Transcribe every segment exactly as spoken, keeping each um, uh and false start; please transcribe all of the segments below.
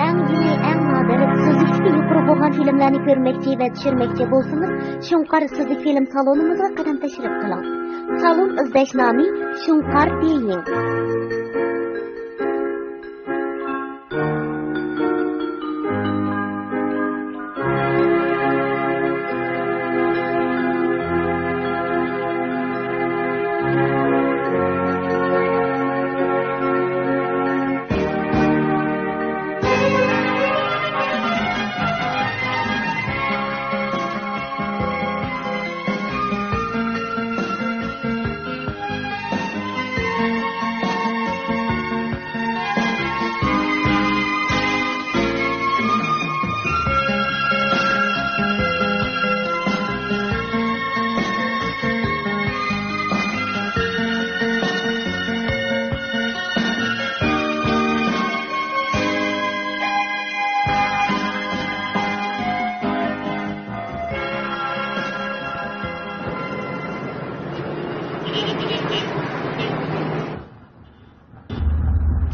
ئەڭ يېڭى، ئەڭ نادىر، سۈزۈكلۈكى يۇقىرى بولغان فىلىملارنى كۆرمەكچى ۋە چۈشۈرمەكچى بولسىڭىز، شۇڭقار سۈزۈك فىلىم سالونىمىزغا قەدەم تەشرىپ قىلىڭ. سالون ئىزدەش نامى شۇڭقار بېيىڭ.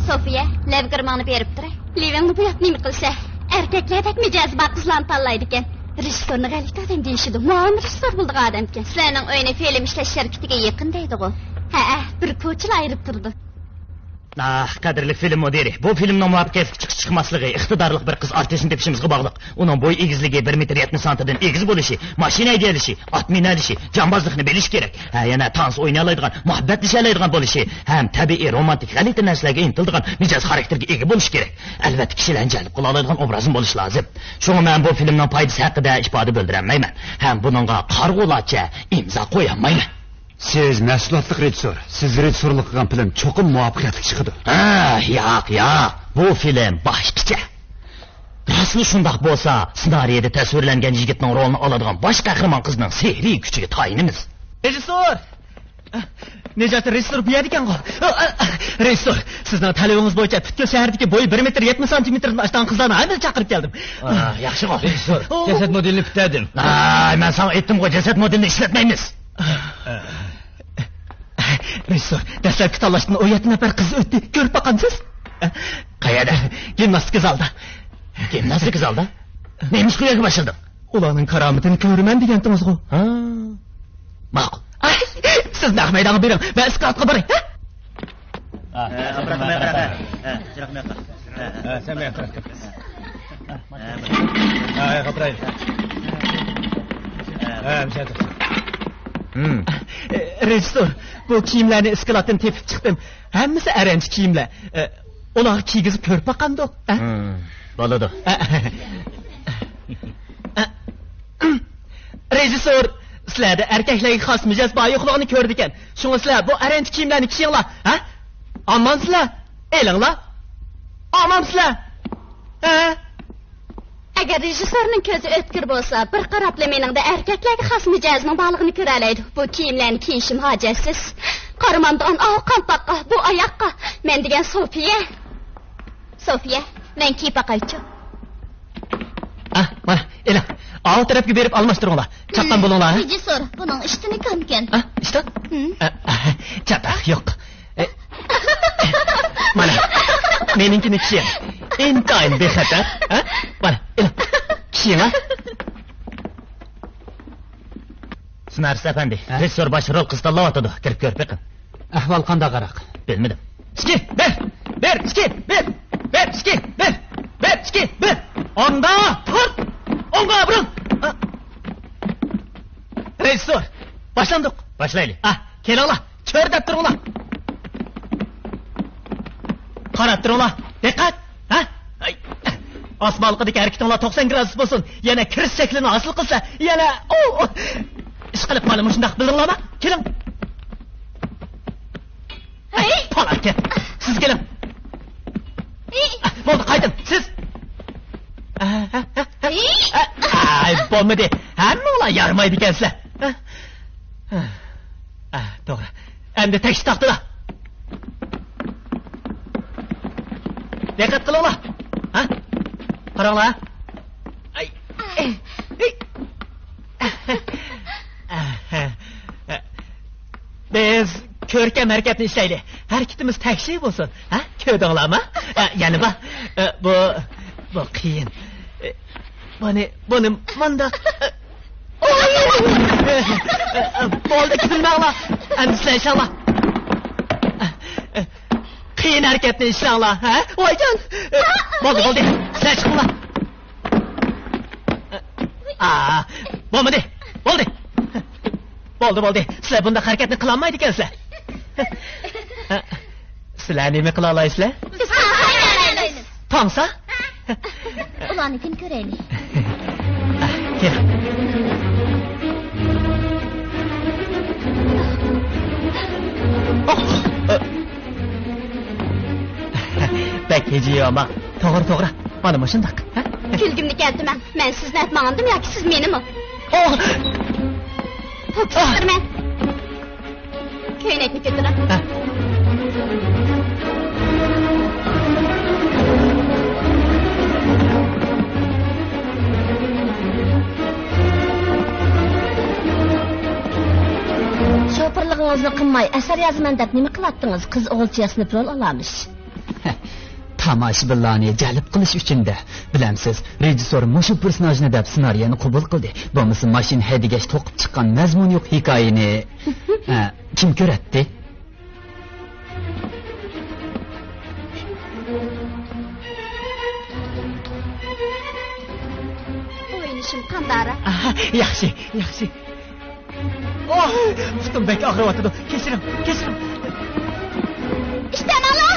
سوفىيە، لەۋگىرماڭنى بېرىپ تۇرە. لېۋىڭنى بوياپ نېمە قىلسا؟ ئەركەكلەردەك مىجەزى بار قىزلارنى تاللايدىكەن. رېژىسسورنى غەلىتە ئادەم دېيىشىدۇ. مۇئاۋىن رېژىسسور بولىدىغان ئادەمكەن. سىلەرنىڭ ئۆينى فىلىم ئىشلەش شىركىتىگە يېقىن دەيدىغۇ؟ ھەئە، بىر كوچىلا ئايرىپ تۇرىدۇ. ئاھ، قەدىرلىك فىلىم مۇدىرى، بۇ فىلىمنىڭ مۇۋەپپەقىيەتلىك چىقىش چىقماسلىقى ئىقتىدارلىق بىر قىز ئارتىسنى تېپىشىمىزغا باغلىق. ئۇنىڭ بوي ئېگىزلىكى بىر مېتىر يەتمىش سانتىدىن ئېگىز بولۇشى، ماشىنا ھەيدىيەلىشى، ئات مىنەلىشى، جامبازلىقنى بىلىشى كېرەك. ھە، يەنە تانسا ئوينىيالايدىغان، مۇھەببەتلىشەلەيدىغان بولۇشى ھەم تەبىئىي رومانتىك غەلىتە نەرسىلەرگە ئىنتىلىدىغان مىجەز خاراكتېرگە ئىگە بولۇشى كېرەك. ئەلۋەتتە، كىشىلەرنى جەلپ قىلالايدىغان ئوبرازمۇ بولۇشى لازىم. شۇڭا مەن بۇ فىلىمنىڭ پايدىسى ھەققىدە ئىپادە بىلدۈرەلمەيمەن. ھەم بۇنىڭغا قارىغۇلارچە ئىمزا قويالمايمەن. سىز مەھسۇلاتلىق رېژىسسور. سىز رېژىسسورلۇق قىلغان فىلىم چوقۇم مۇۋەپپەقىيەتلىك چىقىدۇ. ھە، ياق، ياق. بۇ فىلىم باشقىچە. راستلا شۇنداق بولسا، سېنارىيەدە تەسۋىرلەنگەن يىگىتنىڭ رولىنى ئالىدىغان باش قەھرىمان قىزنىڭ سېھرىي كۈچىگە تايىنىمىز. رېژىسسور! نىجاتى رېژىسسور بۇ يەردىكەنغۇ؟ رېژىسسور، سىزنىڭ تەلىپىڭىز بويىچە پۈتكۈل شەھەردىكى بويى بىر مېتىر يەتمىش سانتىمېتىردىن ئاشقان قىزلارنىڭ ھەممىسىنى چاقىرىپ كەلدىم. ئا، ياخشىغۇ. رېژىسسور، جەسەت مودېلىنى پۈتتۈردۈم. ئاي، مەن ساڭا ئېيتتىمغۇ، جەسەت مودېلىنى ئىشلەتمەيمىز. رېژىسسور، دەسلەپكى تاللاشتىن ئون يەتتە نەپەر قىز ئۆتتى. كۆرۈپ باققانسىز؟ قەيەردە؟ گىمناستىكا زالدا. گىمناستىكا زالدا؟ نېمىشقا ئۇ يەرگە باشلىدىڭ؟ ئۇلارنىڭ كارامىتىنى كۆرىمەن دېگەنتىڭىزغۇ؟ ھا. ماقۇل. ئاي، سىز نەق مەيدانغا بېرىڭ، مەن ئىسكىلاتقا باراي. ھە؟ ھە، ئاپىراتتىم، ئاپىراتتىم. ھە، چىراغنى ياق. ھە، ھە. ھە، سەن مەن ئاپىراتتىم. ھە، ھە، ئاپىرايلى. ھە، مۇشۇ يەردە. ھىم. رېژىسسور، بۇ كىيىملەرنى ئىسكىلاتتىن تېپىپ چىقتىم. ھەممىسى ئەرەنچە كىيىملەر. ئۇلارغا كىيگۈزۈپ كۆرۈپ باقامدۇق؟ ھە؟ ھىم، بولىدۇ. رېژىسسور، سىلەردە ئەركەكلەرگە خاس مىجەز بار يوقلۇقىنى كۆرىدىكەن. شۇڭا سىلەر بۇ ئەرەنچە كىيىملەرنى كىيىڭلار، ھە؟ ئامانسىلەر؟ ئېلىڭلار. ئامانسىلەر؟ ھە؟ ئەگەر رېژىسسورنىڭ كۆزى ئۆتكۈر بولسا، بىر قاراپلا مېنىڭدە ئەركەكلەرگە خاس مىجەزنىڭ بارلىقىنى كۆرەلەيدۇ. بۇ كىيىملەرنى كىيىشىم ھاجەتسىز. قارىمامدىغان ئاۋۇ قالپاققا، بۇ ئاياغقا. مەن دېگەن سوفىيە. سوفىيە، مەن كىيىپ باقايچۇ. ئا، مانا، ئېلىڭ. ئاۋۇ تەرەپكە بېرىپ ئالماشتۇرۇڭلار. چاققان بولۇڭلار، ھە؟ رېژىسسور، بۇنىڭ ئىشتىنى كەمكەن. ئا، ئىشتان؟ ھىم. ئا، ئا، چاتاق يوق. ئە، مانا، مېنىڭكىنى كىيىڭ. ئىنتايىن بىخەتەر. ھە؟ مانا، ئېلىڭ. كىيىڭ، ھە؟ سېنارىست ئەپەندى، ھە؟ رېژىسسور باش رول قىز تاللاۋاتىدۇ. كىرىپ كۆرۈپ بېقىڭ. ئەھۋال قانداقراق؟ بىلمىدىم. ئىككى، بىر، بىر، ئىككى، بىر، بىر، ئىككى، بىر، بىر، ئىككى، بىر. ئوندا تۇر. ئوڭغا بۇرۇل. ئا. رېژىسسور، باشلاندۇق. باشلايلى. ئا، كېلىڭلار. چۆرىدەپ تۇرۇڭلار. قاراپ تۇرۇڭلار. دىققەت. ھە؟ ئاي. ئاسمانلىقىدىكى ھەرىكىتىڭلار توقسان گرادۇس بولسۇن. يەنە كىرىش شەكلىنى ھاسىل قىلسا، يەنە، ئو، ئو. ئىشقىلىپ مانا مۇشۇنداق بىلدىڭلارمۇ؟ كېلىڭ. ھەي! پالاكەت. سىز كېلىڭ. ھەي! بولدى، قايتىڭ. سىز. ھەي! ئاي، بولمىدى. ھەممىڭلار يارىمايدىكەنسىلەر. ئا، توغرا. ئەمدى تەكشى تاختىدا. دىققەت قىلىڭلار. ھە؟ قاراڭلار. ئاي. بىز كۆركەم ھەرىكەتنى ئىشلەيلى. ھەرىكىتىمىز تەكشى بولسۇن. ھە؟ كۆردۈڭلارمۇ؟ ئە، يەنە بار. ئە، بۇ بۇ قىيىن. بۇنى، بۇنى مۇنداق. بولدى، كېتىلمەڭلار. ئەمدى سىلەر ئىشلەڭلار. قىيىن ھەرىكەتنى ئىشلەڭلار، ھە؟ ۋايجان! بولدى، بولدى. سىلەر چىقىڭلار. ئا، بولمىدى. بولدى. بولدى، بولدى. سىلەر بۇنداق ھەرىكەتنى قىلالمايدىكەنسىلەر. سىلەر نېمە قىلالايسىلەر؟ بىز تانسا ئوينايمىز. تانسا؟ ئۇلارنىڭكىنى كۆرەيلى. كېلىڭ. بەك ھىجىيىۋالما. توغرا، توغرا. مانا مۇشۇنداق. ھە؟ كۈلگۈمنى كەلتۈرمەڭ. مەن سىزنى ئەپ ماڭامدىم ياكى سىز مېنىمۇ؟ ئوھ! توپا چىقىرىمەن. كۆينەكنى كۆتۈرۈڭ. ھە. شوپۇرلۇقىڭىزنى قىلماي، ئەسەر يازىمەن دەپ نېمە قىلاتتىڭىز؟ قىز ئوغۇلچە ياسىنىپ رول ئالارمىش. تاماشىبىنلارنى جەلپ قىلىش ئۈچۈن-دە. بىلەمسىز، رېژىسسور مۇشۇ پېرسوناژنى دەپ سېنارىيەنى قوبۇل قىلدى. بولمىسا ماشىنا ھەيدىگەچ توقۇپ چىققان مەزمۇنى يوق ھېكايىنى، ھە، كىم كۆرەتتى؟ ئوينىشىم قانداقراق؟ ئاھا، ياخشى، ياخشى. ئوھ، پۇتۇم بەك ئاغرىۋاتىدۇ. كەچۈرۈڭ، كەچۈرۈڭ. ئىشتانالا!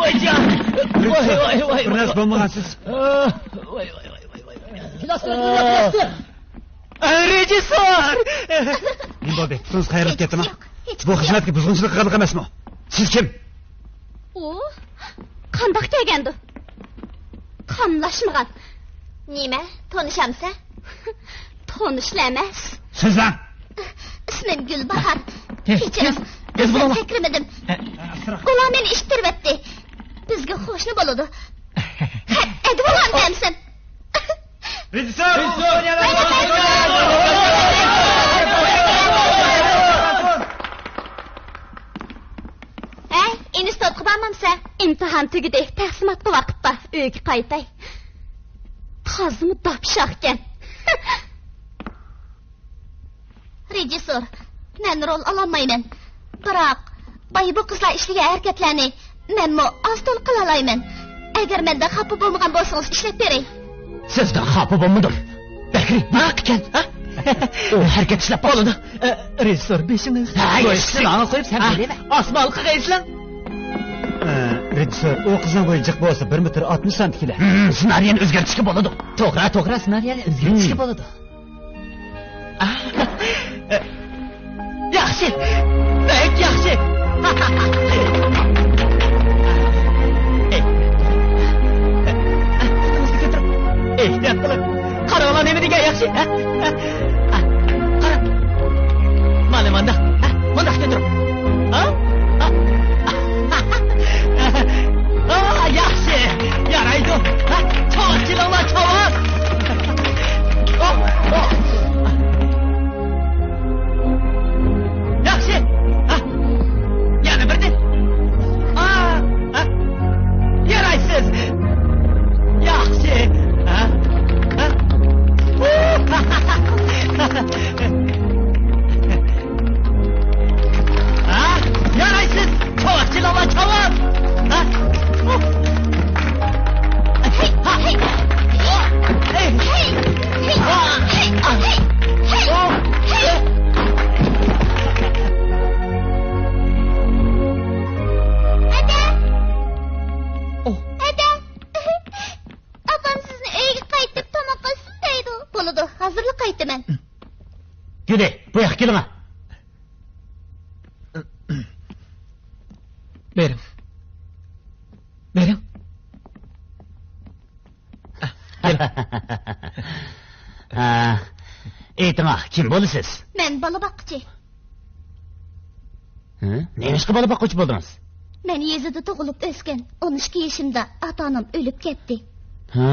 ۋايجان! ۋاي، ۋاي، ۋاي، بىر نەرسە بولمىغانسىز. ۋاي، ۋاي، ۋاي، ۋاي، ۋاي. رېژىسسور! نېمە بولدى؟ پۇتىڭىز قايرىلىپ كەتتىمۇ؟ بۇ خىزمەتكە بۇزغۇنچىلىق قىلغانلىق ئەمەسمۇ؟ سىز كىم؟ ئۇ قانداق كەلگەندۇ؟ قاملاشمىغان. نېمە، تونۇشامسەن؟ تونۇشلا ئەمەس. سۆزلەڭ! ئىسمىم گۈلباھار. كېچىرىڭ، بىر سەل كەكرىمىدىم. ئۇلار مېنى ئىتتىرىۋەتتى. بىزگە قوشنا بولىدۇ. قەتئىي بولغان دەمسەن. رېژىسسور! ھەي، ئىنستىتۇتقا بارمامسەن؟ ئىمتىھان تۈگىدى، تەقسىماتقا ۋاقىت بار. ئۆيگە قايتاي. تازىمۇ داپشاقكەن. رېژىسسور، مەن رول ئالالمايمەن. بىراق، بايا بۇ قىزلار ئىشلىگەن ھەرىكەتلەرنى مەنمۇ ئاز-تولا قىلالايمەن. ئەگەر مەندىن خاپا بولمىغان بولسىڭىز، ئىشلەپ بېرەي. سىزدىن خاپا بولمىدىم. بەكرى، بۇياققا كەل، ھە؟ ھەرىكەت ئىشلەپ بولىدۇ. ئە، رېژىسسور، بېشىڭىز. ھە، ياخشى، ماڭا قويۇپ سەن ھە، بىلىمەن. ئاسما ھالقىغا ئېسىلىڭ. ئە، رېژىسسور، ئۇ قىزنىڭ بويى جىق بولسا، بىر مېتىر ئاتمىش سانتىكىلە. ھىم، سېنارىيەنى ئۆزگەرتىشكە بولىدۇ. توغرا، توغرا، سېنارىيەنى ئۆزگەرتىشكە ھىم. بولىدۇ. ياخشى! بەك ياخشى! ئېھتىيات قىلىڭ! قاراڭلار نېمە دېگەن ياخشى! قارا! مانا مانداق! مانداق كۆتۈرۈڭ! ياخشى! يارايدۇ! چاۋاك چېلىڭلار، چاۋاك! ياخشى! ھە؟ يەنە بىردىن! ئا! ھە؟ يارايسىز! ياخشى! ھە؟ ھە؟ ھە؟ يارايسىز! چاۋاك چېلىڭلار، چاۋاك! ھە؟ ئەدە! ئەدە! ئاپام سىزنى ئۆيگە قايتىپ تاماق ئالسۇن دەيدۇ. بولىدۇ، ھازىرلا قايتىمەن. گۈدى، بۇ ياققا كېلىڭە. بېرىڭ. بېرىڭ. ھە، ئېيتىڭا، كىم بولىسىز؟ مەن بالا باققۇچى. ھە؟ نېمىشقا بالا باققۇچى بولدىڭىز؟ مەن يېزىدا تۇغۇلۇپ ئۆسكەن. ئون ئىككى يېشىمدا ئاتا-ئانام ئۆلۈپ كەتتى. ھە،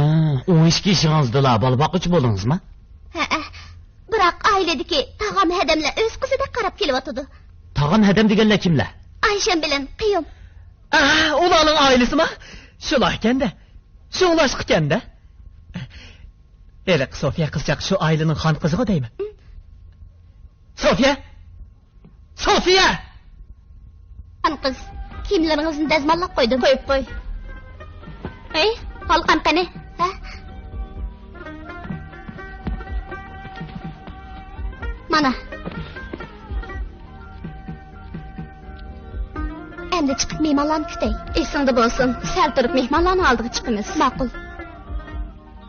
ئون ئىككى يېشىڭىزدىلا بالا باققۇچى بولدىڭىزمۇ؟ ھەئە. بىراق ئائىلىدىكى تاغام ھەدەملەر ئۆز قىزىدەك قاراپ كېلىۋاتىدۇ. تاغام ھەدەم دېگەنلەر كىملەر؟ ئايشەم بىلەن قىيۇم. ئا، ئۇلارنىڭ ئائىلىسىما؟ شۇلار ئىكەن-دە. شۇڭلاشقا ئىكەن-دە. ھېلىقى سوفىيە قىزچاق شۇ ئائىلىنىڭ خان قىزىغۇ دەيمەن. سوفىيە! سوفىيە! خان قىز، كىيىملىرىڭىزنى دەزماللاپ قويدۇم. قويۇپ قوي. ھەي، ھالقام قېنى؟ ھە؟ مانا. ئەمدى چىقىپ مېھمانلارنى كۈتەي. ئېسىڭدە بولسۇن، سەل تۇرۇپ مېھمانلارنىڭ ئالدىغا چىقىمىز. ماقۇل.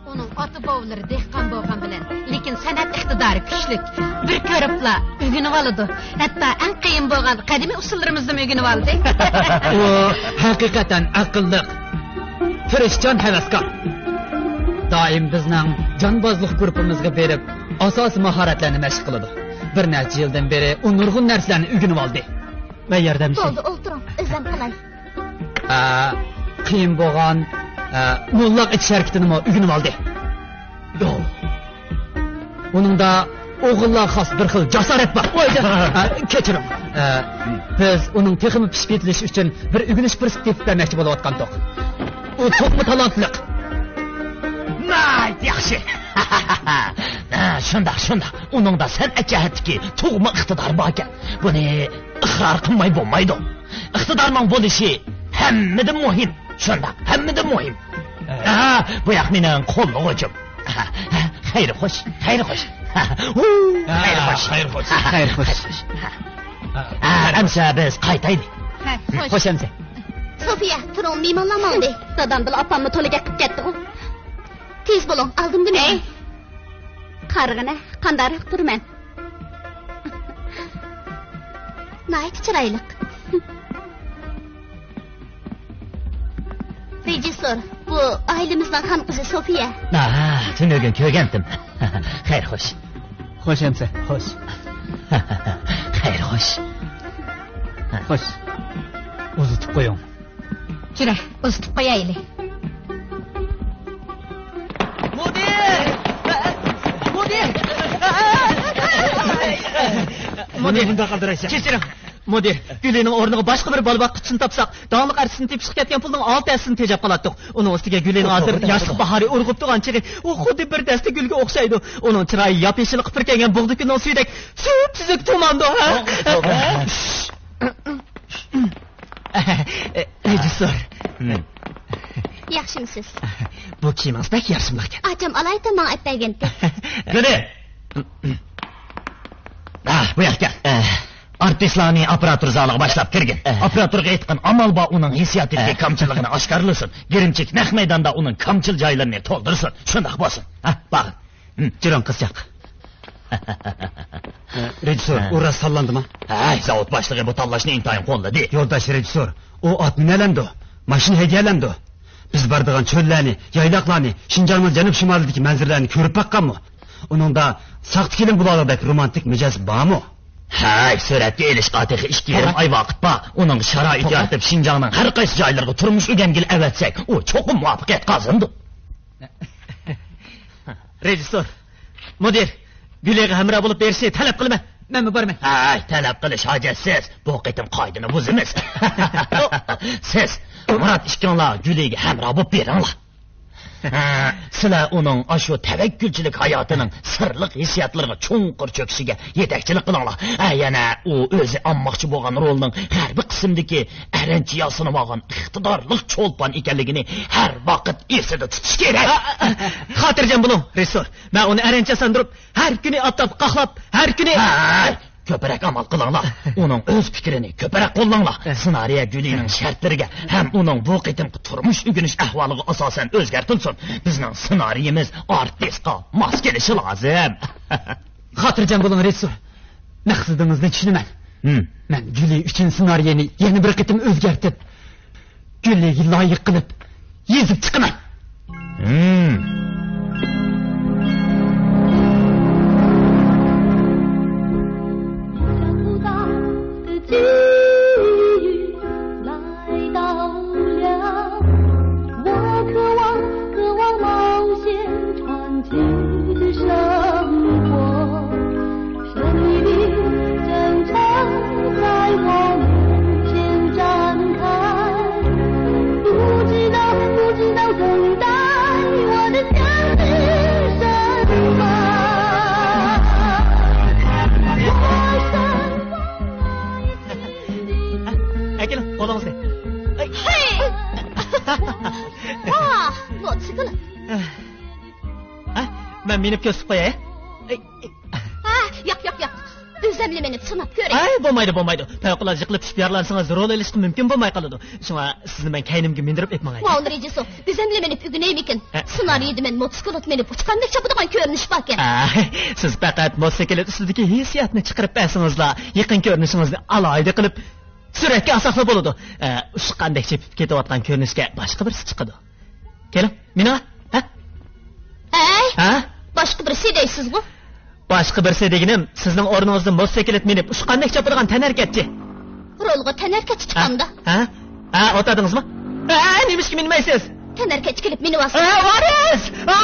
ئۇنىڭ ئاتا-بوۋىلىرى دېھقان بولغان بىلەن، لېكىن سەنئەت ئىقتىدارى كۈچلۈك. بىر كۆرۈپلا ئۆگىنىۋالىدۇ. ھەتتا ئەڭ قىيىن بولغان قەدىمىي ئۇسۇللىرىمىزنىمۇ ئۆگىنىۋالدى. ئۇ ھەقىقەتەن ئەقىللىق، تىرىشچان، ھەۋەسكار. دائىم بىزنىڭ جانبازلىق گۇرۇپپىمىزغا بېرىپ، ئاساسىي ماھارەتلەرنى مەشىق قىلىدۇ. بىر نەچچە يىلدىن بېرى ئۇ نۇرغۇن نەرسىلەرنى ئۆگىنىۋالدى. مەن ياردەملىشەي. بولدى، ئولتۇرۇڭ، ئۆزۈم قىلاي. ئە، قىيىن بولغان، ئە، موللاق ئېتىش ھەرىكىتىنىمۇ ئۆگىنىۋالدى. يو. ئۇنىڭدا ئوغۇللارغا خاس بىر خىل جاسارەت بار. ۋاي جان. ئە، كەچۈرۈڭ. ئە، بىز ئۇنىڭ تېخىمۇ پىشىپ يېتىلىشى ئۈچۈن بىر ئۆگىنىش پۇرسىتى تېپىپ بەرمەكچى بولۇۋاتقانتۇق. ئۇ توپمۇ تالانتلىق. ناھايىتى ياخشى. ھە، شۇنداق، شۇنداق. ئۇنىڭدا سەنئەت جەھەتتىكى تۇغما ئىقتىدار باركەن. بۇنى ئىقرار قىلماي بولمايدۇ. ئىقتىدارنىڭ بولۇشى ھەممىدىن مۇھىم. شۇنداق، ھەممىدىن مۇھىم. ئە. ھە، بۇ ياق مېنىڭ قوللىغۇچۇم. خەير خوش، خەير خوش. ھۇ، خەير خوش. خەير خوش. خەير خوش. ھە، ئەمسە بىز قايتايلى. ھە، خوش. خوش ئەمسە. سوفىيە، تۇرۇڭ، مېھمانلار ماڭدى. دادام بىلەن ئاپاممۇ تولا گەپ قىلىپ كەتتىغۇ. تېز بولۇڭ، ئالدىمدا مېڭىڭ. ئەي. قارىغىنە، قانداقراق تۇرىمەن. ناھايىتى چىرايلىق. رېژىسسور، بۇ ئائىلىمىزنىڭ خان قىزى سوفىيە. ئاھا، تۈنۈگۈن كۆرگەنتىم. خەير خوش. خوش ئەمسە. خوش. خەير خوش. خوش. ئۇزىتىپ قويۇڭ. جۈرە، ئۇزىتىپ قويايلى. مۇدىر! مۇدىر! مۇدىر! مۇنداق قىلدۇرايسەن. كەچۈرۈڭ. مۇدىر، گۈلىنىڭ ئورنىغا باشقا بىر بالا باققۇچىنى تاپساق، داڭلىق ئارتىسنى تېپىشقا كەتكەن پۇلنىڭ ئالتە ھەسسىسىنى تېجەپ قالاتتۇق. ئۇنىڭ ئۈستىگە گۈلىنىڭ ھازىر ياشلىق باھارى ئۇرغۇپ تۇرغان چېغى، ئۇ خۇددى بىر دەستە گۈلگە ئوخشايدۇ. ئۇنىڭ چىرايى ياپيېشىل قىپىركەيگەن بۇغدا گۈلىنىڭ سۈيىدەك سۈپسۈزۈك تۇماندۇ، ھە؟ رېژىسسور. ھىم. ياخشىمسىز؟ بۇ كىيىمىڭىز بەك يارىشىملىقكەن. ئاچام ئالايىتەن ماڭا ئەپ بەرگەنتى. گۈلى! ئاھ، بۇ ياققا كەل. ئارتىسلارنى ئاپپاراتور زالىغا باشلاپ كىرگىن. ئاپپاراتورغا ئېيتقىن، ئامال بار ئۇنىڭ ھېسسىياتىدىكى كامچىللىقىنى ئاشكارىلىسۇن. گىرىمچىك نەق مەيداندا ئۇنىڭ كامچىل جايلىرىنى تولدۇرسۇن. شۇنداق بولسۇن. ھە، باغىن. ھىم. جۈرۈڭ، قىزچاق. رېژىسسور، ئۇ راست تاللاندىمۇ؟ ھەي، زاۋۇت باشلىقى بۇ تاللاشنى ئىنتايىن قوللىدى. يولداش رېژىسسور، ئۇ ئات مىنەلەمدۇ؟ ماشىنا ھەيدىيەلەمدۇ؟ بىز بارىدىغان چۆللەرنى، يايلاقلارنى، شىنجاڭنىڭ جەنۇب-شىمالىدىكى مەنزىرىلەرنى كۆرۈپ باققانمۇ؟ ئۇنىڭدا ساختىكىلىم بۇلارلىقىدەك رومانتىك مىجەز بارمۇ؟ ھەي، سۈرەتكە ئېلىشقا تېخى ئىككى يېرىم ئاي ۋاقىت بار. ئۇنىڭغا شارائىت يارىتىپ، شىنجاڭنىڭ ھەر قايسى جايلىرىغا تۇرمۇش ئۆگەنگىلى ئەۋەتسەك، ئۇ چوقۇم مۇۋەپپەقىيەت قازىنىدۇ. رېژىسسور، مۇدىر، گۈلىگە ھەمراھ بولۇپ بېرىشنى تەلەپ قىلىمەن. مەنمۇ بارىمەن. ھەي، تەلەپ قىلىش ھاجەتسىز. بۇ قېتىم قائىدىنى بۇزىمىز. سىز، مۇرات ئىككىڭلار گۈلىگە ھەمراھ بولۇپ بېرىڭلار. ھە، سىلەر ئۇنىڭ ئاشۇ تەۋەككۈلچىلىك ھاياتىنىڭ سىرلىق ھېسسىياتلىرىغا چوڭقۇر چۆكۈشىگە يېتەكچىلىك قىلىڭلار. ھە، يەنە ئۇ ئۆزى ئالماقچى بولغان رولنىڭ غەربىي قىسمىدىكى ئەرەنچە ياسىنىۋالغان ئىقتىدارلىق چولپان ئىكەنلىكىنى ھەر ۋاقىت ئېسىدە تۇتۇش كېرەك. ئا، ئا، ئا، خاتىرجەم بولۇڭ، رېژىسسور. مەن ئۇنى ئەرەنچە ياساندۇرۇپ، ھەر كۈنى ئاپتاپقا قاقلاپ، ھەر كۈنى. ھەي، كۆپرەك ئامال قىلىڭلار. ئۇنىڭ ئۆز پىكرىنى كۆپرەك قوللاڭلار. سېنارىيە گۈلىنىڭ شەرتلىرىگە ھەم ئۇنىڭ بۇ قېتىمقى تۇرمۇش ئۆگىنىش ئەھۋالىغا ئاساسەن ئۆزگەرتىلسۇن. بىزنىڭ سېنارىيىمىز ئارتىسقا ماس كېلىشى لازىم. خاتىرجەم بولۇڭ، رېژىسسور. مەقسىتىڭىزنى چۈشىنىمەن. ھىم. مەن گۈلى ئۈچۈن سېنارىيەنى يەنە بىر قېتىم ئۆزگەرتىپ، گۈلىگە لايىق قىلىپ يېزىپ چىقىمەن. ھىم. ئەكېلىڭ، قولىڭىزنى. ئەي. ھەي! ۋاھ، موتوسىكلىت. ھە، مەن مىنىپ كۆرسىتىپ قوياي. ئەي. ھە، ياق، ياق، ياق. ئۆزۈملا مىنىپ سىناپ كۆرەي. ئەي، بولمايدۇ، بولمايدۇ. پەۋقۇلئاددە يىقىلىپ چۈشۈپ يارىلانسىڭىز، رول ئېلىشقا مۇمكىن بولماي قالىدۇ. شۇڭا سىزنى مەن كەينىمگە مىندۈرۈپ ئېلىپ ماڭاي. ۋاۋ، رېژىسسور، ئۆزۈملا مىنىپ ئۆگىنەيمىكىن؟ ھە. سېنارىيىدا مەن موتوسىكلىت مىنىپ ئۇچقاندەك چاپىدىغان كۆرۈنۈش باركەن. ئە، سىز پەقەت موتوسىكلىت ئۈستىدىكى ھېسسىياتنى چىقىرىپ بەرسىڭىزلا، يېقىن كۆرۈنۈشىڭىزنى ئالاھىدە قىلىپ، سۈرەتكە ئالساقلا بولىدۇ. ئە، ئۇچقاندەك چېپىپ كېتىۋاتقان كۆرۈنۈشكە باشقا بىرسى چىقىدۇ. كېلىڭ، مېنىڭ، ھە؟ ھەي، ھە؟ باشقا بىرسى دەيسىزغۇ؟ باشقا بىرسى دېگىنىم، سىزنىڭ ئورنىڭىزدا موتوسىكلىت مىنىپ ئۇچقاندەك چاپىدىغان تەنھەرىكەتچى. رولغا تەنھەرىكەتچى چىقامدا؟ ھە؟ ھە، ئوتادىڭىزمۇ؟ ھە، نېمىشقا مىنمەيسىز؟ تەنھەرىكەتچى كېلىپ مىنىۋالسا. ھە، ۋارىس! ئا!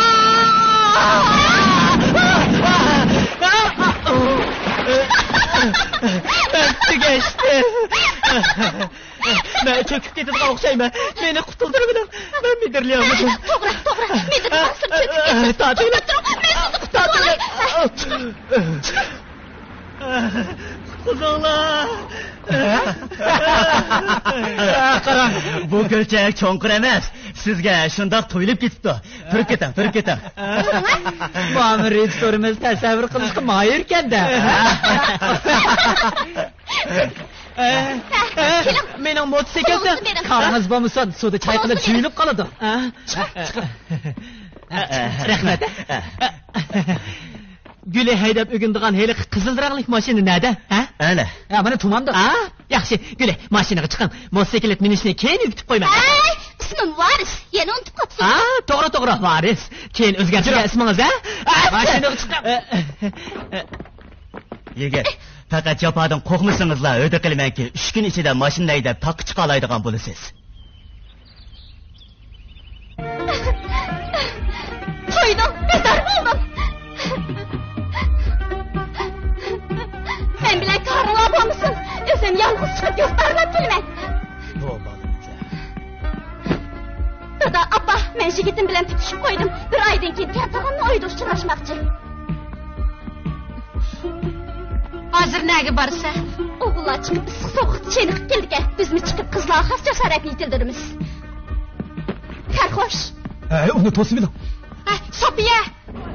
مەن تۈگەشتىم. مەن چۆكۈپ كېتىدىغان ئوخشايمەن. مېنى قۇتۇلدۇرۇۋېلىڭ. مەن مىدىرلىيالمىدىم. توغرا، توغرا. مىدىرلىماسلىق، چۆكۈپ كەتمەسلىك. تارتىۋېلىڭ. مەن سىزنى قۇتۇلدۇراي. قۇتقۇزۇڭلار. قاراڭ، بۇ كۆلچەك چوڭقۇر ئەمەس. سىزگە شۇنداق تۇيۇلۇپ كېتىپتۇ. تۇرۇپ كېتىڭ، تۇرۇپ كېتىڭ. مانا رېژىسسورىمىز تەسەۋۋۇر قىلىشقا ماھىركەن-دە. كېلىڭ. مېنىڭ موتوسىكلىتىم. كارىڭىز بولمىسۇن، سۇدا چايقىلىپ جۇيۇلۇپ قالىدۇ. رەھمەت. گۈلى ھەيدەپ ئۆگىنىدىغان ھېلىقى قىزىل رەڭلىك ماشىنا نەدە؟ ھە؟ ئەنە. ھە، مانا تۇماندا. ھە؟ ياخشى، گۈلى، ماشىنىغا چىقىڭ. موتوسىكلىت مىنىشنى كېيىن ئۆگىتىپ قويماڭ. ھەي، ئىسمىم ۋارىس. يەنە ئۇنتۇپ قاپسىز. ھە، توغرا، توغرا، ۋارىس. كېيىن ئۆزگەرتىلگەن ئىسمىڭىز، ھە؟ ماشىنىغا چىقىڭ. يىگىت، پەقەت جاپادىن قورقمىسىڭىزلا، ھۆددە قىلىمەنكى، ئۈچ كۈن ئىچىدە ماشىنا ھەيدەپ تاغقا چىقالايدىغان بولىسىز. تويدۇم، بىزار بولدۇم. مەن بىلەن كارىڭلار بولمىسۇن، ئۆزۈم يالغۇز چىقىپ يۇرت ئارىلاپ كېلىمەن. بۇ بالىمىزلار. دادا، ئاپا، مەن يىگىتىم بىلەن پۈتۈشۈپ قويدۇم. بىر ئايدىن كېيىن كەنتىغاننىڭ ئۆيىدە ئۇچراشماقچى. ھازىر نەگە بارىسەن؟ ئوغۇللار چىقىپ ئىسسىق سوغۇقتا چېنىقىپ كېلىدىكەن. بىزمۇ چىقىپ قىزلارغا خاس جاسارەتنى يېتىلدۈرىمىز. سەرخوش. ھەي، ئۇنى توسۇۋېلىڭ. ھە، سوپىيە!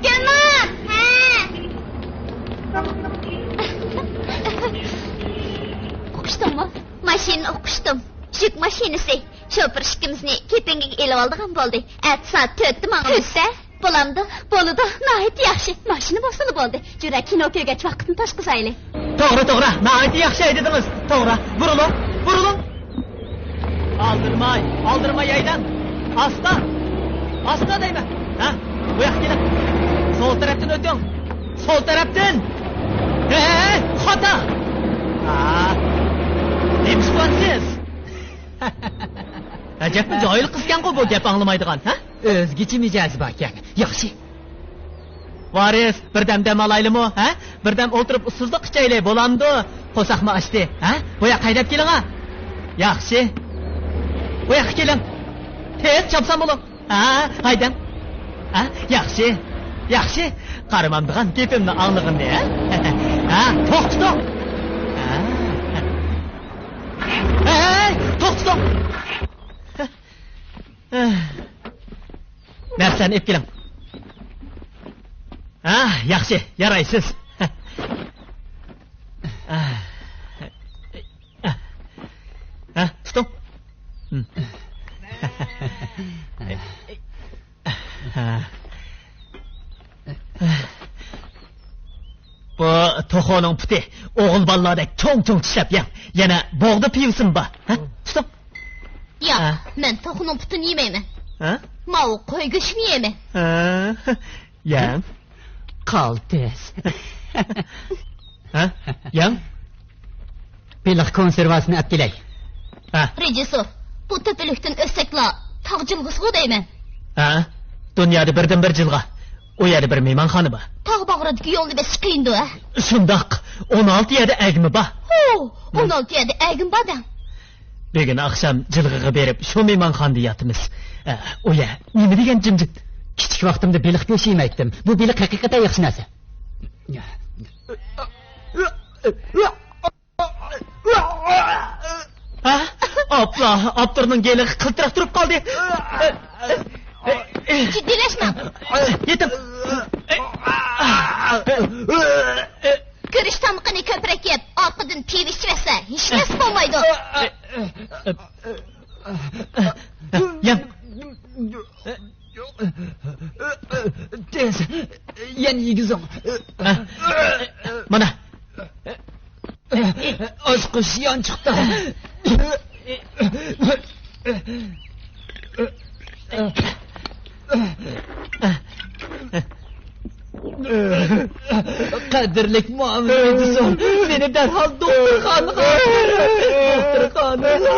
گۈلنار! ھە! ئۇقۇشتۇڭمۇ؟ ماشىنىنى ئۇقۇشتۇم. يۈك ماشىنىسى. شوپۇر ئىككىمىزنى كېپىنگىگە ئېلىۋالىدىغان بولدى. ئەتە سائەت تۆتتە ماڭىمىز. تۆتتە؟ بولامدۇ؟ بولىدۇ، ناھايىتى ياخشى. ماشىنا بولسىلا بولدى. جۈرە، كىنو كۆرگەچ ۋاقىتنى توشقۇزايلى. توغرا، توغرا، ناھايىتى ياخشى ھەيدىدىڭىز. توغرا، بۇرۇلۇڭ، بۇرۇلۇڭ. ئالدىرىماي، ئالدىرىماي ھەيدەڭ. ئاستا، ئاستا دەيمەن. ھە، بۇ ياققا كېلىڭ. سول تەرەپتىن ئۆتۈڭ. سول تەرەپتىن. ھەي، خاتا. ئا، نېمە قىلىۋاتىسىز؟ ئەجەبمۇ جاھىل قىزكەنغۇ بۇ گەپ ئاڭلىمايدىغان، ھە؟ ئۆزگىچە مىجەزى باركەن. ياخشى. ۋارىس، بىردەم دەم ئالايلىمۇ، ھە؟ بىردەم ئولتۇرۇپ ئۇسسۇزلۇق ئىچەيلى، بولامدۇ؟ قورساقمۇ ئاچتى، ھە؟ بۇ ياققا ھەيدەپ كېلىڭا. ياخشى. بۇ ياققا كېلىڭ. تېز چاپسان بولۇڭ. ھە، ھەيدەڭ. ھە، ياخشى. ياخشى. قارىمامدىغان گېپىمنى ئاڭلىغىنى، ھە؟ ھە، توختىتىڭ. ھە. ھەي، توختىتىڭ. نەرسىلەرنى ئېلىپ كېلىڭ. ھە، ياخشى، يارايسىز. ھە، تۇتۇڭ. بۇ توخۇنىڭ پۇتى، ئوغۇل بالىلاردەك چوڭ-چوڭ چىشلەپ يەڭ. يەنە بوغدا پىۋىسىمۇ بار. ھە؟ تۇتۇڭ. ياق، ھە؟ مەن توخۇنىڭ پۇتىنى يېمەيمەن. ھە؟ ماۋۇ قوي گۆشىنى يەيمەن. ھە؟ يەڭ. قالتىس. ھە؟ يەڭ. بېلىق كونسېرۋاسىنى ئەپ كېلەي. ھە. رېژىسسور، بۇ تۆپىلىكتىن ئۆتسەكلا تاغ جىلغىسىغۇ دەيمەن. ھە؟ دۇنيادا بىردىنبىر جىلغا. ئۇ يەردە بىر مېھمانخانا بار. تاغ باغرىدىكى يولنى بېسىش قىيىندۇ، ھە؟ شۇنداق. ئون ئالتە يەردە ئەگمە بار. ھو، ئون ئالتە يەردە ئەگمە بار دەڭ. بۈگۈن ئاخشام جىلغىغا بېرىپ، شۇ مېھمانخانىدا ياتىمىز. ئە، ئۇ يەر نېمە دېگەن جىمجىت. كىچىك ۋاقتىمدا بېلىق گۆشى يېمەيتتىم. بۇ بېلىق ھەقىقەتەن ياخشى نەرسە. ھە؟ ئاپلا، ئاپتورنىڭ گېلى قىلتىراق تۇرۇپ قالدى. جىددىيلەشمەڭ. يېتىم. گۈرۈچ تامىقىنى كۆپرەك يەپ، ئارقىدىن پىۋا ئىچىۋەتسە، ھېچ نەرسە بولمايدۇ. يەڭ. تېز، يەنە يېگۈزۈڭ. مانا. ئاچقۇچ يانچۇقتا. قەدىرلىك مۇئاۋىن ئېدىسون، مېنى دەرھال دوختۇرخانىغا ئاپىرىڭ. دوختۇرخانىغا.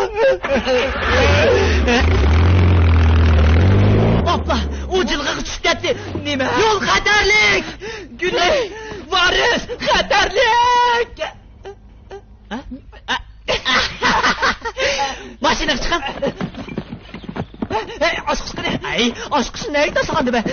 ئاپلا، ئۇ جىلغىغا چۈشۈپ كەتتى. نېمە؟ يول خەتەرلىك! گۈلەي، ۋارىس، خەتەرلىك! ھە؟ ماشىنىغا چىقىڭ. ھەي، ئاچقۇچ قېنى؟ ھەي، ئاچقۇچنى نەگە تاشلىغانىدىم مەن؟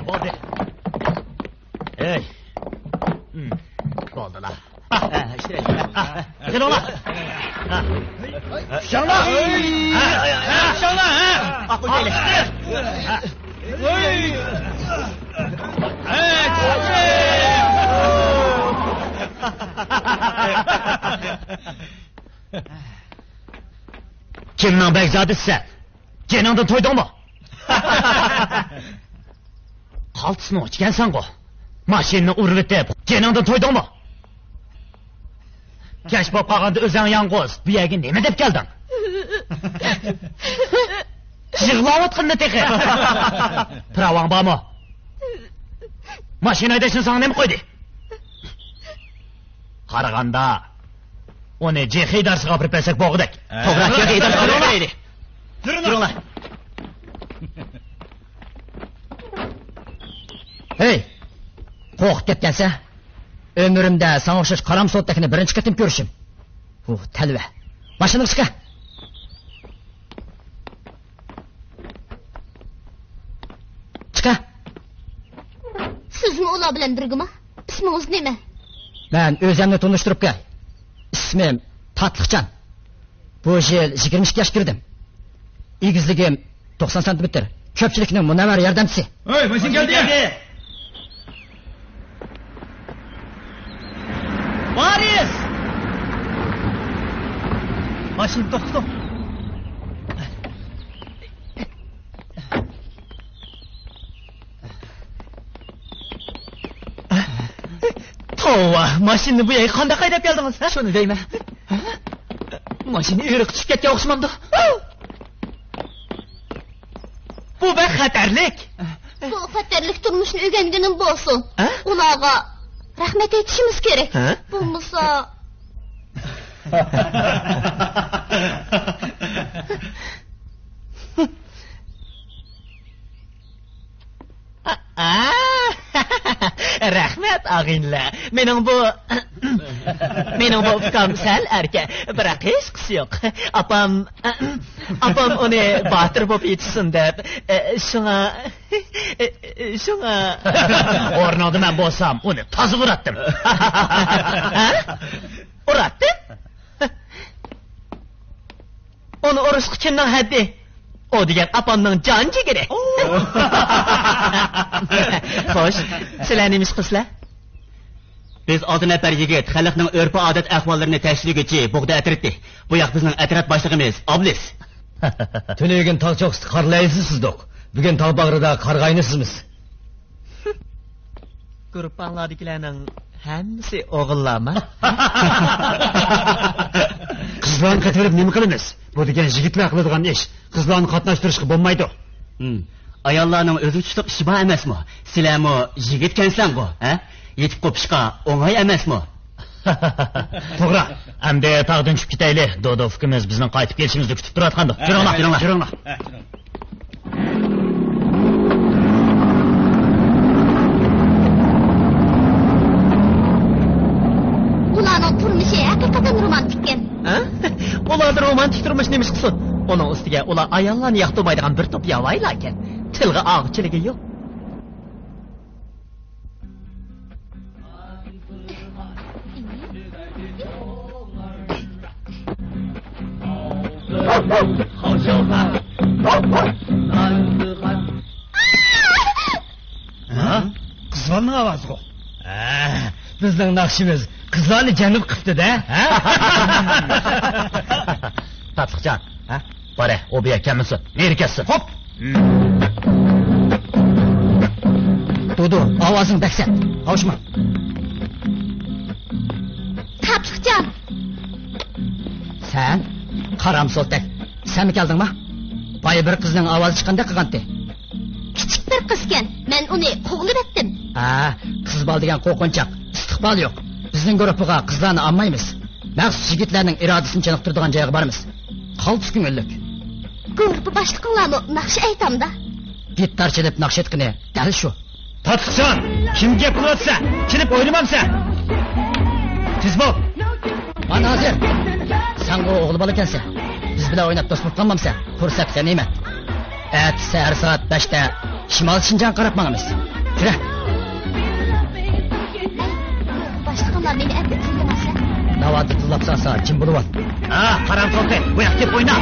بولدى. ھەي. بولدىلا. كېلىڭلار. كۈچەڭلار. كۈچەڭلار. كىمنىڭ بەگزادىسى سەن؟ جېنىڭدىن تويدۇڭمۇ؟ قالتىسنىڭ ئىكەنسەنغۇ. ماشىنىنى ئۇرۇۋېتىپ، جېنىڭدىن تويدۇڭمۇ؟ كەچ بولۇپ قالغاندا ئۆزۈڭ يالغۇز بۇ يەرگە نېمە دەپ كەلدىڭ؟ يىغلاۋاتقىنىنى تېخى. پىراۋاڭ بارمۇ؟ ماشىنا ھەيدەشنى ساڭا نېمە قويدى؟ قارىغاندا، ئۇنى جېخې ئىدارىسىغا ئاپىرىپ بەرسەك بولغۇدەك. ھە. توغرا، جېخې ئىدارىسىغا ئاپىرىپ بەرەيلى. يۈرۈڭلار. يۈرۈڭلار. ھەي، قورقۇپ كەتكەنسەن؟ ئۆمرۈمدە ساڭا ئوخشاش قارام سوتتەكنى بىرىنچى قېتىم كۆرۈشۈم. ھۇ، تەلۋە. ماشىنىغا چىقە. چىقە. سىزمۇ ئۇلار بىلەن بىرگىما؟ ئىسمىڭىز نېمە؟ مەن ئۆزۈمنى تونۇشتۇرۇپ قوياي. ئىسمىم تاتلىقجان. بۇ يىل يىگىرمە ئىككى ياشقا كىردىم. ئېگىزلىكىم توقسان سانتىمېتىر. كۆپچىلىكنىڭ مۇنەۋۋەر ياردەمچىسى. ھەي، ماشىنا كەلدى! ۋارىس! ماشىنا توختىتىڭ. توۋا، ماشىنىنى بۇ يەرگە قانداق ھەيدەپ كەلدىڭىز، ھە؟ شۇنى دەيمەن. ماشىنا ئېرىققا چۈشۈپ كەتكەن ئوخشىمامدۇ؟ بۇ بەك خەتەرلىك. بۇ خەتەرلىك تۇرمۇشنى ئۆگەنگىنىم بولسۇن. ھە؟ ئۇلارغا رەھمەت ئېيتىشىمىز كېرەك. ھە؟ بولمىسا. رەھمەت، ئاغىنىلەر. مېنىڭ بۇ، مېنىڭ بۇ ئۇكام سەل ئەركە، بىراق ھېچقىسى يوق. ئاپام، ئاپام ئۇنى باتۇر بولۇپ يېتىشسۇن دەپ، شۇڭا، شۇڭا. ئورنۇڭدا مەن بولسام، ئۇنى تازا ئۇراتتىم. ھە؟ ئۇراتتىم؟ ئۇنى ئۇرۇشقا كىمنىڭ ھەددى؟ ئۇ دېگەن ئاپامنىڭ جان جىگىرى. خوش، سىلەر نېمە ئىش قىلىسىلەر؟ بىز ئالتە نەپەر يىگىت خەلقنىڭ ئۆرپ-ئادەت ئەھۋاللىرىنى تەكشۈرگۈچى بۇغدا ئەترىتى. بۇ ياق بىزنىڭ ئەترەت باشلىقىمىز ئابلىز. تۈنۈگۈن تاغ چوققىسىدا قار لەيلىسى سىزدۇق. بۈگۈن تاغ باغرىدا قارغاينى سىزىمىز. گۇرۇپپاڭلاردىكىلەرنىڭ ھەممىسى ئوغۇللارمۇ؟ قىزلارنى قېتىۋېلىپ نېمە قىلىمىز؟ بۇ دېگەن يىگىتلەر قىلىدىغان ئىش. قىزلارنى قاتناشتۇرۇشقا بولمايدۇ. ھىم. ئاياللارنىڭ ئۆزى تۇتۇشلۇق ئىشى بار ئەمەسمۇ؟ سىلەرمۇ يىگىتكەنسەنغۇ، ھە؟ يېتىپ قوپۇشقا ئوڭاي ئەمەسمۇ؟ توغرا. ئەمدى تاغدىن چۈشۈپ كېتەيلى. دودوف ئۇكىمىز بىزنىڭ قايتىپ كېلىشىمىزنى كۈتۈپ تۇرۇۋاتقاندۇ. كىرىڭلار، كىرىڭلار. كىرىڭلار. ئۇلارنىڭ تۇرمۇشى ھەقىقەتەن رومانتىككەن. ھە؟ ئۇلاردا رومانتىك تۇرمۇش نېمە ئىش قىلسۇن؟ ئۇنىڭ ئۈستىگە ئۇلار ئاياللارنى ياقتۇرمايدىغان بىر توپ ياۋايىلاركەن. تىلغا ئالغۇچىلىكى يوق. ھە؟ قىزلارنىڭ ئاۋازىغۇ. ھە، بىزنىڭ ناخشىمىز قىزلارنى جەلپ قىپتۇ-دە، ھە؟ تاتلىقجان، ھە؟ بارە، ئۇ بۇ يەرگە كەلمىسۇن، نېرى كەتسۇن. خوپ! دۇدۇ، ئاۋازىڭ بەك سەت. قاۋشىما. تاتلىقجان! سەن؟ قارام سولتەك. سەنمۇ كەلدىڭما؟ بايا بىر قىزنىڭ ئاۋازى چىققاندەك قىلغانتى. كىچىك بىر قىزكەن، مەن ئۇنى قوغلىۋەتتىم. ھە، قىز بالا دېگەن قورقۇنچاق، ئىستىقبالى يوق. بىزنىڭ گۇرۇپپىغا قىزلارنى ئالمايمىز. مەخسۇس يىگىتلەرنىڭ ئىرادىسىنى چېنىقتۇرىدىغان جايغا بارىمىز. قالتىس كۆڭۈللۈك. گۇرۇپپا باشلىقىڭلارمۇ ناخشا ئېيتامدا؟ گىتار چېلىپ ناخشا ئېيتقىنى دەل شۇ. تاتلىقجان، كىمگە گەپ قىلىۋاتىسەن؟ كېلىپ ئوينىمامسەن؟ تېز بول! مانا ھازىر! سەنغۇ ئوغۇل بالا ئىكەنسەن. بىز بىلەن ئويناپ دوست بولۇپ قالمامسەن؟ پۇرسەت غەنىيمەت. ئەتىسى سەھەر سائەت بەشتە شىمال شىنجاڭغا قاراپ ماڭىمىز. كىرە! باشلىقىڭلار مېنى ئەمدى تىللىماسا؟ ناۋادا تىللاپ سالسا جىم بولۇۋال. ھە، قارام سولتەك، بۇ ياققا كېلىپ ئوينا.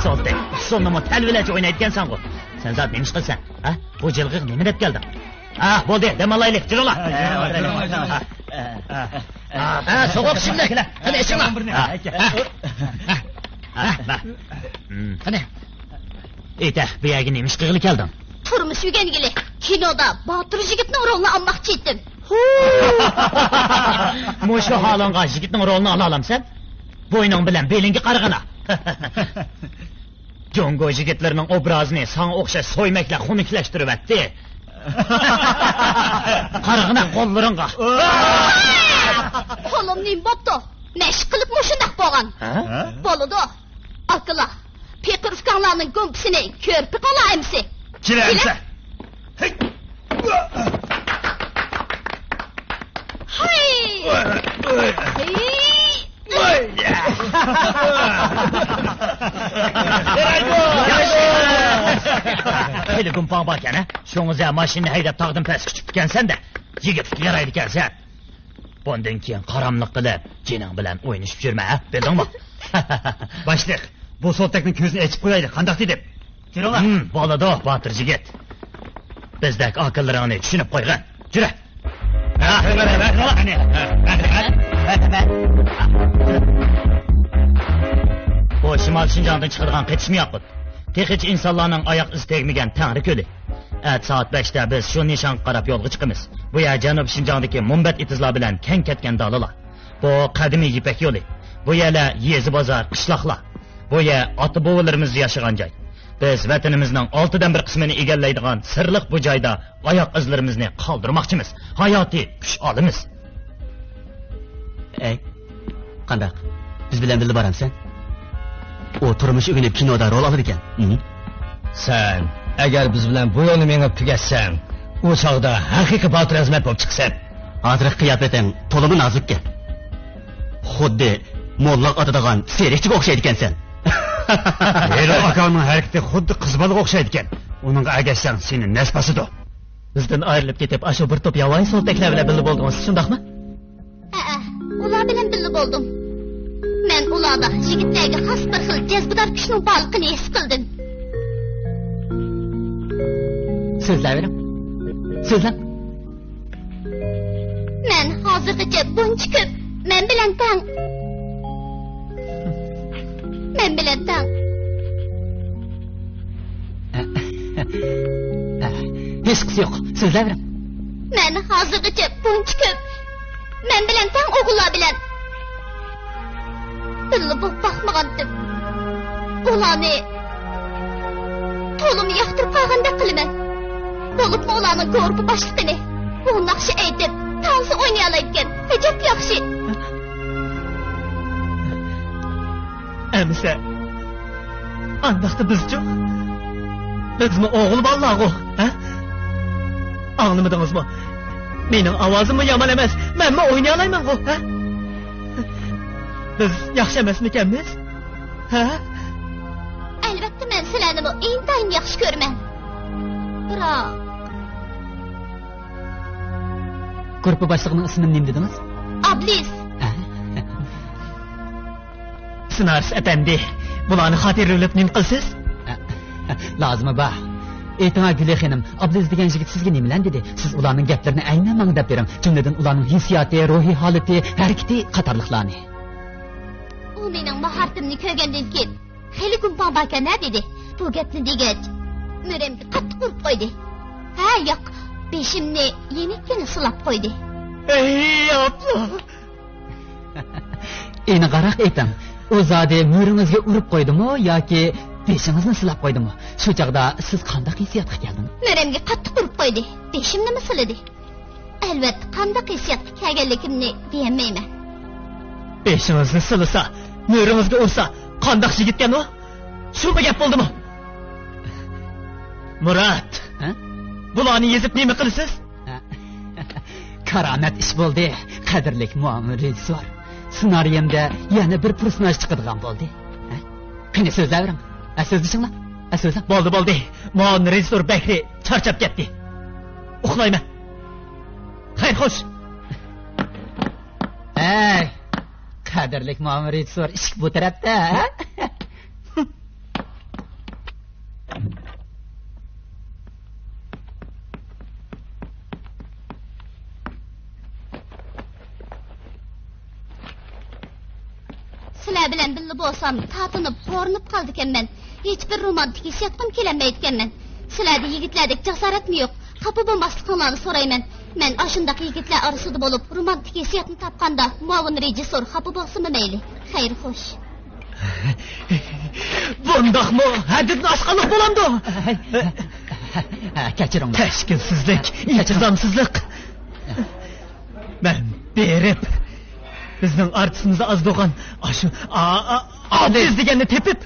سولتەك، ئۇسسۇلنىمۇ تەلۋىلەرچە ئوينايدىكەنسەنغۇ. سەن زادى نېمە ئىش قىلىسەن؟ ھە؟ بۇ جىلغىغا نېمە دەپ كەلدىڭ؟ ھە، بولدى، دەم ئالايلى، جۈرۈڭلار. ھە، سوغۇق ئىچىملىك، قېنى ئىچىڭلار. ھە، ھە، ھە. قېنى. ئېيتە، بۇ يەرگە نېمە ئىش قىلغىلى كەلدىڭ؟ تۇرمۇش ئۆگەنگىلى، كىنودا باتۇر يىگىتنىڭ رولىنى ئالماقچى ئىدىم. مۇشۇ ھالىڭغا يىگىتنىڭ رولىنى ئالالامسەن؟ بوينۇڭ بىلەن بېلىڭگە قارىغىنا. جۇڭگو يىگىتلىرىنىڭ ئوبرازىنى ساڭا ئوخشاش سويمەكلەر خۇنۈكلەشتۈرۈۋەتتى. قارىغىنا قوللىرىڭغا. قولۇم نېمە بوپتۇ؟ مەشىق قىلىپ مۇشۇنداق بولغان. ھە؟ بولىدۇ. ئاكىلار، پېقىر ئۇكاڭلارنىڭ گۇمپىسىنى كۆرپە قىلايمىسى؟ كېلە ئەمسە. ھەي! ھاي! ۋاي! ھەي! ۋاي! يارايدۇ! يارايدۇ! خېلى گۇمپاڭ باركەن، ھە؟ شۇڭىزە ماشىنىنى ھەيدەپ تاغدىن پەسكە چۈشۈپتىكەنسەن-دە. يىگىتلىك يارايدىكەنسەن. بۇندىن كېيىن قاراملىق قىلىپ، جېنىڭ بىلەن ئوينىشىپ يۈرمە، ھە؟ بىلدىڭمۇ؟ باشلىق، بۇ سولتەكنىڭ كۆزىنى ئېچىپ قويايلى، قانداق دېدىم؟ جۈرۈڭلار. ھىم، بولىدۇ، باتۇر يىگىت. بىزدەك ئاكىلىرىڭنى چۈشىنىپ قويغىن. جۈرە! بۇ شىمال شىنجاڭدىن چىقىدىغان قېتىشما ياقۇت. تېخىچە ئىنسانلارنىڭ ئاياق ئىزى تەگمىگەن تەڭرى كۆلى. ئەتە سائەت بەشتە بىز شۇ نىشانغا قاراپ يولغا چىقىمىز. بۇ يەر جەنۇب شىنجاڭدىكى مۇنبەت ئېتىزلار بىلەن كەڭ كەتكەن دالىلار. بۇ قەدىمىي يىپەك يولى. بۇ يەرلەر يېزا، بازار، قىشلاقلار. بۇ يەر ئاتا-بوۋىلىرىمىز ياشىغان جاي. بىز ۋەتىنىمىزنىڭ ئالتىدىن بىر قىسمىنى ئىگىلەيدىغان سىرلىق بۇ جايدا ئاياق ئىزلىرىمىزنى قالدۇرماقچىمىز. ھاياتىي كۈچ ئالىمىز. ئەي، قانداق؟ بىز بىلەن بىللە بارامسەن؟ ئۇ تۇرمۇش ئۆگىنىپ كىنودا رول ئالىدىكەن. ھە؟ سەن ئەگەر بىز بىلەن بۇ يولنى مېڭىپ تۈگەتسەڭ، ئۇ چاغدا ھەقىقىي باتۇر ئەزىمەت بولۇپ چىقىسەن. ھازىرقى قىياپىتىڭ تولىمۇ نازۇككەن. خۇددى موللاغا ئاتىدىغان سېرىقچىغا ئوخشايدىكەنسەن. ھېرو ئاكاڭنىڭ ھەرىكىتى خۇددى قىز بالىغا ئوخشايدىكەن. ئۇنىڭغا ئەگەشسەڭ، سېنى نەس باسىدۇ. بىزدىن ئايرىلىپ كېتىپ، ئاشۇ بىر توپ ياۋايى سولتەكلەر بىلەن بىللە بولدىڭىز، شۇنداقمۇ؟ ھەئە، ئۇلار بىلەن بىللە بولدۇم. مەن ئۇلاردا يىگىتلەرگە خاس بىر خىل جەزبىدار كۈچنىڭ بارلىقىنى ھېس قىلدىم. سۆزلەۋېرىڭ. سۆزلەڭ. مەن ھازىرغىچە بۇنچە كۆپ مەن بىلەن تەڭ، مەن بىلەن تەڭ. ھېچقىسى يوق. سۆزلەۋېرىڭ. مەن ھازىرغىچە بۇنچە كۆپ مەن بىلەن تەڭ ئوغۇللار بىلەن بىللە بولۇپ باقمىغانتىم. ئۇلارنى تولىمۇ ياقتۇرۇپ قالغاندەك قىلىمەن. بولۇپمۇ ئۇلارنىڭ گۇرۇپپا باشلىقىنى، ئۇ ناخشا ئېيتىپ، تانسا ئوينىيالايدىكەن. ئەجەب ياخشى. ئەمىسە، ئانداقتا بىزچۇ؟ بىزمۇ ئوغۇل بالىلارغۇ، ھە؟ ئاڭلىمىدىڭىزمۇ؟ مېنىڭ ئاۋازىممۇ يامان ئەمەس، مەنمۇ ئوينىيالايمەنغۇ، ھە؟ بىز ياخشى ئەمەسمىكەنمىز؟ ھە؟ ئەلۋەتتە، مەن سىلەرنىمۇ ئىنتايىن ياخشى كۆرىمەن. بىراق. گۇرۇپپا باشلىقىنىڭ ئىسمىنى نېمە دېدىڭىز؟ ئابلىز. ھە؟ سېنارىست ئەپەندى، بۇلارنى خاتىرىلەپ نېمە قىلىسىز؟ لازىمى بار. ئېيتىڭا، گۈلى خېنىم، ئابلىز دېگەن يىگىت سىزگە نېمىلەرنى دېدى؟ سىز ئۇلارنىڭ گەپلىرىنى ئەينەن ماڭا دەپ بېرىڭ. جۈملىدىن ئۇلارنىڭ ھېسسىياتى، روھىي ھالىتى، ھەرىكىتى قاتارلىقلارنى. ئۇ مېنىڭ ماھارىتىمنى كۆرگەندىن كېيىن، خېلى گۇمپاڭ باركەن-ھە دېدى. بۇ گەپنى دېگەچ، مۈرەمگە قاتتىق ئۇرۇپ قويدى. ھە، ياق، بېشىمنى يېنىككىنە سىلاپ قويدى. ئەي، ئاپلا! ئېنىقراق ئېيتىڭ، ئۇ زادى مۈرىڭىزگە ئۇرۇپ قويدىمۇ ياكى بېشىڭىزنى سىلاپ قويدىمۇ؟ شۇ چاغدا سىز قانداق ھېسسىياتقا كەلدىڭىز؟ مۈرەمگە قاتتىق ئۇرۇپ قويدى، بېشىمنىمۇ سىلىدى. ئەلۋەتتە، قانداق ھېسسىياتقا كەلگەنلىكىمنى دېيەلمەيمەن. بېشىڭىزنى سىلىسا، مۈرىڭىزگە ئۇرسا، قانداق يىگىتكەن ئۇ؟ شۇمۇ گەپ بولدىمۇ؟ مۇرات! ھە؟ بۇلارنى يېزىپ نېمە قىلىسىز؟ ھە؟ كارامەت ئىش بولدى، قەدىرلىك مۇئاۋىن رېژىسسور. سېنارىيەمدە يەنە بىر پېرسوناژ چىقىدىغان بولدى. ھە؟ قېنى، سۆزلەۋېرىڭ. ھە، سۆزلىشىڭلار. ھە، سۆزلەڭ. بولدى، بولدى. مۇئاۋىن رېژىسسور بەكرى چارچاپ كەتتى. ئۇخلايمەن. خەير، خوش. ھەي، قەدىرلىك مۇئاۋىن رېژىسسور، ئىشىك بۇ تەرەپتە، ھە؟ سىلەر بىلەن بىللە بولسام، تارتىنىپ، ھورۇنۇپ قالىدىكەنمەن. ھېچبىر رومانتىك ھېسسىياتقىمۇ كېلەلمەيدىكەنمەن. سىلەردە يىگىتلەردەك جاسارەتمۇ يوق. خاپا بولماسلىقىڭلارنى سورايمەن. مەن ئاشۇنداق يىگىتلەر ئارىسىدا بولۇپ، رومانتىك ھېسسىياتنى تاپقاندا، مۇئاۋىن رېژىسسور خاپا بولسىمۇ مەيلى. خەير، خوش. بۇنداقمۇ ھەددىدىن ئاشقانلىق بولامدۇ؟ كەچۈرۈڭ. تەشكىلسىزلىك، ئىنتىزامسىزلىق. مەن بېرىپ، بىزنىڭ ئارتىسىمىزدا ئاز-توغان ئاشۇ ئا-، ئا-، ئابلىز دېگەننى تېپىپ،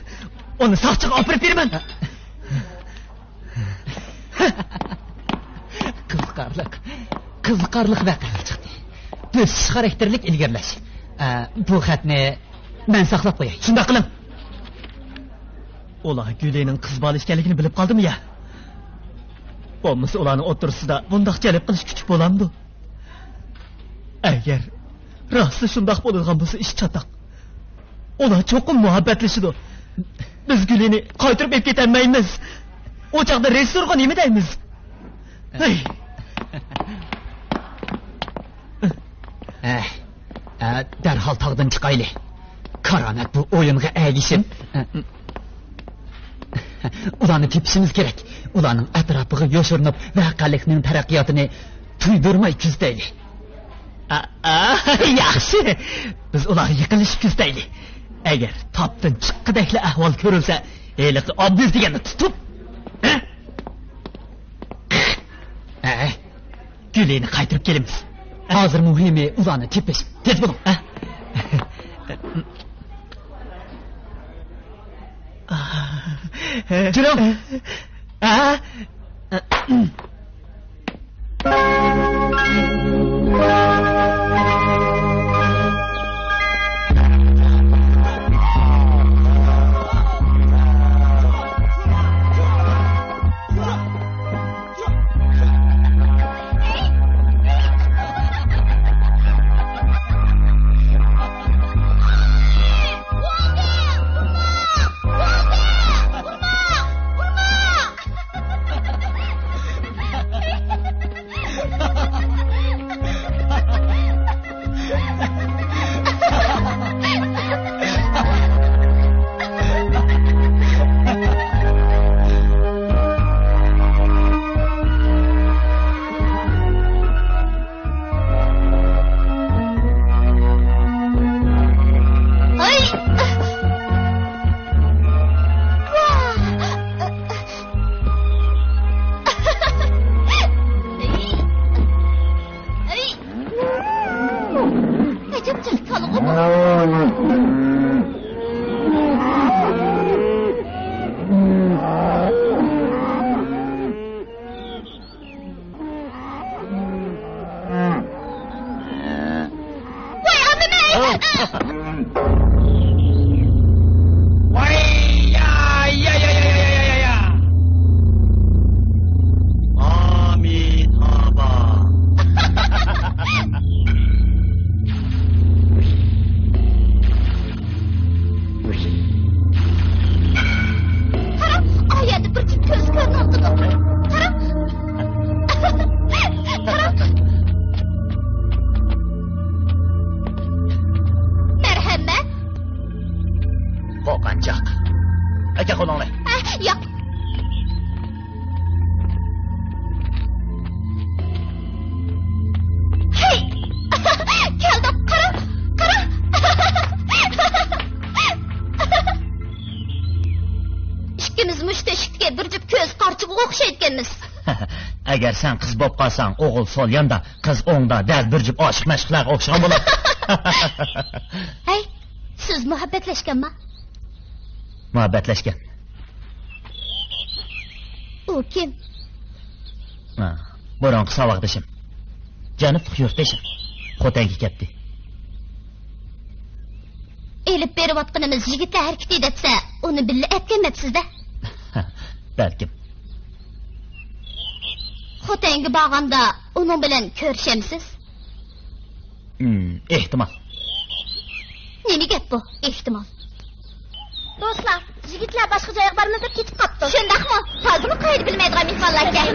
ئۇنى ساقچىغا ئاپىرىپ بېرىمەن. قىزىقارلىق، قىزىقارلىق ۋەقەلەر چىقتى. بۆسۈش خاراكتېرلىك ئىلگىرىلەش. ئە، بۇ خەتنى مەن ساقلاپ قوياي. شۇنداق قىلىڭ. ئۇلار گۈلىنىڭ قىز بالا ئىكەنلىكىنى بىلىپ قالدىمۇ يا؟ بولمىسا ئۇلارنىڭ ئوتتۇرىسىدا بۇنداق جەلپ قىلىش كۈچى بولامدۇ؟ ئەگەر راستلا شۇنداق بولىدىغان بولسا، ئىش چاتاق. ئۇلار چوقۇم مۇھەببەتلىشىدۇ. بىز گۈلىنى قايتۇرۇپ ئېلىپ كېتەلمەيمىز. ئۇ چاغدا رېژىسسورغا نېمە دەيمىز؟ ھەي! ئە، ئە، دەرھال تاغدىن چىقايلى. كارامەت بۇ ئويۇنغا ئەگىشىپ. ئۇلارنى تېپىشىمىز كېرەك. ئۇلارنىڭ ئەتراپىغا يوشۇرۇنۇپ، ۋەقەلىكنىڭ تەرەققىياتىنى تۇيدۇرماي كۆزىتەيلى. ئا، ئا، ياخشى. بىز ئۇلارغا يېقىنلىشىپ كۆزىتەيلى. ئەگەر تاپتىن چىققۇدەكلا ئەھۋال كۆرۈلسە، ھېلىقى ئابدۇل دېگەننى تۇتۇپ، ھە؟ ھە؟ گۈلىنى قايتۇرۇپ كېلىمىز. ھازىر مۇھىمى ئۇلارنى تېپىش. تېز بولۇڭ. ھە؟ كىرىڭ. ھە؟ ئەجەب جىق كالىغۇ بۇ. ۋاي ئانىمەي! ۋاي، يا، يا، يا. ئامىتابا. قارا، ئا يەردە بىر جۈپ كۆز كۆرۈنۈۋاتىدۇ. قارا. قارا. مەرھەمەت. قورقۇنچاق. ئەكە قولۇڭنى. ھە، ياق. ھەي! كەلدۇق، قارا، قارا! ئىككىمىز مۇشۇ تۆشۈكتىكى بىر جۈپ كۆز قارىچىغا ئوخشايدىكەنمىز. ئەگەر سەن قىز بولۇپ قالساڭ، ئوغۇل سول ياندا، قىز ئوڭدا، دەل بىر جۈپ ئاشىق-مەشۇقلارغا ئوخشىغان بولىدۇ. ھەي، سىز مۇھەببەتلەشكەنما؟ مۇھەببەتلەشكەن. ئۇ كىم؟ ھا، بۇرۇنقى ساۋاقدىشىم. جەنۇبلۇق يۇرتدىشىم. خوتەنگە كەتتى. ئېلىپ بېرىۋاتقىنىمىز يىگىتلەر ھەرىكىتى دەپسە، ئۇنى بىللە ئەتكەن دەپسىز-دە؟ بەلكىم. خوتەنگە بارغاندا ئۇنىڭ بىلەن كۆرۈشەمسىز؟ ھىم، ئېھتىمال. نېمە گەپ بۇ، ئېھتىمال؟ دوستلار، يىگىتلەر باشقا جايغا بارىمىز دەپ كېتىپ قاپتۇ. شۇنداقمۇ؟ تازىمۇ قائىدە بىلمەيدىغان مېھمانلاركەن.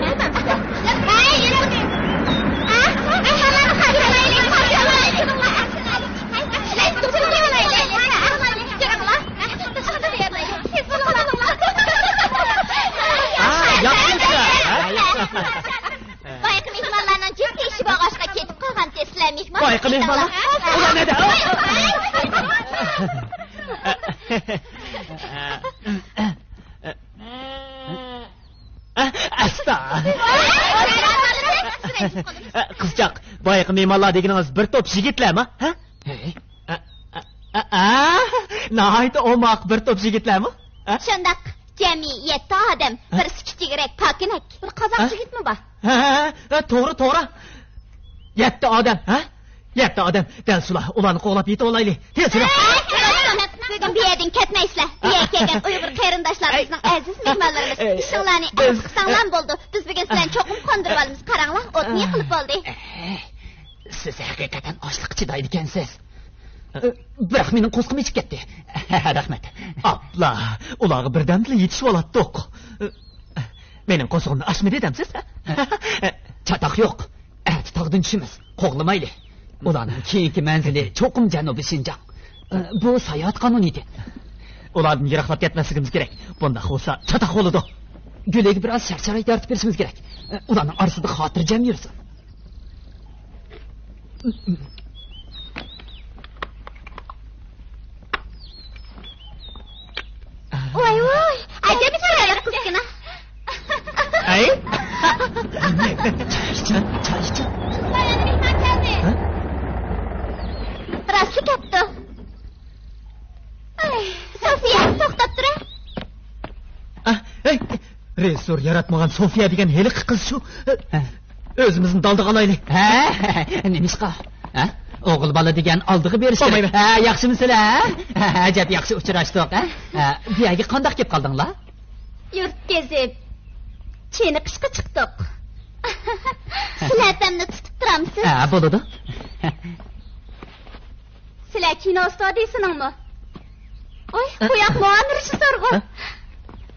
ھەي، يۈرۈڭ! بايىقى مېھمانلارنىڭ جىق ئىشى بولغاچقا كېتىپ قالغانتى، سىلەر مېھمان بايىقى مېھمانلار؟ ئۇلار نەدە؟ ئەستا. قىزچاق، بايىقى مېھمانلار دېگىنىڭىز بىر توپ يىگىتلەرما؟ ھە؟ ئە، ئە، ئە، ئە، ناھايىتى ئوماق بىر توپ يىگىتلەرمۇ؟ ھە؟ شۇنداق، جەمئىي يەتتە ئادەم، ھە؟ بىرسى كىچىكرەك، پاكىنەك. بىر قازاق ھە؟ يىگىتمۇ بار. ھە، ھە، ھە، ھە، توغرا، توغرا. يەتتە ئادەم، ھە؟ يەتتە ئادەم. دەل شۇلار، ئۇلارنى قوغلاپ يېتىۋالايلى. تېز يۈرۈڭ. بۈگۈن بۇ يەردىن كەتمەيسىلەر. بۇ يەرگە كەلگەن ئۇيغۇر قېرىنداشلار بىزنىڭ ئەزىز مېھمانلىرىمىز. ئىشىڭلارنى ئەمدى قىلساڭلارمۇ بولىدۇ. بىز بۈگۈن سىلەرنى چوقۇم قاندۇرۇۋالىمىز. قاراڭلار، ئوتنى يېقىلىپ بولدى. سىز ھەقىقەتەن ئاچلىققا چىدايدىكەنسىز. بىراق مېنىڭ قورسىقىم ئېچىپ كەتتى. رەھمەت. ئاپلا، ئۇلارغا بىردەمدىلا يېتىشىۋالاتتۇق. مېنىڭ قورسىقىمنى ئاچمىدى دەمسىز؟ چاتاق يوق. ئەتە تاغدىن چۈشىمىز. قوغلىمايلى. ئۇلارنىڭ كېيىنكى مەنزىلى چوقۇم جەنۇبىي شىنجاڭ. ئە، بۇ ساياھەت قانۇنىيىتى. ئۇلاردىن يىراقلاپ كەتمەسلىكىمىز كېرەك. بۇنداق بولسا چاتاق بولىدۇ. گۈلىگە بىراز شارائىت يارىتىپ بېرىشىمىز كېرەك. ئە، ئۇلارنىڭ ئارىسىدا خاتىرجەم يۈرسۇن. ۋاي، ۋاي، ئەجەب چىرايلىق قىزكىنا. ئەي؟ چاي ئىچىڭ، چاي ئىچىڭ. بايان مېھمان كەلدى. ھە؟ راستلا كەپتۇ. ئەي، سوفىيە، توختاپ تۇرە. ئە، ئەي، رېژىسسور ياراتمىغان سوفىيە دېگەن ھېلىقى قىز شۇ. ھە. ئۆزىمىزنى دالدىغا ئالايلى. ھە، نېمىشقا؟ ھە؟ ئوغۇل بالا دېگەن ئالدىغا بېرىش كېرەك. بولمايمەن. ھە، ياخشىمۇسىلەر؟ ھە، ئەجەب ياخشى ئۇچراشتۇق، ھە؟ ھە، بۇ يەرگە قانداق كېلىپ قالدىڭلار؟ يۇرت كېزىپ، چېنىقىشقا چىقتۇق. سىلەر دەمنى تۇتۇپ تۇرامسىز؟ ھە، بولىدۇ. سىلەر كىنو ئىستۇدىيىسىنىڭمۇ؟ ئوي، بۇ ياق مۇئاۋىن رېژىسسورغۇ. ھە؟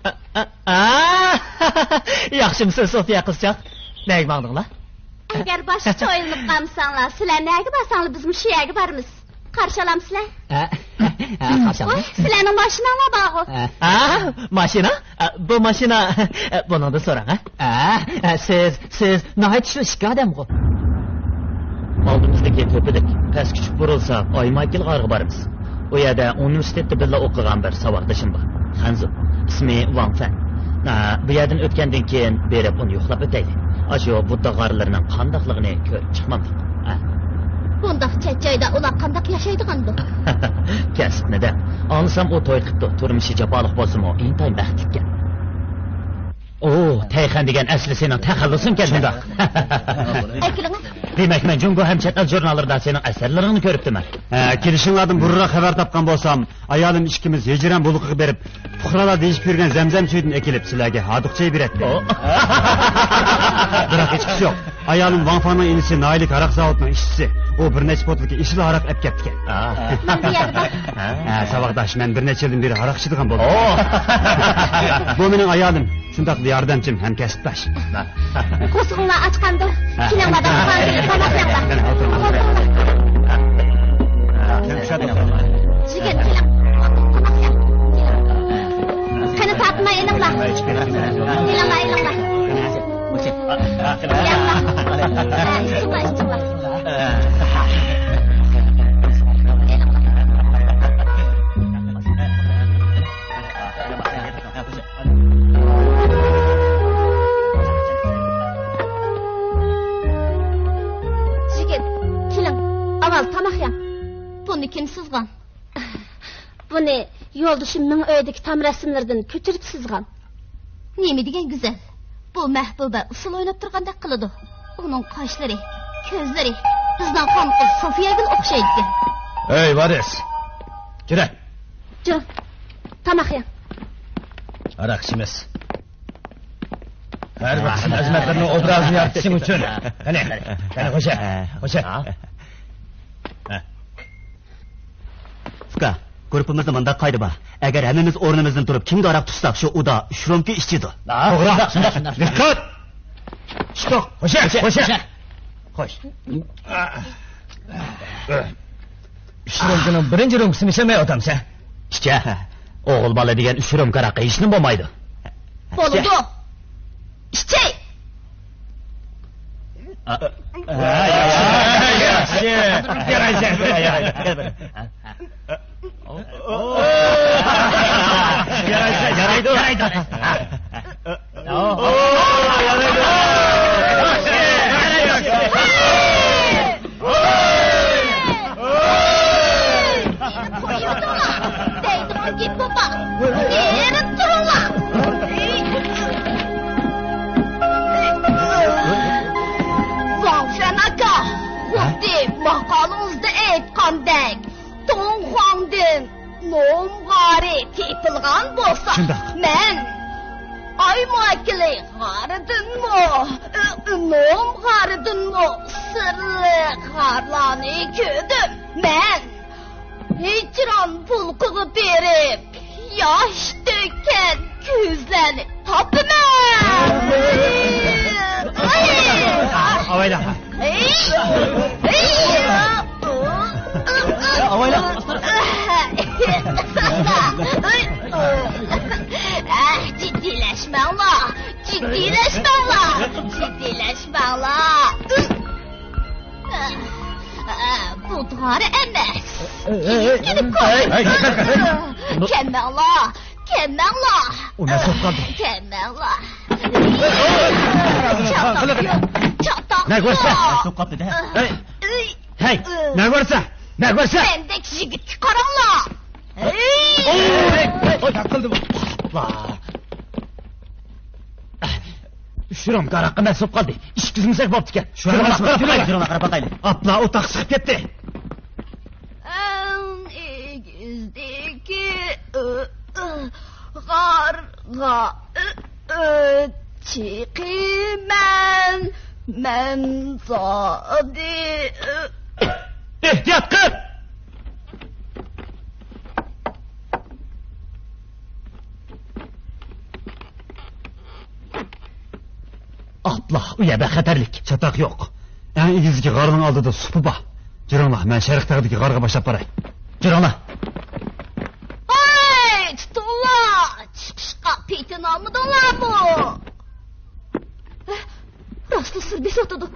ئا، ئا، ئا. ياخشىمۇسىز، سوفىيە قىزچاق؟ نەگە ماڭدىڭلار؟ ئەگەر باشقىچە ئويلىنىپ قالمىساڭلار، سىلەر نەگە بارساڭلار، بىزمۇ شۇ يەرگە بارىمىز. قارشى ئالامسىلەر؟ ھە، ھە، قارشى ئالىمەن. ئوي، سىلەرنىڭ ماشىناڭلار بارغۇ. ھە. ھە، ماشىنا؟ ئە، بۇ ماشىنا، ئە، بۇنىڭدىن سوراڭ، ھە؟ ئە، ئە، سىز، سىز ناھايىتى شۇ ئىككى ئادەمغۇ. ئالدىمىزدىكى تۆپىلىك پەسكە چۈشۈپ بۇرۇلساق، ئاي مايكېل غارىغا بارىمىز. ئۇ يەردە ئۇنىۋېرسىتېتتا بىللە ئوقۇغان بىر ساۋاقدىشىم بار. خەنزۇ. ئىسمى ۋاڭ فەن. ئە، بۇ يەردىن ئۆتكەندىن كېيىن بېرىپ ئۇنى يوقلاپ ئۆتەيلى. ئاشۇ بۇددا غارلىرىنىڭ قانداقلىقىنى كۆرۈپ چىقمامدۇق. ھە. بۇنداق چەت جايدا ئۇلار قانداق ياشايدىغاندۇ؟ كەسىپنى دە. ئاڭلىسام ئۇ توي قىپتۇ، تۇرمۇشى جاپالىق بولسىمۇ، ئىنتايىن بەختلىككەن. ئو، تەيخەن دېگەن ئەسلى سېنىڭ تەخەللۇسۇڭكەن. شۇنداق. ئەكېلىڭە. دېمەك، مەن جۇڭگو ھەم چەت ئەل ژۇرناللىرىدا سېنىڭ ئەسەرلىرىڭنى كۆرۈپتىمەن. ھە، كېلىشىڭلاردىن بۇرۇنراق خەۋەر تاپقان بولسام، ئايالىم ئىككىمىز ھىجران بۇلىقىغا بېرىپ، پۇقرالار دېيىشىپ يۈرگەن زەمزەم سۈيىدىن ئەكېلىپ، سىلەرگە ھاردۇق چېيى بېرەتتى. ئو. بىراق ھېچقىسى يوق. ئايالىم ۋاڭ فاڭنىڭ ئىنىسى ناھىيەلىك ھاراق زاۋۇتىنىڭ ئىشچىسى. ئۇ بىر نەچچە پوتىلكا ئېسىل ھاراق ئەپ كەپتىكەن. ئا. مەن بۇ يەردە بار. ھە، ساۋاقداش، مەن بىر نەچچە يىلدىن بېرى ھاراق ئىچىدىغان بولدۇم. ئو. بۇ مېنىڭ ئايالىم. شۇنداقلا ياردەمچىم ھەم كەسىپداش. قورسىقىڭلار ئاچقاندۇ؟ ھە. كېلىڭلار، دادام، تاماق يەڭلار. مانا، ئولتۇرۇڭلار. ئولتۇرۇڭلار. يىگىت، كېلىڭ. تاماق يەڭ. كېلىڭ. قېنى، تارتماي ئېلىڭلار. ئېلىڭلار، ئېلىڭلار. يەڭلار. ھە، ئىچىڭلار، ئىچىڭلار. يىگىت، كېلىڭ، ئاۋۋال تاماق يەڭ. بۇنى كىم سىزغان؟ بۇنى يولدىشىمنىڭ ئۆيىدىكى تام رەسىملىرىدىن كۆچۈرۈپ سىزغان. نېمە دېگەن گۈزەل! بۇ مەھبۇبە ئۇسسۇل ئويناپ تۇرغاندەك قىلىدۇ. ئۇنىڭ قاشلىرى، كۆزلىرى بىزنىڭ خانقىز سوفىيەگىلا ئوخشايدىكەن. ئەي، ۋارىس! كىرە! جۇ، تاماق يەڭ. ھاراق ئىچىمىز. ھەر بىر قىسىم خىزمەتلىرىنىڭ ئوبرازىنى يارىتىشىڭ ئۈچۈن. قېنى، قېنى، خوشە، خوشە. ئۇكا، گۇرۇپپىمىزدا مۇنداق قائىدە بار. ئەگەر ھەممىمىز ئورنىمىزدىن تۇرۇپ، كىمگە ھاراق تۇتساق، شۇ ئۇدا ئۈچ رومكا ئىچىدۇ. توغرا. شۇنداق، شۇنداق، شۇنداق. دىققەت! ئىچتۇق. خوشە، خوشە. خوش. ئۈچ رومكىنىڭ بىرىنچى رومكىسىنى ئىچەلمەيۋاتامسەن؟ ئىچە. ئوغۇل بالا دېگەن ئۈچ رومكا ھاراققا ھېچنېمە بولمايدۇ. بولىدۇ. ئىچەي. يارايدۇ. يارايدۇ. دەيدىغان گېپى بار. نېرى تۇرۇڭلار. ۋاڭ فەن ئاكا، خۇددى ماقالىڭىزدا ئېيتقاندەك، توڭخۇاڭدىن نوم غارى تېپىلغان بولسا، شۇنداق. مەن ئاي ماكىلى غارىدىنمۇ، نوم غارىدىنمۇ سىرلىق غارلارنى كۆردۈم. مەن ھىجران بۇلىقىغا بېرىپ، ياش تۆككەن كۆزلەرنى تاپىمەن. ئاۋايلا. ئاۋايلا. جىددىيلەشمەڭلار، جىددىيلەشمەڭلار، جىددىيلەشمەڭلار. بۇ دورا ئەمەس. كەلمەڭلار، كەلمەڭلار. ئۇ نەسىپ قالدى. كەلمەڭلار. چاتاق يوق، چاتاق يوق. نەگە بارسا؟ نەسىپ قالدى دە. ھەي، نەگە بارسا؟ نەگە بارسا؟ مەندەك يىگىتكە قاراڭلار. ھەي. ئوي، ئوي، ئوي، تاقىلدىم. ئاپلا. شۇرام، ھاراققا مەست بولۇپ قالدى. ئىچكۈزمىسەك بوپتىكەن. شۇرام، شۇرام، قاراپ باقايلى. شۇرام، قاراپ باقايلى. ئاپلا، ئۇ تاقسى چىقىپ كەتتى. ئەڭ ئېگىزدىكى، ئۆ، ئۆ، غارغا، ئۆ، ئۆ، چىقىمەن مەن زادى، ئۆ. ئېھتىيات قىل! ئاپلا، ئۇ يەردە خەتەرلىك. چاتاق يوق. ئەڭ ئېگىزدىكى غارنىڭ ئالدىدا سۇپا بار. جۈرۈڭلار، مەن شەرقىي تەغدىكى غارغا باشلاپ باراي. جۈرۈڭلار. ھەي، تۇتۇڭلار! چىقىشقا پېتىنالمىدىڭلارمۇ؟ راستلا سىر بېسىۋاتىدۇ.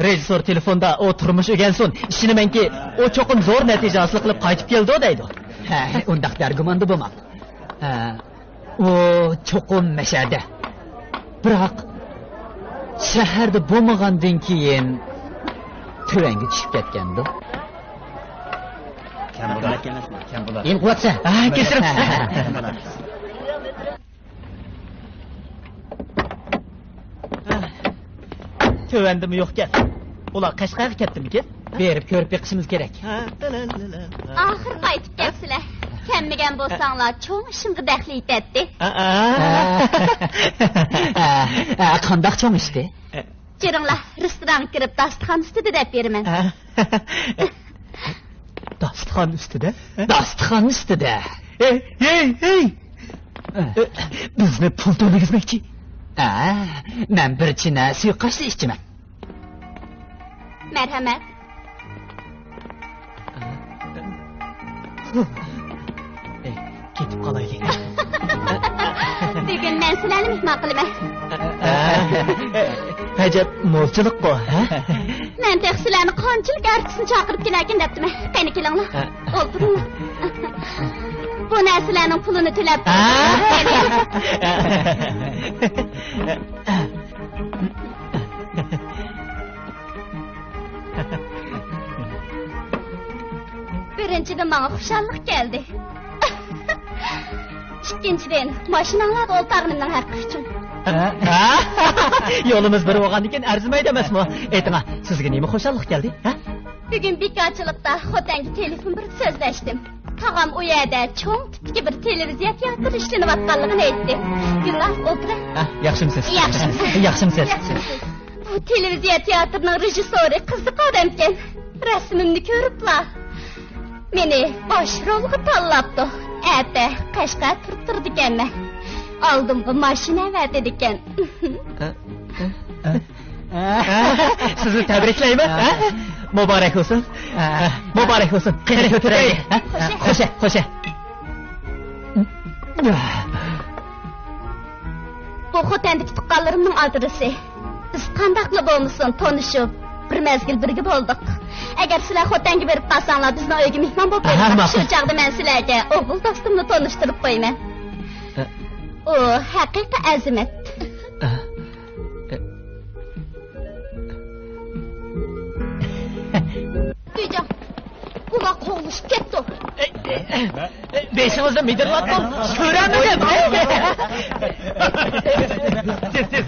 رېژىسسور تېلېفوندا، «ئۇ تۇرمۇش ئۆگەنسۇن، ئىشىنىمەنكى، ئۇ چوقۇم زور نەتىجە ھاسىل قىلىپ قايتىپ كېلىدۇ» دەيدۇ. ھە، ئۇنداق دەرگۇماندا بولماڭ. ھە، ئۇ چوقۇم مەشەدە. بىراق، شەھەردە بولمىغاندىن كېيىن تۆۋەنگە چۈشۈپ كەتكەندۇ. كەم بولار. كەم بولار. ئىم قۇۋاتسە. ھە، كەچۈرۈڭ. تۆۋەندىمۇ يوقكەن. ئۇلار قەشقەرگە كەتتىمىكىن؟ بېرىپ كۆرۈپ بېقىشىمىز كېرەك. ئاخىر قايتىپ كەپسىلەر. كەلمىگەن بولساڭلار، چوڭ ئىشىمغا دەخلى يېتەتتى. ئا، ئا. ئا، ئا، قانداق چوڭ ئىشتى؟ جۈرۈڭلار، رېستورانغا كىرىپ، داستىخان ئۈستىدە دەپ بېرىمەن. داستىخان ئۈستىدە؟ داستىخان ئۈستىدە. ھەي، ھەي، ھەي! بىزنى پۇل تۆلىگۈزمەكچى. ھە، مەن بىر چىنە سۇيۇق قاشلا ئىچىمەن. مەرھەمەت. كېتىپ قالايلى. بۈگۈن مەن سىلەرنى مېھمان قىلىمەن. ئەجەب مولچىلىققۇ، ھە؟ مەن تېخى سىلەرنى قانچىلىك ئەرتىسنى چاقىرىپ كېلەركىن دەپتىمەن. قېنى، كېلىڭلار. ھە. ئولتۇرۇڭلار. بۇ نەرسىلەرنىڭ پۇلىنى تۆلەپ ھە؟ بىرىنچىدىن، ماڭا خۇشاللىق كەلدى. ئىككىنچىدىن، ماشىناڭلاردا ئولتۇرغىنىمنىڭ ھەققى ئۈچۈن. ھە؟ يولىمىز بىر بولغاندىكىن ئەرزىمەيدۇ ئەمەسمۇ؟ ئېيتىڭا، سىزگە نېمە خۇشاللىق كەلدى؟ ھە؟ بۈگۈن بىكارچىلىقتا خوتەنگە تېلېفون بىر سۆزلەشتىم. تاغام ئۇ يەردە چوڭ تىپتىكى بىر تېلېۋىزىيە تىياتىرى ئىشلىنىۋاتقانلىقىنى ئېيتتى. گۈلنار، ئولتۇرە. ھە، ياخشىمسىز؟ ياخشىمسىز؟ ياخشىمسىز؟ ياخشىمسىز؟ بۇ تېلېۋىزىيە تىياتىرىنىڭ رېژىسسورى قىزىق ئادەمكەن. رەسىمىمنى كۆرۈپلا، مېنى باش رولغا تاللاپتۇ. ئەتە قەشقەر تۇرۇپ تۇرىدىكەنمەن. ئالدىمغا ماشىنا ئەۋەتىدىكەن. سىزنى تەبرىكلەيمەن. مۇبارەك بولسۇن. مۇبارەك بولسۇن. قېنى، كۆتۈرەيلى. خوشە. خوشە، خوشە. بۇ خوتەندىكى تۇغقانلىرىمنىڭ ئادرېسى. بىز قانداقلا بولمىسۇن تونۇشۇپ، بىر مەزگىل بىرگە بولدۇق. ئەگەر سىلەر خوتەنگە بېرىپ قالساڭلار، بىزنىڭ ئۆيگە مېھمان بولۇپ ئاھا، بېرىڭلار. ماقۇل. شۇ چاغدا مەن سىلەرگە ئوغۇل دوستۇمنى تونۇشتۇرۇپ قويىمەن. ئە. ئۇ ھەقىقىي ئەزىمەت. ئە. ئە. ئۆيجان، ئۇلار قوغلىشىپ كەتتى. بېشىڭىزنى مىدىرلاپ تۇر، كۆرەلمىدىم. تېز، تېز.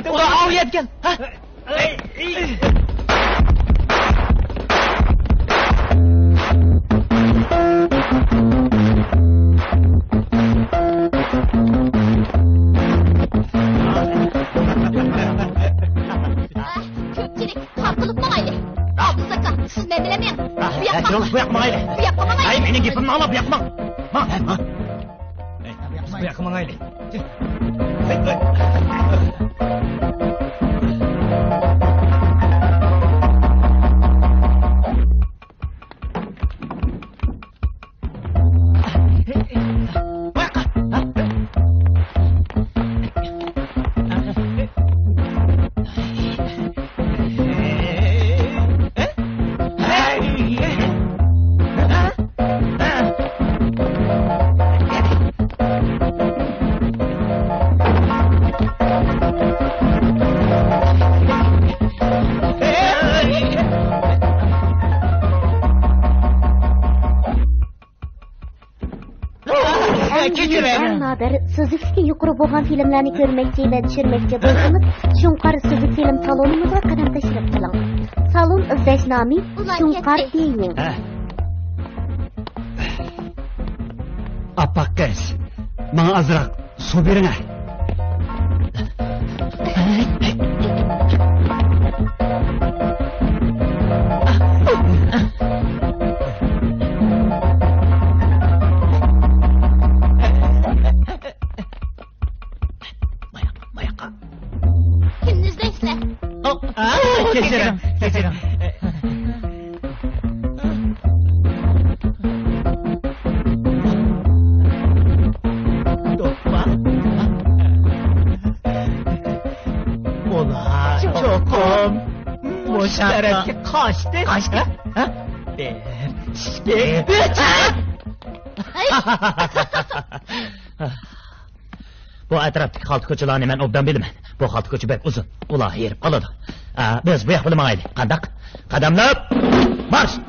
ئۇلار ئاۋۇ يەتكەن. ھە؟ كۆپچىلىك، تارتىلىپ ماڭايلى. ئابدۇزاكا، سىز مەن بىلەن مېڭىڭ. بۇ ياققا. بۇ ياققا ماڭايلى. بۇ ياققا ماڭايلى. ئەي، مېنىڭ گېپىمنى ئاڭلاپ، بۇ ياققا ماڭ. ماڭ. بۇ ياققا ماڭايلى. ئەڭ نادىر، سۈزۈكلۈكى يۇقىرى بولغان فىلىملەرنى كۆرمەكچى ۋە چۈشۈرمەكچى بولسىڭىز، شۇڭقار سۈزۈك فىلىم سالونىمىزغا قەدەم تەشرىپ قىلىڭ. سالون ئىزدەش نامى شۇڭقار كېتتى. دېيىڭ. ھە. ئاپئاق قىز، ماڭا ئازراق سۇ بېرىڭە. ماياققا، ماياققا. كىمنى ئىزدەيسىلەر؟ ئا، كەچۈرۈڭ، كەچۈرۈڭ. ئۇلار چوقۇم مۇشۇ تەرەپكە قاچتى. قاچتى؟ ھە؟ بىر، ئىككى، ئۈچ. بۇ ئەتراپتىكى خالتا كوچىلارنى مەن ئوبدان بىلىمەن. بۇ خالتا كوچا بەك ئۇزۇن. ئۇلار ھېرىپ قالىدۇ. ئا، بىز بۇ ياق بىلەن ماڭايلى. قانداق؟ قەدەملەپ مارش!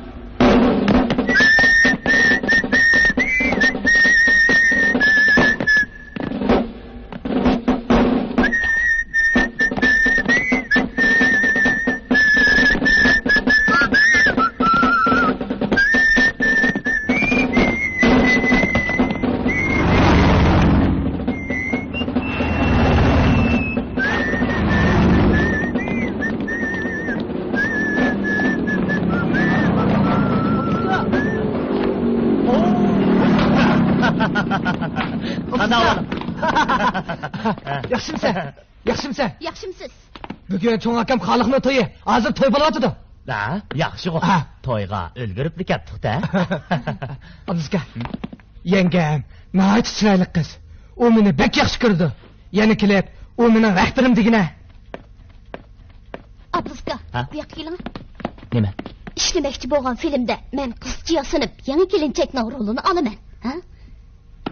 ياخشىمسەن؟ ياخشىمسەن؟ ياخشىمسىز؟ بۈگۈن چوڭ ئاكام خالىقنىڭ تويى. ھازىر توي بولۇۋاتىدۇ. ھە، ياخشىغۇ. ھە. تويغا ئۈلگۈرۈپلا كەتتۇق-دە. ئابدۇزاكا، يەڭگەم ناھايىتى چىرايلىق قىز. ئۇ مېنى بەك ياخشى كۆرىدۇ. يەنە كېلىپ، ئۇ مېنىڭ رەھبىرىم دېگىنە. ئابلىزكا، ھە؟ بۇ ياققا كېلىڭ. نېمە؟ ئىشلىمەكچى بولغان فىلىمدە مەن قىزچە ياسىنىپ، يېڭى كېلىنچەكنىڭ رولىنى ئالىمەن. ھە؟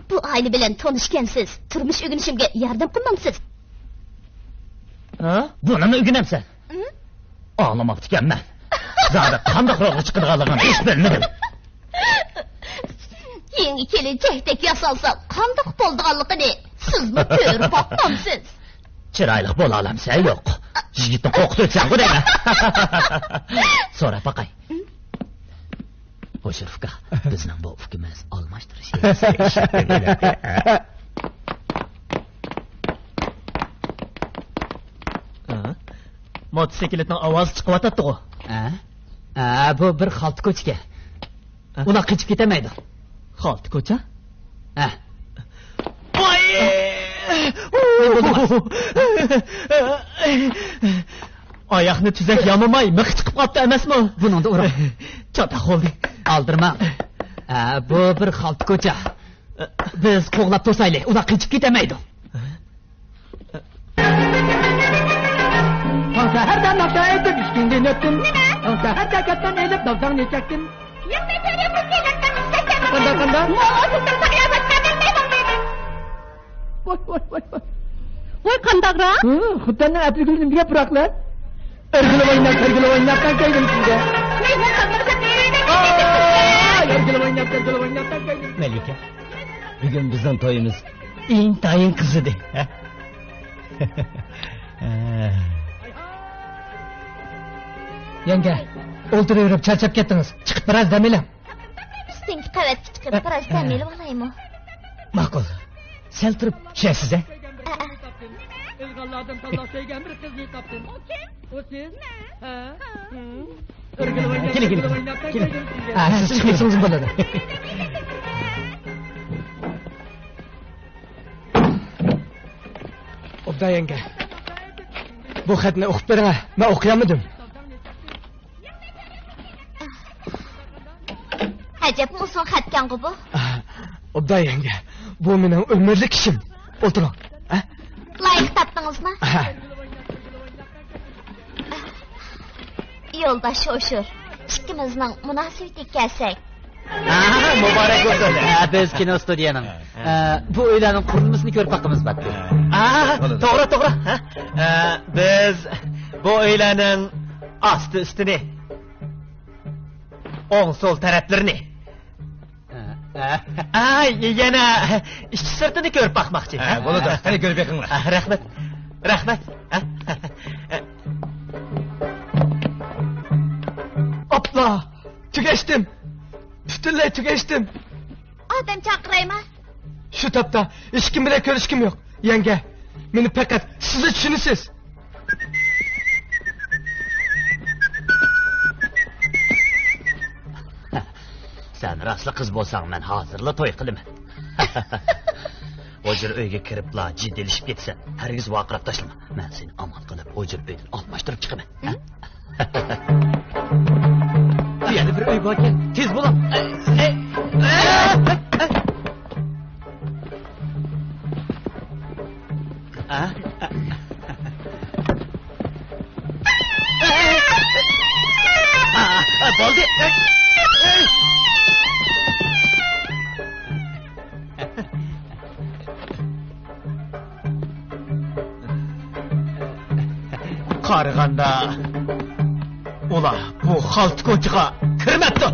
بۇ ئائىلە بىلەن تونۇشكەنسىز، تۇرمۇش ئۆگىنىشىمگە ياردەم قىلمامسىز؟ ھە؟ بۇنىمۇ ئۆگىنەمسەن؟ ھە؟ ئاڭلىماپتىكەنمەن. زادى قانداق رولغا چىقىدىغانلىقىنى ھېچ بىلمىدىم. يېڭى كېلىنچەكتەك ياسالسا قانداق بولىدىغانلىقىنى سىزمۇ كۆرۈپ باقمامسىز؟ چىرايلىق بولالامسەن؟ يوق. يىگىتنى قورقۇتۇۋەتسەڭغۇ دەيمەن. سوراپ باقاي. ھوشۇر ئۇكا، بىزنىڭ بۇ ئۇكىمىز ئالماشتۇرۇش. ھە؟ موتوسىكلىتنىڭ ئاۋازى چىقىۋاتاتتىغۇ؟ ھە؟ ھە، بۇ بىر خالتا كوچىكەن. ھە؟ ئۇلار قېچىپ كېتەلمەيدۇ. خالتا كوچا؟ ھە. ۋاي! ئاياقنى تۈزەك يامىماي، مىخى چىقىپ قاپتۇ ئەمەسمۇ؟ بۇنىڭدا ئۇرۇڭ. چاتاق بولدى. ئالدىرىماڭ. ھە، بۇ بىر خالتا كوچا. بىز قوغلاپ توسايلى، ئۇلار قېچىپ كېتەلمەيدۇ. تاڭ سەھەردە ناخشا ئېيتىپ، ئىشىكىڭدىن ئۆتتۈم. نېمە؟ تاڭ سەھەردە كەتمەن ئېلىپ، داۋزاڭنى چەكتىم. يىغمەي تۆرە قىز كەلگەن، سەكسەن قانداق، قانداق؟ موڭغۇل سىزدىن پەريازات بەرمەي ماڭمايمەن. ۋاي، ۋاي، ۋاي، ۋاي. ۋاي، قانداقراق؟ ھە، خۇداننىڭ ئەپلىكىلىرىنى دېگەن پۇراقلار. ئەرگىلى ئويناپ، تەرگىلى ئويناپتان كەلدىم سىزگە. مەيمۇن قاپلىسا ئاي، ئەرگىلى ئويناپ، تەرگىلى ئويناپتان كەلدىم. مەلىكە، بۈگۈن بىزنىڭ تويىمىز ئىنتايىن قىزىدى، ھە؟ يەڭگە، ئولتۇرۇۋېرىپ چارچاپ كەتتىڭىز. چىقىپ بىراز دەم ئېلىڭ. ئۈستۈنكى قەۋەتكە چىقىپ بىراز دەم ئېلىۋالايمۇ؟ ماقۇل. سەل تۇرۇپ چۈشەرسىز، ھە؟ ئە، ئە. ئىلغارلاردىن تاللاپ سۆيگەن بىر قىزنى تاپتىم. ئۇ كىم؟ ئۇ سىز؟ ھە؟ كېلىڭ، كېلىڭ، كېلىڭ. ھە، سىز چىقمىسىڭىزمۇ بولىدۇ. ئوبدان يەڭگە، بۇ خەتنى ئوقۇپ بېرىڭە، مەن ئوقۇيالمىدىم. ئەجەبمۇ ئۇزۇن خەتكەنغۇ بۇ. ئوبدان يەڭگە، بۇ مېنىڭ ئۆمۈرلۈك ئىشىم. ئولتۇرۇڭ. ھە؟ لايىق تاپتىڭىزمۇ؟ ھە. يولداش ھوشۇر، ئىككىمىزنىڭ مۇناسىۋىتىگە كەلسەك. ھە، مۇبارەك بولسۇن. ھە، بىز كىنو ستۇدىيەنىڭ، ھە، بۇ ئۆيلەرنىڭ قۇرۇلمىسىنى كۆرۈپ باققىمىز باتتى. ھە، توغرا، توغرا. ھە، بىز بۇ ئۆيلەرنىڭ ئاستى ئۈستىنى، ئوڭ سول تەرەپلىرىنى، ئە، ئە، ئە، يەنە ئىچى سىرتىنى كۆرۈپ باقماقچى. ھە، بولىدۇ. قېنى كۆرۈپ بېقىڭلار. ئە، رەھمەت. رەھمەت. ئە، ئە، ئە. ئاپلا! تۈگەشتىم. پۈتۈنلەي تۈگەشتىم. ئادەم چاقىرايما؟ شۇ تاپتا ھېچكىم بىلەن كۆرۈشكۈم يوق. يەڭگە، مېنى پەقەت سىزلا چۈشىنىسىز. سەن راستلا قىز بولساڭ، مەن ھازىرلا توي قىلىمەن. ھۇجرا ئۆيگە كىرىپلا جىددىيلىشىپ كېتىسەن. ھەرگىز ۋارقىراپ تاشلىما. مەن سېنى ئامان قىلىپ، ھۇجرا ئۆيدىن ئالماشتۇرۇپ چىقىمەن. ھە؟ بۇ يەردە بىر ئۆي باركەن. تېز بولۇڭ. بولدى. قارىغاندا، ئۇلار بۇ خالتا كوچىغا كىرمەپتۇ.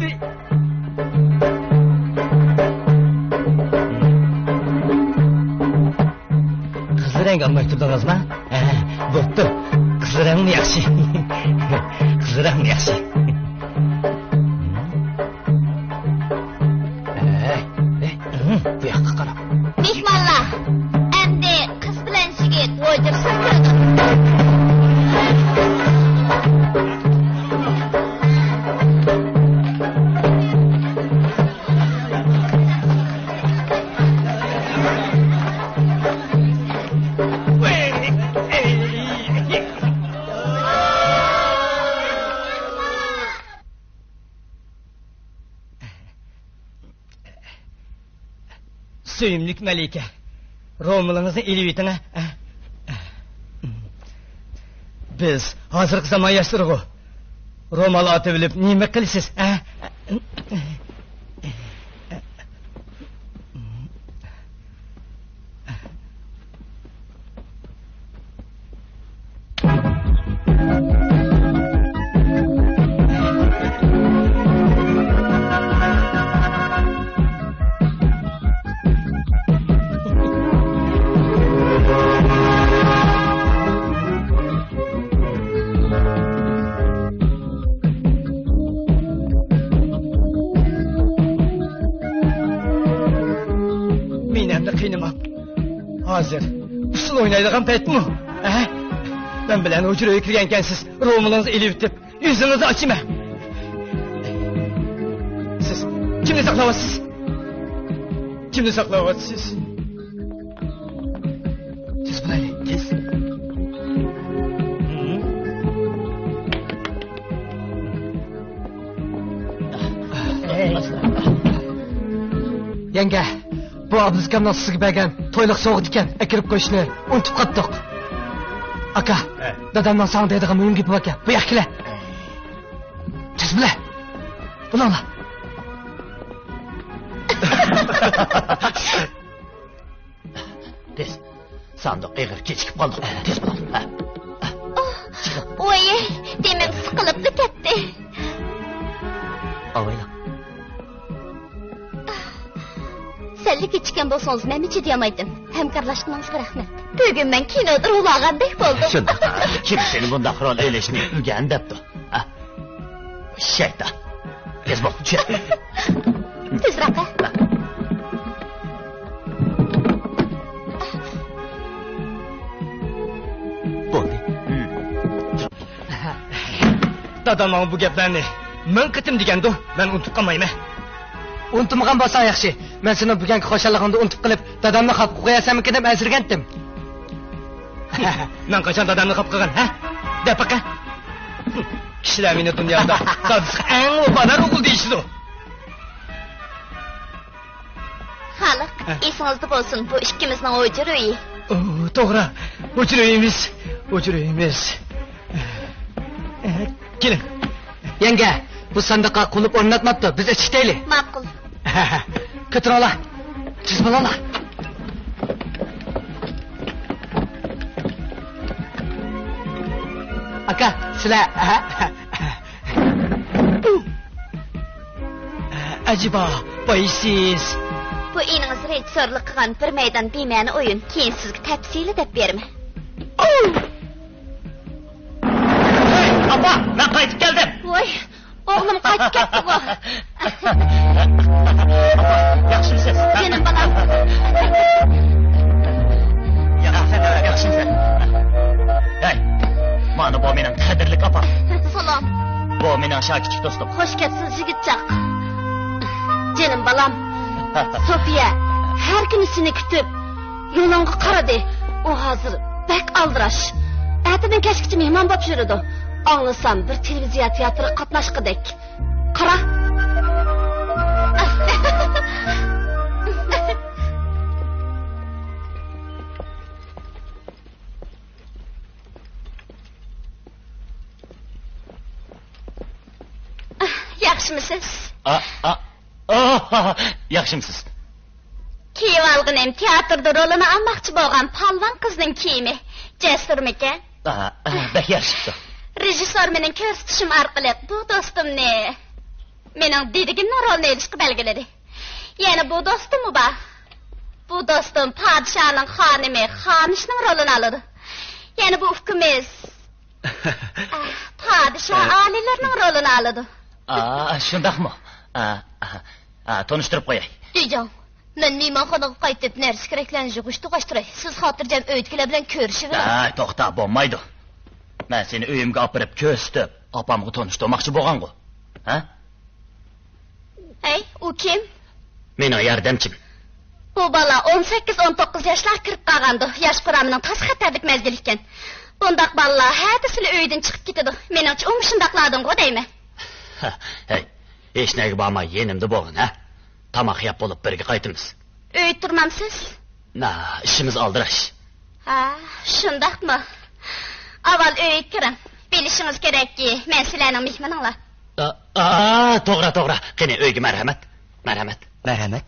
قىزىل رەڭگە ئالماشتۇردىڭىزما؟ ھە، بوپتۇ. قىزىل رەڭمۇ ياخشى. قىزىل رەڭمۇ ياخشى. ھەي، ھەي، بۇ ياققا قارا. مېھمانلار، ئەمدى قىز بىلەن يىگىت ھۇجرىسىغا كىرىدۇ. سۆيۈملۈك مەلىكە، رومىلىڭىزنى ئېلىۋېتىڭە. سىز ھازىرقى زامان ياشلىرىغۇ رومال ئارتىۋېلىپ نېمە قىلىسىز، ھە؟ مېنى ئەمدى قىينىماڭ. ھازىر ئۇسسۇل ئوينايدىغان پەيتمۇ؟ ھە؟ مەن بىلەن ھۇجرىگە كىرگەنكەنسىز، رومىلىڭىزنى ئېلىۋېتىپ، يۈزىڭىزنى ئاچىمەن. سىز كىمنى ساقلاۋاتىسىز؟ كىمنى ساقلاۋاتىسىز؟ تېز بولايلى، تېز. يەڭگە، بۇ ئابلىز ئاكامنىڭ سىزگە بەرگەن تويلۇق سوۋغىتى ئىكەن، ئەكىرىپ قويۇشنى ئۇنتۇپ قاپتۇق. ئاكا، ھە. دادامنىڭ ساڭا دەيدىغان مۇھىم گېپى باركەن، بۇ ياققا كېلە. تېز بولە. بۇلۇڭلا. تېز. ساندۇق ئېغىر كېچىكىپ قالدۇق. تېز بول. ھە. ئوھ، ۋاي، دېمەم سىقىلىپلا كەتتى. ئاۋايلا. سەللا كېچىككەن بولسىڭىز، مەنمۇ چىدىيالمايتتىم. ھەمكارلاشقىنىڭىزغا رەھمەت. بۈگۈن مەن كىنودا رول ئالغاندەك بولدۇم. شۇنداق. كىم سېنى بۇنداق رول ئېلىشنى ئۆگەن دەپتۇ؟ ھە؟ شەيتان. تېز بول، چۈش. تېزراق، ھە؟ بولدى. دادام ماڭا بۇ گەپلەرنى مىڭ قېتىم دېگەندۇ، مەن ئۇنتۇپ قالمايمەن. ئۇنتۇمىغان بولساڭ ياخشى. مەن سېنىڭ بۈگۈنكى خۇشاللىقىڭنى ئۇنتۇپ قېلىپ، دادامنى خاپا قىلىپ قويارسەنمىكىن دەپ ئەنسىرىگەنتىم. مەن قاچان دادامنى خاپا قىلغان، ھە؟ دەپ بېقە. كىشىلەر مېنى دۇنيادا دادىسىغا ئەڭ ۋاپادار ئوغۇل دېيىشىدۇ. خالىق، ھە. ئېسىڭىزدە بولسۇن، بۇ ئىككىمىزنىڭ ھۇجرا ئۆيى. ئۇ، توغرا. ھۇجرا ئۆيىمىز. ھۇجرا ئۆيىمىز. كېلىڭ. يەڭگە، بۇ ساندۇققا قۇلۇپ ئورناتماپتۇ. بىز ئېچىپ كېتەيلى. ماقۇل. كۆتۈرۈڭلار. تېز بولۇڭلار. ئاكا، سىلەر. ئەجەبا، بايسىز. بۇ ئىنىڭىز رېژىسسورلۇق قىلغان بىر مەيدان بىمەنە ئويۇن. كېيىن سىزگە تەپسىلىي دەپ بېرىمەن. ھەي، ئاپا، مەن قايتىپ كەلدىم. ۋاي، ئوغلۇم قايتىپ كەپتىغۇ. ئاپا، ياخشىمسىز؟ جېنىم بالام. ياخشىمسىز؟ ھەي، مانا بۇ مېنىڭ قەدىرلىك ئاپام. سالام. بۇ مېنىڭ شاكىچىك دوستۇم. خوش كەپسىز، يىگىتچاق. جېنىم بالام. سوفىيە ھەر كۈنى سېنى كۈتۈپ، يولۇڭغا قارىدى. ئۇ ھازىر بەك ئالدىراش. ئەتىدىن كەچكىچە مېھمان بولۇپ يۈرىدۇ. ئاڭلىسام، بىر تېلېۋىزىيە تىياتىرىغا قاتناشقۇدەك. قارا. ياخشىمۇسىز؟ ئا، ئا، ئا، ياخشىمۇسىز؟ كىيىۋالغىنىم تىياتىردا رولىنى ئالماقچى بولغان پالۋان قىزنىڭ كىيىمى. جەسۇرمىكەن؟ ئا، ئا، بەك يارىشىپتۇ. رېژىسسور مېنىڭ كۆرسىتىشىم ئارقىلىق بۇ دوستۇمنى مېنىڭ دېدىگىمنىڭ رولىنى ئېلىشقا بەلگىلىدى. يەنە بۇ دوستۇممۇ بار. بۇ دوستۇم پادىشاھنىڭ خانىمى خانىشنىڭ رولىنى ئالىدۇ. يەنە بۇ ئۇكىمىز، ئە، پادىشاھ ئالىيلىرىنىڭ رولىنى ئالىدۇ. ئا، شۇنداقمۇ؟ ئا، ئا، ئا، تونۇشتۇرۇپ قوياي. دېجاڭ، مەن مېھمانخانىغا قايتىپ، نەرسە-كېرەكلەرنى يىغىشتۇرغاچ تۇراي. سىز خاتىرجەم ئۆيدىكىلەر بىلەن كۆرۈشۈۋېلىڭ. ھە، توختا، بولمايدۇ. مەن سېنى ئۆيۈمگە ئاپىرىپ كۆرسىتىپ، ئاپامغا تونۇشتۇرماقچى بولغانغۇ. ھە؟ ھەي، ئۇ كىم؟ مېنىڭ ياردەمچىم. بۇ بالا ئون سەككىز، ئون توققۇز ياشلارغا كىرىپ قالغاندۇ. ياش قۇرامىنىڭ تازا خەتەرلىك مەزگىلى ئىكەن. بۇنداق بالىلار ھەدىسىلا ئۆيدىن چىقىپ كېتىدۇ. مېنىڭچە، ئۇمۇ شۇنداقلاردىنغۇ دەيمەن. ھەي، ھېچنەگە بارماي يېنىمدا بولغىن، ھە؟ تاماق يەپ بولۇپ بىرگە قايتىمىز. ئۆيدە تۇرمامسىز؟ نا، ئىشىمىز ئالدىراش. ھا، شۇنداقمۇ؟ ئاۋۋال ئۆيگە كىرىڭ. بىلىشىڭىز كېرەككى، مەن سىلەرنىڭ مېھمىنىڭلار. ئا، ئا، توغرا، توغرا. قېنى، ئۆيگە مەرھەمەت. مەرھەمەت. مەرھەمەت.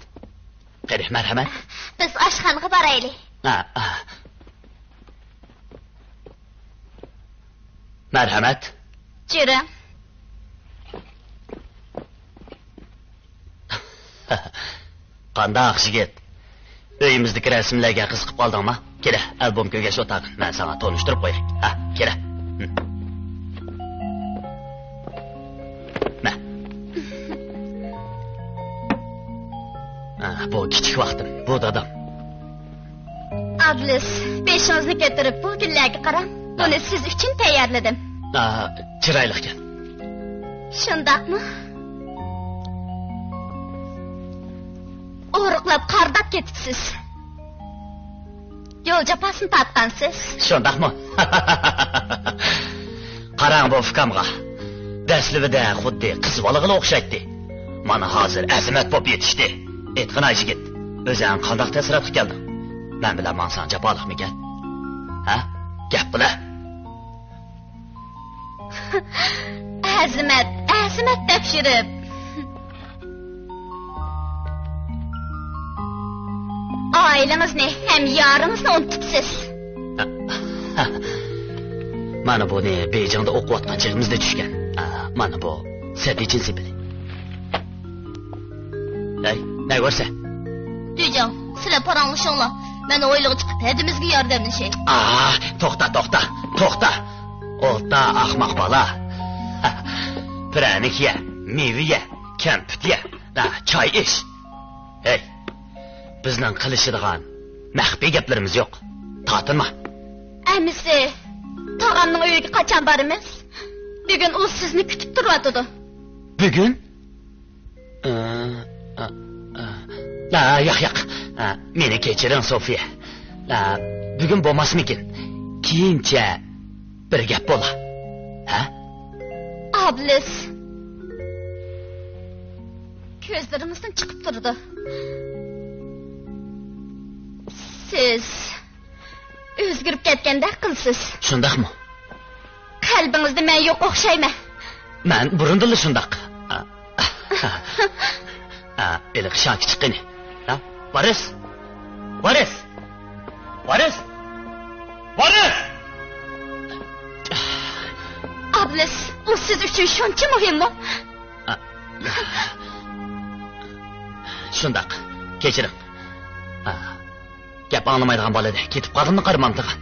قېنى، مەرھەمەت. بىز ئاشخانىغا بارايلى. ئا، ئا. مەرھەمەت. جۈرۈڭ. قانداق، يىگىت؟ ئۆيىمىزدىكى رەسىملەرگە قىزىقىپ قالدىڭما؟ كېلە، ئالبوم كۆرگەچ ئولتۇرغىن، مەن ساڭا تونۇشتۇرۇپ قوياي. ھە، كېلە. ھە. مە. ھە، بۇ كىچىك ۋاقتىم، بۇ دادام. ئابلىز، بېشىڭىزنى كۆتۈرۈپ بۇ گۈللەرگە قاراڭ. بۇنى سىز ئۈچۈن تەييارلىدىم. ئا، چىرايلىقكەن. شۇنداقمۇ؟ ئورۇقلاپ، قارىداپ كېتىپسىز. يول جاپاسىنى تارتقانسىز. شۇنداقمۇ؟ قاراڭ بۇ ئۇكامغا. دەسلىپىدە خۇددى قىز بالىغىلا ئوخشايتتى. مانا ھازىر ئەزىمەت بولۇپ يېتىشتى. ئېيتقىنا يىگىت، ئۆزۈڭ قانداق تەسىراتقا كەلدىڭ؟ مەن بىلەن ماڭساڭ جاپالىقمىكەن؟ ھە؟ گەپ قىلە. ئەزىمەت، ئەزىمەت دەپ يۈرۈپ. ئائىلىڭىزنى ھەم يارىڭىزنى ئۇنتۇپسىز. مانا بۇنى بېيجىڭدا ئوقۇۋاتقان چېغىمىزدا چۈشكەن. مانا بۇ سەبىي چىن سېپىلى. ھەي، نە كۆرسە؟ جۈيجاڭ، سىلەر پاراڭلىشىڭلار. مەن ھويلىغا چىقىپ ھەدىمىزگە ياردەملىشەي. ئا، توختا، توختا، توختا. ئولتۇر ئاخماق بالا. پىرەنىك يە، مېۋە يە، كەمپۈت يە، ھە، چاي ئىچ. ھەي، بىزنىڭ قىلىشىدىغان مەخپىي گەپلىرىمىز يوق. تارتىنما. ئەمىسە، تاغامنىڭ ئۆيىگە قاچان بارىمىز؟ بۈگۈن ئۇ سىزنى كۈتۈپ تۇرۇۋاتىدۇ. بۈگۈن؟ ئا، ئا، ئا. ئا، ياق، ياق. ئا، مېنى كەچۈرۈڭ، سوفىيە. ئا، بۈگۈن بولماسمىكىن؟ كېيىنچە بىر گەپ بولا. ھە؟ ئابلىز. كۆزلىرىڭىزدىن چىقىپ تۇرىدۇ. سىز ئۆزگىرىپ كەتكەندەك قىلىسىز. شۇنداقمۇ؟ قەلبىڭىزدە مەن يوق ئوخشايمەن. مەن بۇرۇندىنلا شۇنداق. ئا، ئا، ئېلىق شاكى چىققىنى. ھە؟ بارىس! بارىس! بارىس! بارىس! ئابلىز، ئۇ سىز ئۈچۈن شۇنچە مۇھىممۇ؟ ئا، شۇنداق. كەچۈرۈڭ. ئا. گەپ ئاڭلىمايدىغان بالىدەك كېتىپ قالغىنىنى قارىمامدىغان.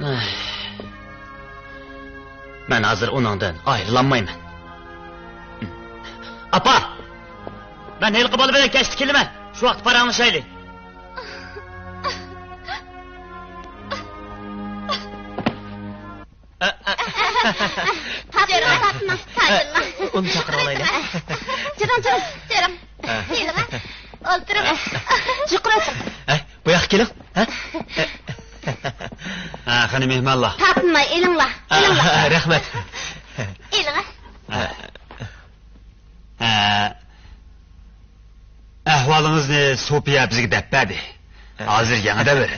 ئەي. مەن ھازىر ئۇنىڭدىن ئايرىلالمايمەن. ئاپا! مەن ھېلىقى بالا بىلەن كەچتە كېلىمەن. شۇ ۋاقىتتا پاراڭلىشايلى. تارتىنما، تارتىنما، تارتىنما. ئۇنى چاقىرىۋالايلى. جۈرۈڭ، جۈرۈڭ، جۈرۈڭ. ئېلىڭە. ئولتۇرۇڭ. يۇقىرى ئولتۇرۇڭ. ھە، بۇ ياققا كېلىڭ. ھە؟ ھە، قېنى مېھمانلار. تارتىنماي ئېلىڭلار، ئېلىڭلار. رەھمەت. ئېلىڭە. ھە. ھە. ئەھۋالىڭىزنى سوپىيە بىزگە دەپ بەردى. ھە. ھازىر يېڭى دەۋر.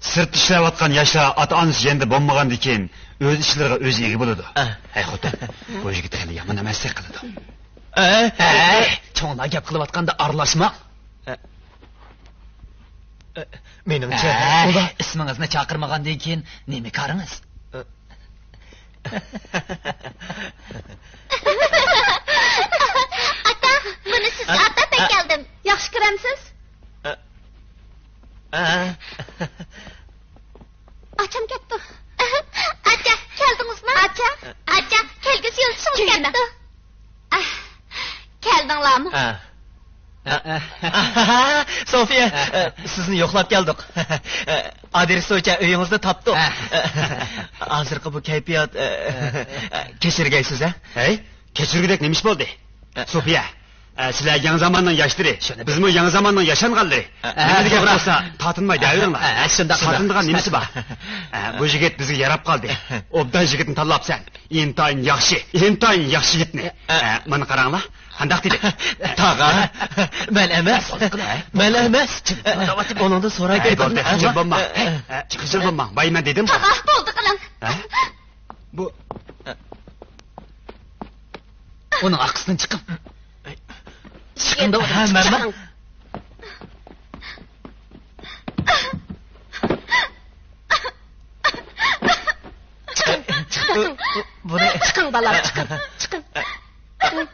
سىرتتا ئىشلەۋاتقان ياشلار ئاتا-ئانىسى يېنىدا بولمىغاندىكىن ئۆز ئىشلىرىغا ئۆزى ئىگە بولىدۇ. ھە. ھەي خوتۇن، بۇ يىگىت خېلى يامان ئەمەستەك قىلىدۇ. ھە. ھەي، چوڭلار گەپ قىلىۋاتقاندا ئارىلاشماڭ. ھە. مېنىڭچە، ھە. ئۇلار ئىسمىڭىزنى چاقىرمىغاندىن كېيىن نېمە كارىڭىز؟ ئاتا، بۇنى سىز ئاتا، بەك كەلدىم. ياخشى كۆرەمسىز؟ ئاچام كەپتۇ. ئاچا، كەلدىڭىزمۇ؟ ئاچا. ئاچا، كەلگۈسى يولدىشىڭىز كەپتۇ. ئاھ، كەلدىڭلارمۇ؟ ھە. سوفىيە، سىزنى يوقلاپ كەلدۇق. ئادرېس بويىچە ئۆيىڭىزنى تاپتۇق. ھازىرقى بۇ كەيپىيات، كەچۈرگەيسىز، ھە؟ ھەي، كەچۈرگۈدەك نېمە ئىش بولدى؟ سوفىيە، ئە، سىلەر يېڭى زاماننىڭ ياشلىرى، شۇنى بىزمۇ يېڭى زاماننىڭ ياشانغانلىرى. ئە، نېمە دېگەن بولسا، تارتىنماي دەۋېرىڭلار. ئە، ئە، شۇنداق، شۇنداق. تارتىنىدىغان نېمىسى بار؟ ئە، بۇ يىگىت بىزگە ياراپ قالدى. ئوبدان يىگىتنى تاللاپسەن. ئىنتايىن ياخشى، ئىنتايىن ياخشى يىگىتنى. ئە، ئە، مانا قاراڭلار، قانداق دېدى؟ تاغا، مەن ئەمەس. مەن ئەمەس. ئۇنىڭدىن سوراي. ئەي، بولدى، خىجىل بولما. ئە، ئە. خىجىل بولما. باي، مەن دېدىم. تاغا، بولدى قىلىڭ. ھە؟ بۇ. ئۇنىڭ ئارقىسىدىن چىقىڭ. چىقىڭ دەۋاتىمەن. ھە، مەنمۇ. چىقىڭ. چىقىڭ. بۇنى. چىقىڭ، بالام، چىقىڭ. چىقىڭ.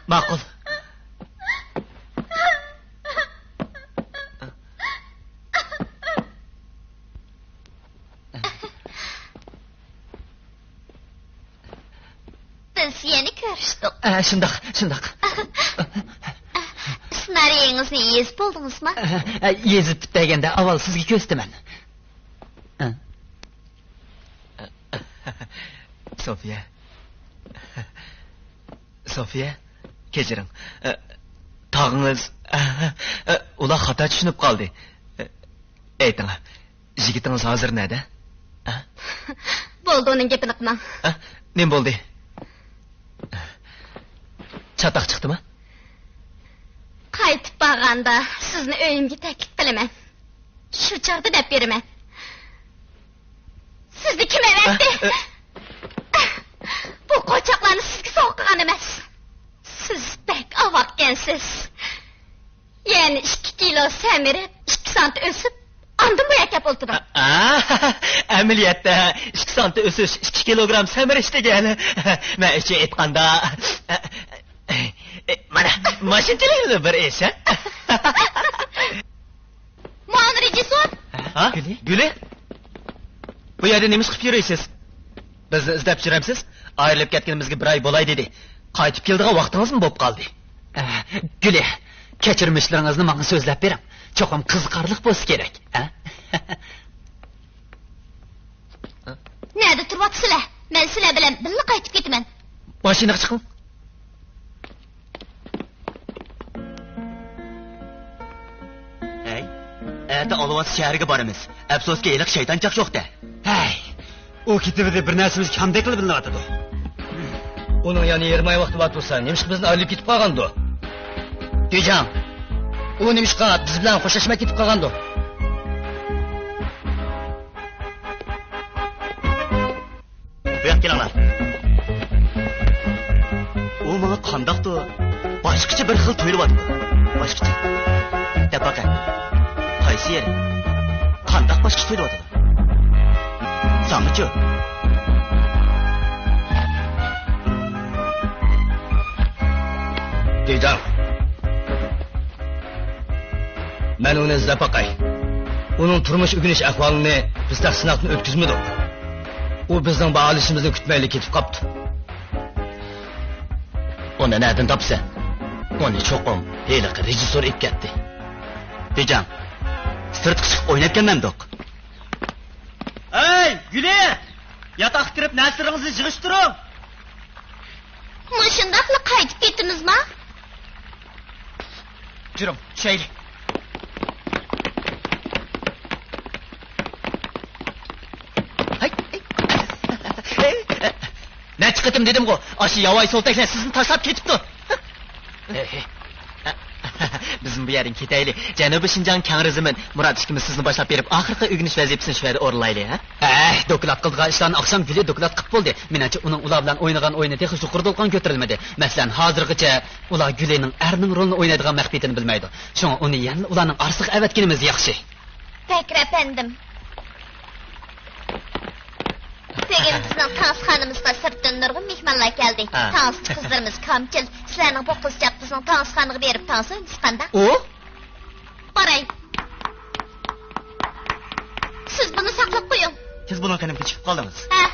ماقۇل. بىز يەنە كۆرۈشتۇق. ئە، شۇنداق، شۇنداق. سېنارىيىڭىزنى يېزىپ بولدىڭىزمۇ؟ ئە، ئە، يېزىپ پۈتتۈرگەندە ئاۋۋال سىزگە كۆرسىتىمەن. ئە. سوفىيە. سوفىيە، كەچۈرۈڭ. ئە، تاغىڭىز، ئە، ئە، ئۇلار خاتا چۈشىنىپ قالدى. ئە، ئېيتىڭ، يىگىتىڭىز ھازىر نەدە؟ ھە؟ بولدى، ئۇنىڭ گېپىنى قىلماڭ. ھە؟ نېمە بولدى؟ چاتاق چىقتىمۇ؟ قايتىپ بارغاندا سىزنى ئۆيۈمگە تەكلىپ قىلىمەن. شۇ چاغدا دەپ بېرىمەن. سىزنى كىم ئەۋەتتى؟ ھە؟ بۇ قوچاقلارنى سىزگە سوغا قىلغان ئەمەس. سىز بەك ئاۋارىكەنسىز. يەنە ئىككى كىلو سەمرىپ، ئىككى سانتى ئۆسۈپ، ئاندىن بۇياققا كەپ ئولتۇردۇم. ئا، ئەمەلىيەتتە ئىككى سانتى ئۆسۈش، ئىككى كىلوگرام سەمرىش دېگەن. مەن ئۈچۈن ئېيتقاندا، مانا، ماشىنىچىلىكمۇ بىر ئىش، ھە؟ مانا رېژىسسور. ھە؟ گۈلى؟ گۈلى؟ بۇ يەردە نېمە ئىش قىلىپ يۈرىسىز؟ بىزنى ئىزدەپ يۈرەمسىز؟ ئايرىلىپ كەتكىنىمىزگە بىر ئاي بولاي دېدى. قايتىپ كېلىدىغان ۋاقتىڭىزمۇ بوپ قالدى. ئە، گۈلى، كەچۈرمىشلىرىڭىزنى ماڭا سۆزلەپ بېرىڭ. چوقۇم قىزىقارلىق بولسا كېرەك، ھە؟ نەدە تۇرۇۋاتىسىلەر؟ مەن سىلەر بىلەن بىللە قايتىپ كېتىمەن. ماشىنىغا چىقىڭ. ھەي، ئەتە ئالۋاس شەھىرىگە بارىمىز. ئەپسۇسكى، ھېلىقى شەيتانچاق يوق-دە. ھەي، ئۇ كېتىۋىدى، بىر نەرسىمىز كامدەكلا بىلىنىۋاتىدۇ. ئۇنىڭ يەنە يېرىم ئاي ۋاقتى بار تۇرسا، نېمىشقا بىزدىن ئايرىلىپ كېتىپ قالغاندۇ؟ دېجاڭ، ئۇ نېمىشقا بىز بىلەن خوشلاشماي كېتىپ قالغاندۇ؟ بۇياققا كېلىڭلار. ئۇ ماڭا قانداقتۇر باشقىچە بىر خىل تۇيۇلۇۋاتىدۇ. باشقىچە. دەپ باقە. قايسى يېرى؟ قانداق باشقىچە تۇيۇلۇۋاتىدۇ؟ ساڭىچۇ؟ دېجاڭ. مەن ئۇنى ئىزدەپ باقاي. ئۇنىڭ تۇرمۇش ئۆگىنىش ئەھۋالىنى بىز تېخى سىناقتىن ئۆتكۈزمىدۇق. ئۇ بىزنىڭ باھالىشىمىزنى كۈتمەيلا كېتىپ قاپتۇ. ئۇنى نەدىن تاپىسەن؟ ئۇنى چوقۇم ھېلىقى رېژىسسور ئېلىپ كەتتى. دېجاڭ، سىرتقا چىقىپ ئويناپ كەلمەمدۇق؟ ھەي، گۈلى! ياتاققا كىرىپ نەرسىلىرىڭىزنى يىغىشتۇرۇڭ! مۇشۇنداقلا قايتىپ كېتىمىزما؟ يۈرۈڭ، چۈشەيلى. ھەي! نەچچە قېتىم دېدىمغۇ، ئاشۇ ياۋايى سولتەكلەر سىزنى تاشلاپ كېتىپتۇ. بىزمۇ بۇ يەردىن كېتەيلى. جەنۇبىي شىنجاڭ كەڭرى زېمىن. مۇرات ئىككىمىز سىزنى باشلاپ بېرىپ، ئاخىرقى ئۆگىنىش ۋەزىپىسىنى شۇ يەردە ئورۇنلايلى، ھە؟ ھەي، دوكلات قىلىدىغان ئىشلارنى ئاخشام گۈلى دوكلات قىلىپ بولدى. مېنىڭچە، ئۇنىڭ ئۇلار بىلەن ئوينىغان ئويۇنى تېخى يۇقىرى دولقۇنغا كۆتۈرۈلمىدى. مەسىلەن، ھازىرغىچە ئۇلار گۈلىنىڭ ئەرنىڭ رولىنى ئوينايدىغان مەخپىيىتىنى بىلمەيدۇ. شۇڭا ئۇنى يەنىلا ئۇلارنىڭ ئارىسىغا ئەۋەتكىنىمىز ياخشى. بەكرى ئەپەندىم. بۈگۈن بىزنىڭ تانسىخانىمىزغا سىرتتىن نۇرغۇن مېھمانلار كەلدى. ھە. تانسىچى قىزلىرىمىز كامچىل. سىلەرنىڭ بۇ قىزچاق بىزنىڭ تانسىخانىغا بېرىپ تانسا ئوينىسا قانداق؟ ئۇ؟ باراي. سىز بۇنى ساقلاپ قويۇڭ. سىز بۇنىڭ قېنىمىكىن چىقىپ قالدىڭىز. ھە.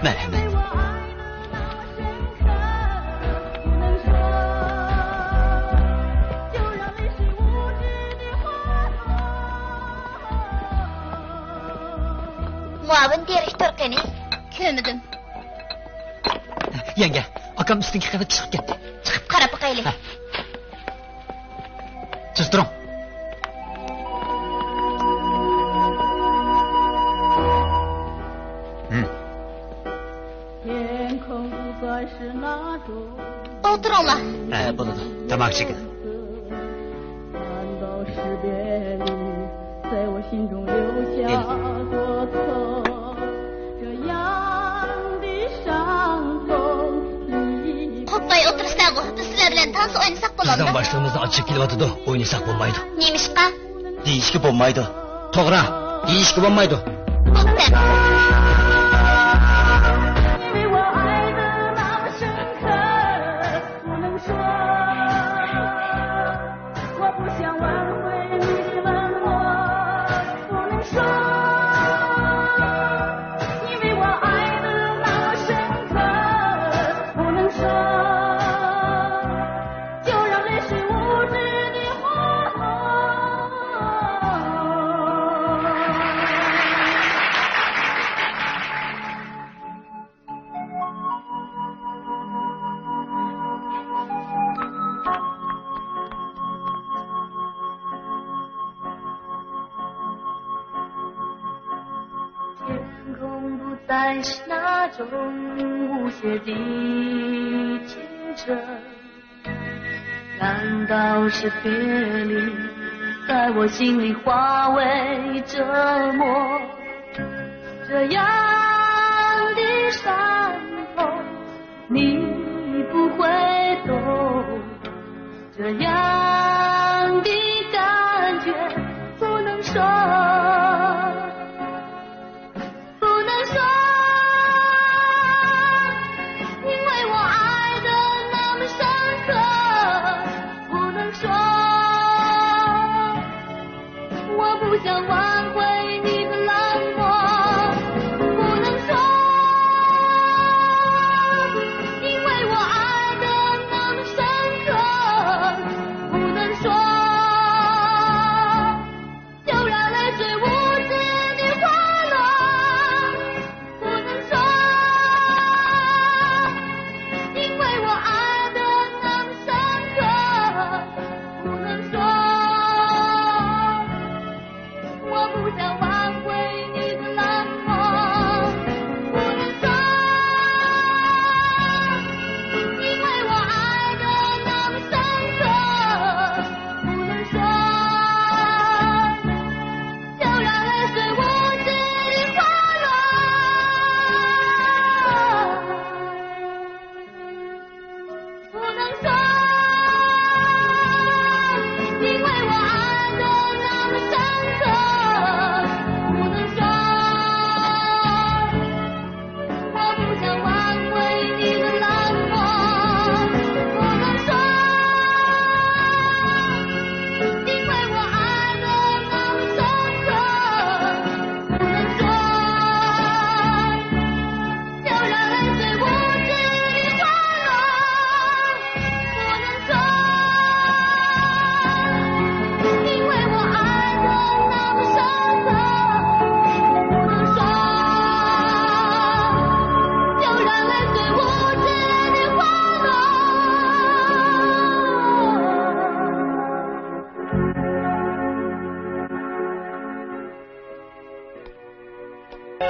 مەرھەمەت. مۇئاۋىن دىرېكتور قېنى؟ كۆرمىدىم. يەڭگە، ئاكام ئۈستۈنكى قېۋەتكە چىقىپ كەتتى. چىقىپ قاراپ باقايلى. ھە. تېز تۇرۇڭ. ھىم. ئولتۇرۇڭلار. ھە، بولىدۇ. تاماكا چېكىڭ. ئېلىڭ. قوپماي ئولتۇرسىلەرغۇ، بىز سىلەر بىلەن تانسا ئوينىساق بولامدۇ؟ بىزنىڭ باشلىقىمىزنىڭ ئاچچىقى كېلىۋاتىدۇ، ئوينىساق بولمايدۇ. نېمىشقا؟ دېيىشكە بولمايدۇ. توغرا، دېيىشكە بولمايدۇ. بولدى.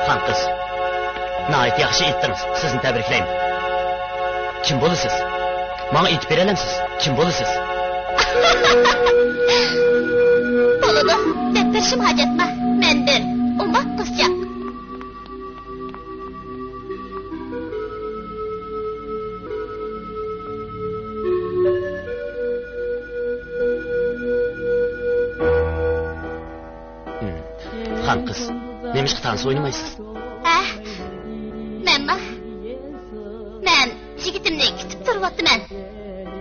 خان قىز، ناھايىتى ياخشى ئېيتتىڭىز، سىزنى تەبرىكلەيمەن. كىم بولىسىز؟ ماڭا ئېيتىپ بېرەلەمسىز؟ كىم بولىسىز؟ بولىدۇ، دەپ بېرىشىم ھاجەتما. مەن بىر ئوماق قىزچاق. خان قىز، نېمىشقا تانسا ئوينىمايسىز؟ ھە؟ مەنما؟ مەن يىگىتىمنى كۈتۈپ تۇرۇۋاتىمەن.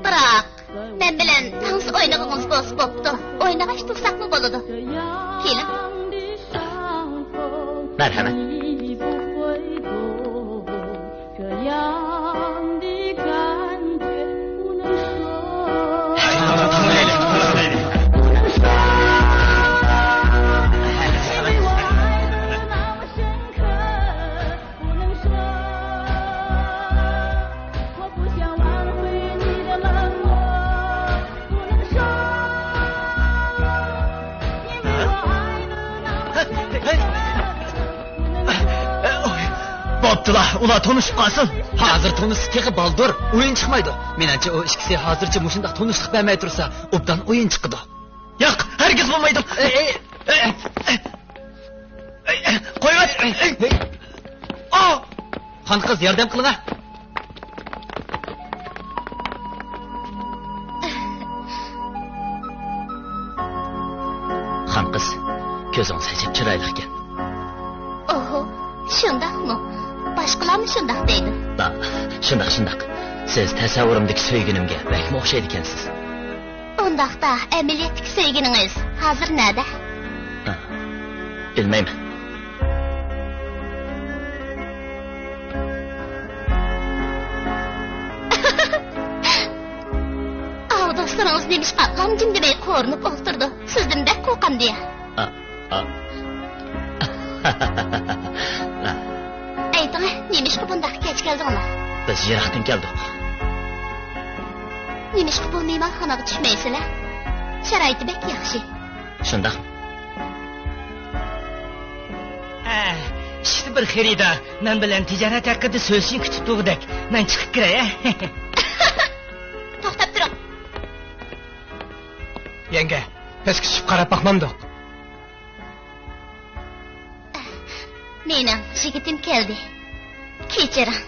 بىراق، مەن بىلەن تانسا ئوينىغىنىڭىز بولسا بوپتۇ. ئوينىغاچ تۇرساقمۇ بولىدۇ. كېلىڭ. مەرھەمەت. 样的感觉不能说，因为我爱的那么深刻，不能说，我不想挽回你的冷漠，不能说，因为我爱的那么深刻。 بوپتۇلا، ئۇلار تونۇشۇپ قالسۇن. ھازىر تونۇشسا تېخى بالدۇر، ئويۇن چىقمايدۇ. مېنىڭچە، ئۇ ئىككىسى ھازىرچە مۇشۇنداق تونۇشلۇق بەرمەي تۇرسا، ئوبدان ئويۇن چىقىدۇ. ياق، ھەرگىز بولمايدۇ. ئەي، ئەي، ئەي، ئەي، قويۇۋەت. ئەي، ئەي. ئا! خان قىز، ياردەم قىلىڭە. خان قىز، كۆزىڭىز ئەجەب چىرايلىقكەن. ئوھو، شۇنداقمۇ؟ باشقىلارمۇ شۇنداق دەيدۇ. ھا، شۇنداق، شۇنداق. سىز تەسەۋۋۇرۇمدىكى سۆيگىنىمگە بەكمۇ ئوخشايدىكەنسىز. ئۇنداقتا ئەمەلىيەتتىكى سۆيگىنىڭىز ھازىر نەدە؟ ھا، بىلمەيمەن. ئاۋۇ دوستلىرىڭىز نېمىشقا لام جىم دېمەي قورۇنۇپ ئولتۇرىدۇ؟ سىزدىن بەك قورقامدۇ يا؟ ئا، ئا. ئېيتىڭە، نېمىشقا بۇنداق كەچ كەلدىڭلار؟ بىز يىراقتىن كەلدۇق. نېمىشقا بۇ مېھمانخانىغا چۈشمەيسىلەر؟ شارائىتى بەك ياخشى. شۇنداق. ئە، ئىشتا بىر خېرىدار مەن بىلەن تىجارەت ھەققىدە سۆزلىشىشنى كۈتۈپ تۇرغۇدەك. مەن چىقىپ كىرەي، ئە؟ توختاپ تۇرۇڭ. يەڭگە، پەسكە چۈشۈپ قاراپ باقمامدۇق؟ مېنىڭ يىگىتىم كەلدى. كېچىرىڭ.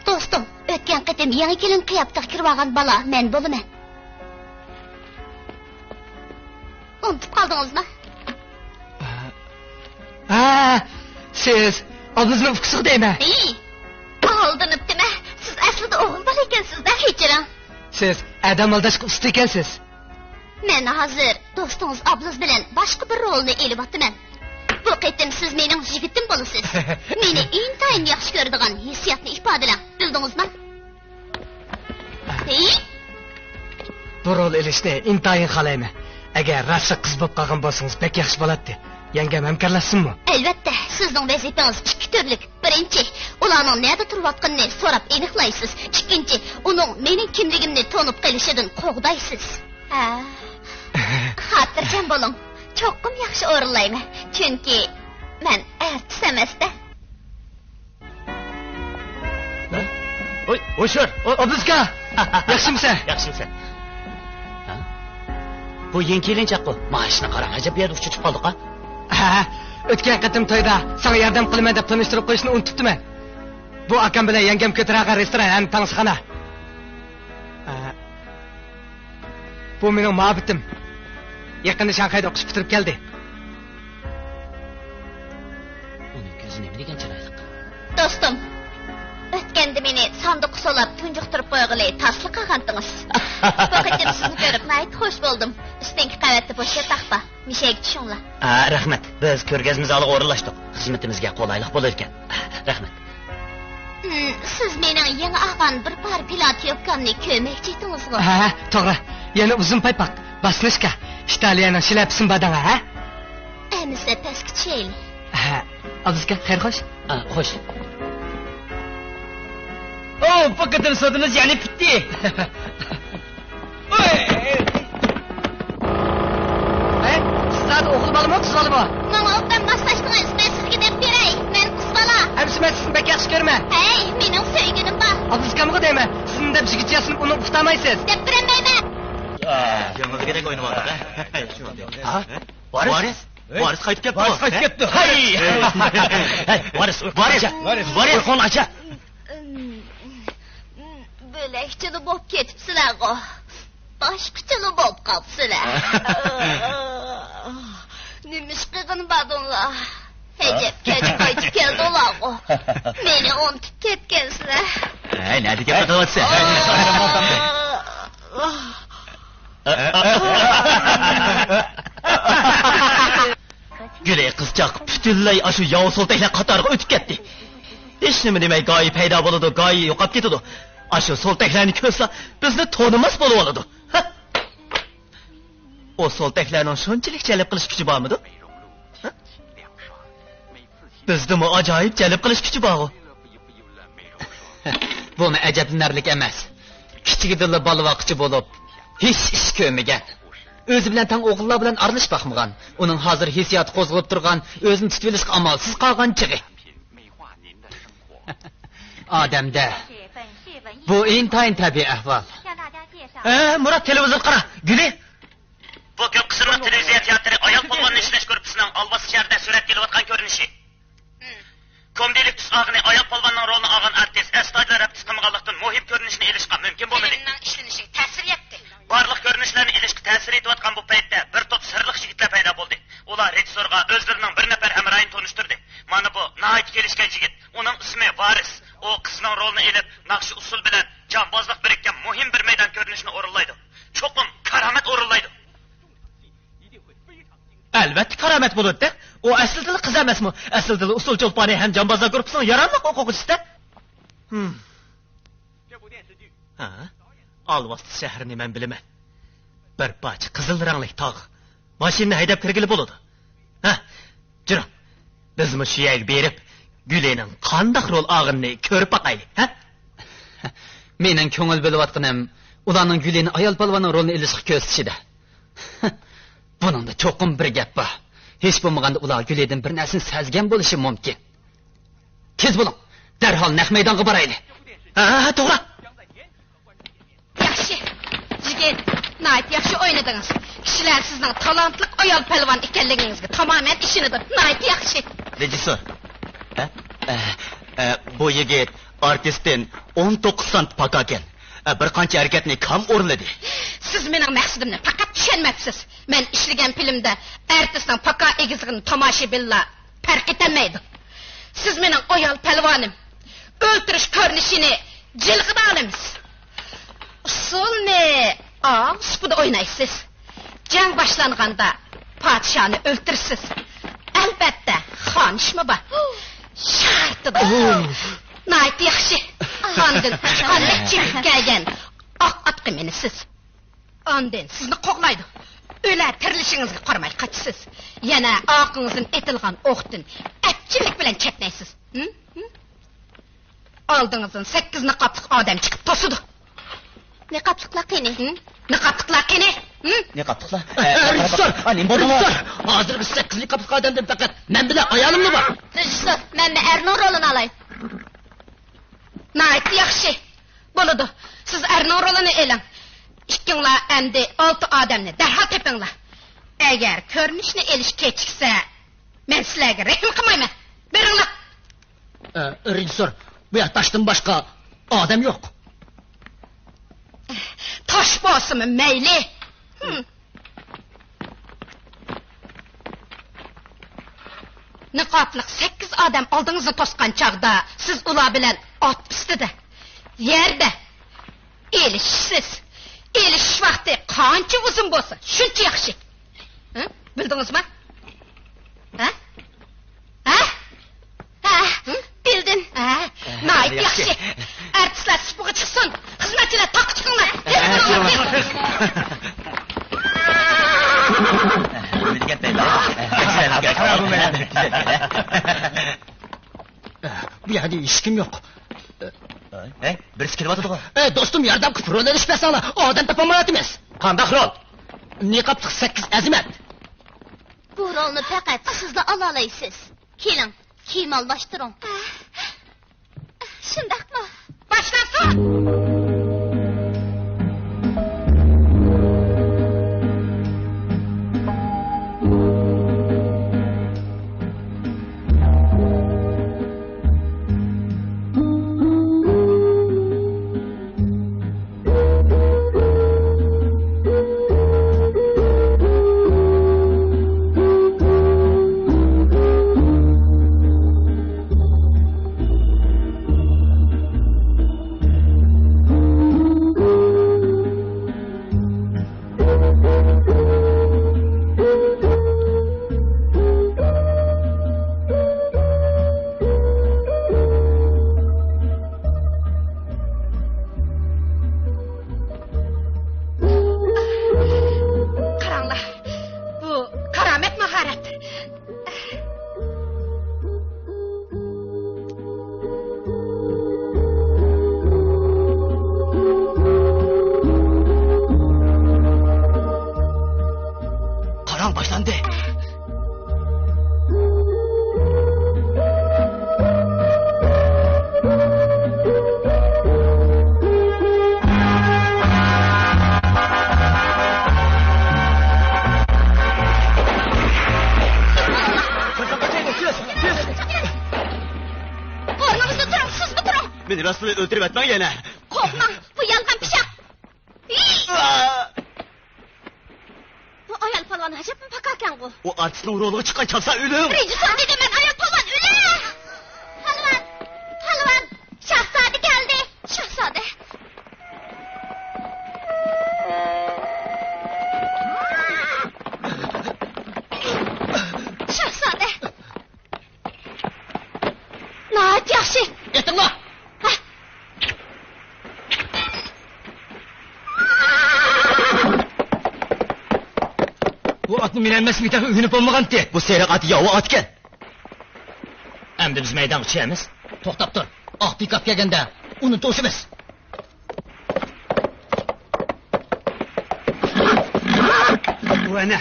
دوستۇم، ئۆتكەن قېتىم يېڭى كېلىن قىياپىتىگە كىرىۋالغان بالا مەن بولىمەن. ئۇنتۇپ قالدىڭىزمۇ؟ ھە، سىز ئابلىزنىڭ ئۇكىسىغۇ دەيمەن. ھېي، ئالدىنىپتىمەن. سىز ئەسلىدە ئوغۇل بالا ئىكەنسىز-دە. كېچىرىڭ. سىز ئادەم ئالداشقا ئۇستا ئىكەنسىز. مەن ھازىر دوستىڭىز ئابلىز بىلەن باشقا بىر رولنى ئېلىۋاتىمەن. بۇ قېتىم سىز مېنىڭ يىگىتىم بولىسىز. مېنى ئىنتايىن ياخشى كۆرىدىغان ھېسسىياتنى ئىپادىلەڭ، بىلدىڭىزمۇ؟ ھېي! بۇ رول ئېلىشنى ئىنتايىن خالايمەن. ئەگەر راستلا قىز بولۇپ قالغان بولسىڭىز بەك ياخشى بولاتتى. يەڭگەم ھەمكارلاشسۇنمۇ؟ ئەلۋەتتە، سىزنىڭ ۋەزىپىڭىز ئىككى تۈرلۈك. بىرىنچى، ئۇلارنىڭ نەدە تۇرۇۋاتقىنىنى سوراپ ئېنىقلايسىز. ئىككىنچى، ئۇنىڭ مېنىڭ كىملىكىمنى تونۇپ قېلىشىدىن قوغدايسىز. ھە. خاتىرجەم بولۇڭ. چوقۇم ياخشى ئورۇنلايمەن. چۈنكى مەن ئارتىس ئەمەس-دە. ھە؟ ۋوي، ھوشۇر! ئوبدۇزكا! ياخشىمۇسەن؟ ياخشىمۇسەن؟ ھە؟ بۇ يېڭى كېلىنچاققۇ. مانا ئىشنى قاراڭ، ئەجەب بۇ يەردە ئۇچۇپ قالدۇق-ھە. ھە، ئۆتكەن قېتىم تويدا ساڭا ياردەم قىلىمەن دەپ تونۇشتۇرۇپ قويۇشنى ئۇنتۇپتىمەن. بۇ ئاكام بىلەن يەڭگەم كۆتۈرەلىگەن رېستوران ھەم تانسىخانا. ھە. بۇ مېنىڭ مۇھەببىتىم. يېقىندا شاڭخەيدە ئوقۇش پۈتتۈرۈپ كەلدى. ئۇنىڭ كۆزى نېمە دېگەن چىرايلىق. دوستۇم، ئۆتكەندە مېنى ساندۇققا سولاپ تۇنجۇقتۇرۇپ قويغىلى تاسلا قالغانتىڭىز. بۇ قېتىم سىزنى كۆرۈپ ناھايىتى خوش بولدۇم. ئۈستۈنكى قەۋەتتە بوش ياتاق بار. مىشەگە چۈشۈڭلار. ئا، رەھمەت. بىز كۆرگەزمە زالىغا ئورۇنلاشتۇق. خىزمىتىمىزگە قولايلىق بولىدىكەن. رەھمەت. ھىم، سىز مېنىڭ يېڭى ئالغان بىر پارە پىلاتى يوپكامنى كۆرمەكچى ئىدىڭىزغۇ؟ ھە، ھە، توغرا. يەنە ئۇزۇن پايپاق، باسنىشكا. ئىتالىيەنىڭ شىلەپىسىنى باردىڭ، ھە؟ ئەمىسە پەسكە چۈشەيلى. ھە، ئابدۇزكا، خەير خوش. ئا، خوش. ئو، بۇ قېتىم سودىمىز يەنە پۈتتى. ھەي، سىز زادى ئوغۇل بالىمۇ، قىز بالىمۇ؟ ماڭا ئوبدان ماسلاشتىڭىز، مەن سىزگە دەپ بېرەي، مەن قىز بالا. ئەمىسە مەن سىزنى بەك ياخشى كۆرىمەن. ھەي، مېنىڭ سۆيگىنىم بار. ئابدۇزكامغا دەيمەن، سىزنى دەپ يىگىت ياسىنىپ ئۇنى ئۇپتالمايسىز. دەپ بېرەلمەيمەن. يېڭىلدىكىدەك ئوينىۋالدۇق، ھە؟ ھە؟ ۋارىس؟ ۋارىس قايتىپ كەپتۇ. ۋارىس قايتىپ كەپتۇ. ھەي! ھەي، ۋارىس، ۋارىس، ۋارىس. ۋارىس. ۋارىس، قولنى ئاچا. بۆلەكچىلا بولۇپ كېتىپسىلەرغۇ. باشقىچىلا بولۇپ قاپسىلەر. نېمە ئىش قىلغىنى باردىڭلار؟ ئەجەب كەچ قايتىپ كەلدىڭلارغۇ. مېنى ئۇنتۇپ كەتكەنسىلەر. ھەي، نەدە گەپ قىلىۋاتىسەن؟ گۈلى، قىزچاق پۈتۈنلەي ئاشۇ ياۋا سولتەكلەر قاتارىغا ئۆتۈپ كەتتى. ھېچنېمە دېمەي، گايى پەيدا بولىدۇ، گايى يوقاپ كېتىدۇ. ئاشۇ سولتەكلەرنى كۆرسىلا، بىزنى تونۇماس بولۇۋالىدۇ. ھە؟ ئۇ سولتەكلەرنىڭ شۇنچىلىك جەلپ قىلىش كۈچى بارمىدۇ؟ ھە؟ بىزدىمۇ ئاجايىپ جەلپ قىلىش كۈچى بارغۇ. بۇمۇ ئەجەبلىنەرلىك ئەمەس. كىچىكىدىنلا بالا باققۇچى بولۇپ، ھېچ ئىش كۆرمىگەن. ئۆزى بىلەن تەڭ ئوغۇللار بىلەن ئارىلىشىپ باقمىغان. ئۇنىڭ ھازىر ھېسسىياتى قوزغىلىپ تۇرغان، ئۆزىنى تۇتۇۋېلىشقا ئامالسىز قالغان چېغى. ئادەمدە بۇ ئىنتايىن تەبىئىي ئەھۋال. ھە، مۇرات، تېلېۋىزور قارا، گۈلى. بۇ كۆپ قىسىملىق تېلېۋىزىيە تىياتىرى ئايال پالۋاننى ئىشلەش گۇرۇپپىسىنىڭ ئالۋاستى شەھىرىدە سۈرەتكە ئېلىۋاتقان كۆرۈنۈشى. كومېدىيىلىك تۈس ئاغىنى ئايال پالۋاننىڭ رولىنى ئالغان ئارتىس ئەستايىدىل رەپتىس قىلمىغانلىقتىن، مۇھىم كۆرۈنۈشنى ئېلىشقا مۇمكىن بولمىدى. فىلىمنىڭ ئىشلىنىشىگە تەسىر يەتتى. بارلىق كۆرۈنۈشلەرنى ئېلىشقا تەسىر يېتىۋاتقان بۇ پەيتتە بىر توپ سىرلىق يىگىتلەر پەيدا بولدى. ئۇلار رېژىسسورغا ئۆزلىرىنىڭ بىر نەپەر ھەمراھىنى تونۇشتۇردى. مانا بۇ ناھايىتى كېلىشكەن يىگىت. ئۇنىڭ ئىسمى ۋارىس. ئۇ قىزنىڭ رولىنى ئېلىپ، ناخشا ئۇسسۇل بىلەن جامبازلىق بىرىككەن مۇھىم بىر مەيدان كۆرۈنۈشىنى ئورۇنلايدۇ. چوقۇم كارامەت ئورۇنلايدۇ. ئەلۋەتتە، كارامەت بولىدۇ-دە. ئۇ ئەسلىدىلا قىز ئەمەسمۇ؟ ئەسلىدىلا ئۇسسۇل چولپانى ھەم جامبازلار گۇرۇپپىسىنىڭ ياراملىق ئوقۇغۇچىسى-دە. ھىم. ھە؟ ئالۋاستى شەھىرىنى مەن بىلىمەن. بىر پارچە قىزىل رەڭلىك تاغ. ماشىنىنى ھەيدەپ كىرگىلى بولىدۇ. ھە، جۈرۈڭ. بىزمۇ شۇ يەرگە بېرىپ، گۈلىنىڭ قانداق رول ئالغىنىنى كۆرۈپ باقايلى، ھە؟ مېنىڭ كۆڭۈل بۆلۈۋاتقىنىم، ئۇلارنىڭ گۈلىنى ئايال پالۋاننىڭ رولىنى ئېلىشقا كۆزىتىشىدە. بۇنىڭدا چوقۇم بىر گەپ بار. ھېچ بولمىغاندا ئۇلار گۈلىدىن بىر نەرسىنى سەزگەن بولۇشى مۇمكىن. تېز بولۇڭ، دەرھال نەق مەيدانغا بارايلى. ھە، ھە، ھە، توغرا. ياخشى، يىگىت، ناھايىتى ياخشى ئوينىدىڭىز. كىشىلەر سىزنىڭ تالانتلىق ئايال پەلۋان ئىكەنلىكىڭىزگە تامامەن ئىشىنىدۇ. ناھايىتى ياخشى. رېژىسسور. ھە؟ ئە، ئە، بۇ يىگىت ئارتىستتىن ئون توققۇز سانت پاكاكەن. ئە، بىر قانچە ھەرىكەتنى كام ئورۇنلىدى. سىز مېنىڭ مەقسىتىمنى پەقەت چۈشەنمەپسىز. مەن ئىشلىگەن فىلىمدە ئارتىسنىڭ پاكا ئېگىزلىكىنى تاماشىبىنلار پەرق ئېتەلمەيدۇ. سىز مېنىڭ ئايال پەلۋانىم. ئۆلتۈرۈش كۆرۈنۈشىنى جىلغىدا ئالىمىز. ئۇسسۇلنى ئاۋۇ سۇپىدا ئوينايسىز. جەڭ باشلانغاندا پادىشاھنى ئۆلتۈرىسىز. ئەلۋەتتە، خانىشمۇ بار. شارتىدا. ناھايىتى ياخشى. ئاندىن ئۇچقاندەك چېپىپ كەلگەن ئاق ئاتقا مىنىسىز. ئاندىن سىزنى قوغلايدۇ. ئۆلە تىرىلىشىڭىزگە قارىماي قاچىسىز. يەنە ئارقىڭىزدىن ئېتىلغان ئوقتىن ئەپچىللىك بىلەن چەتنەيسىز. ھىم؟ ھىم؟ ئالدىڭىزدىن سەككىز نىقابلىق ئادەم چىقىپ توسىدۇ. نىقابلىقلار قېنى؟ ھىم؟ نىقابلىقلار قېنى؟ ھىم؟ نىقابلىقلار؟ ئە، ئە، رېژىسسور! ئا، نېمە بولدى؟ رېژىسسور! ھازىر بىز سەككىز نىقابلىق ئادەمدىن پەقەت مەن بىلەن ئايالىملا بار. رېژىسسور، مەنمۇ ئەرنىڭ رولىنى ئالاي. ناھايىتى ياخشى. بولىدۇ. سىز ئەرنىڭ رولىنى ئېلىڭ. ئىككىڭلار ئەمدى ئالتە ئادەمنى دەرھال تېپىڭلار. ئەگەر كۆرۈنۈشنى ئېلىش كېچىكسە، مەن سىلەرگە رەھىم قىلمايمەن. بېرىڭلار. ئە، رېژىسسور، بۇ يەر تاشتىن باشقا ئادەم يوق. تاش بولسىمۇ مەيلى. ھىم. نىقابلىق سەككىز ئادەم ئالدىڭىزنى توسقان چاغدا، سىز ئۇلار بىلەن ئات ئۈستىدە، يەردە ئېلىشىشسىز. ئېلىشىش ۋاقتى قانچە ئۇزۇن بولسا، شۇنچە ياخشى. ھە؟ بىلدىڭىزمۇ؟ ھە؟ ھە؟ ھە، بىلدىم. ھە، ناھايىتى ياخشى. ئارتىسلار سۇپىغا چىقسۇن. خىزمەتچىلەر تاققا چىقىڭلار. تېز بولۇڭلار، تېز. بۇ يەردە ھېچكىم يوق. ھەي، بىرسى كېلىۋاتىدىغۇ. ئەي، دوستۇم، ياردەم قىلىپ رول ئېلىشىپ بەرسەڭلار، ئادەم تاپالمايۋاتىمىز. قانداق رول؟ نىقابلىق سەككىز ئەزىمەت. بۇ رولنى پەقەت سىزلا ئالالايسىز. كېلىڭ، كىيىم ئالماشتۇرۇڭ. شۇنداقمۇ؟ باشلانسۇن! مېنى راستلا ئۆلتۈرۈۋەتمەڭ يەنە. قورقماڭ، بۇ يالغان پىچاق. بۇ ئايال پالۋان ئەجەبمۇ پاكاركەنغۇ. ئۇ ئارتىسنىڭ رولىغا چىققان چالسا ئۆلۈڭ. رېژىسسور دېدى مەن، ئايال پالۋان ئۆلۈڭ. پالۋان، پالۋان، شاھزادە كەلدى. شاھزادە. شاھزادە. ناھايىتى ياخشى. ئېتىڭلار! ھە. بۇ ئاتنى مىنەلمەسمىكىن دەپ ئۆگىنىپ بولمىغانتى. بۇ سېرىق ئات ياۋا ئاتكەن. ئەمدى بىز مەيدانغا چۈشەمىز. توختاپ تۇر. ئاق پىكاپ كەلگەندە ئۇنى توسىمىز. ئۇ ئەنە.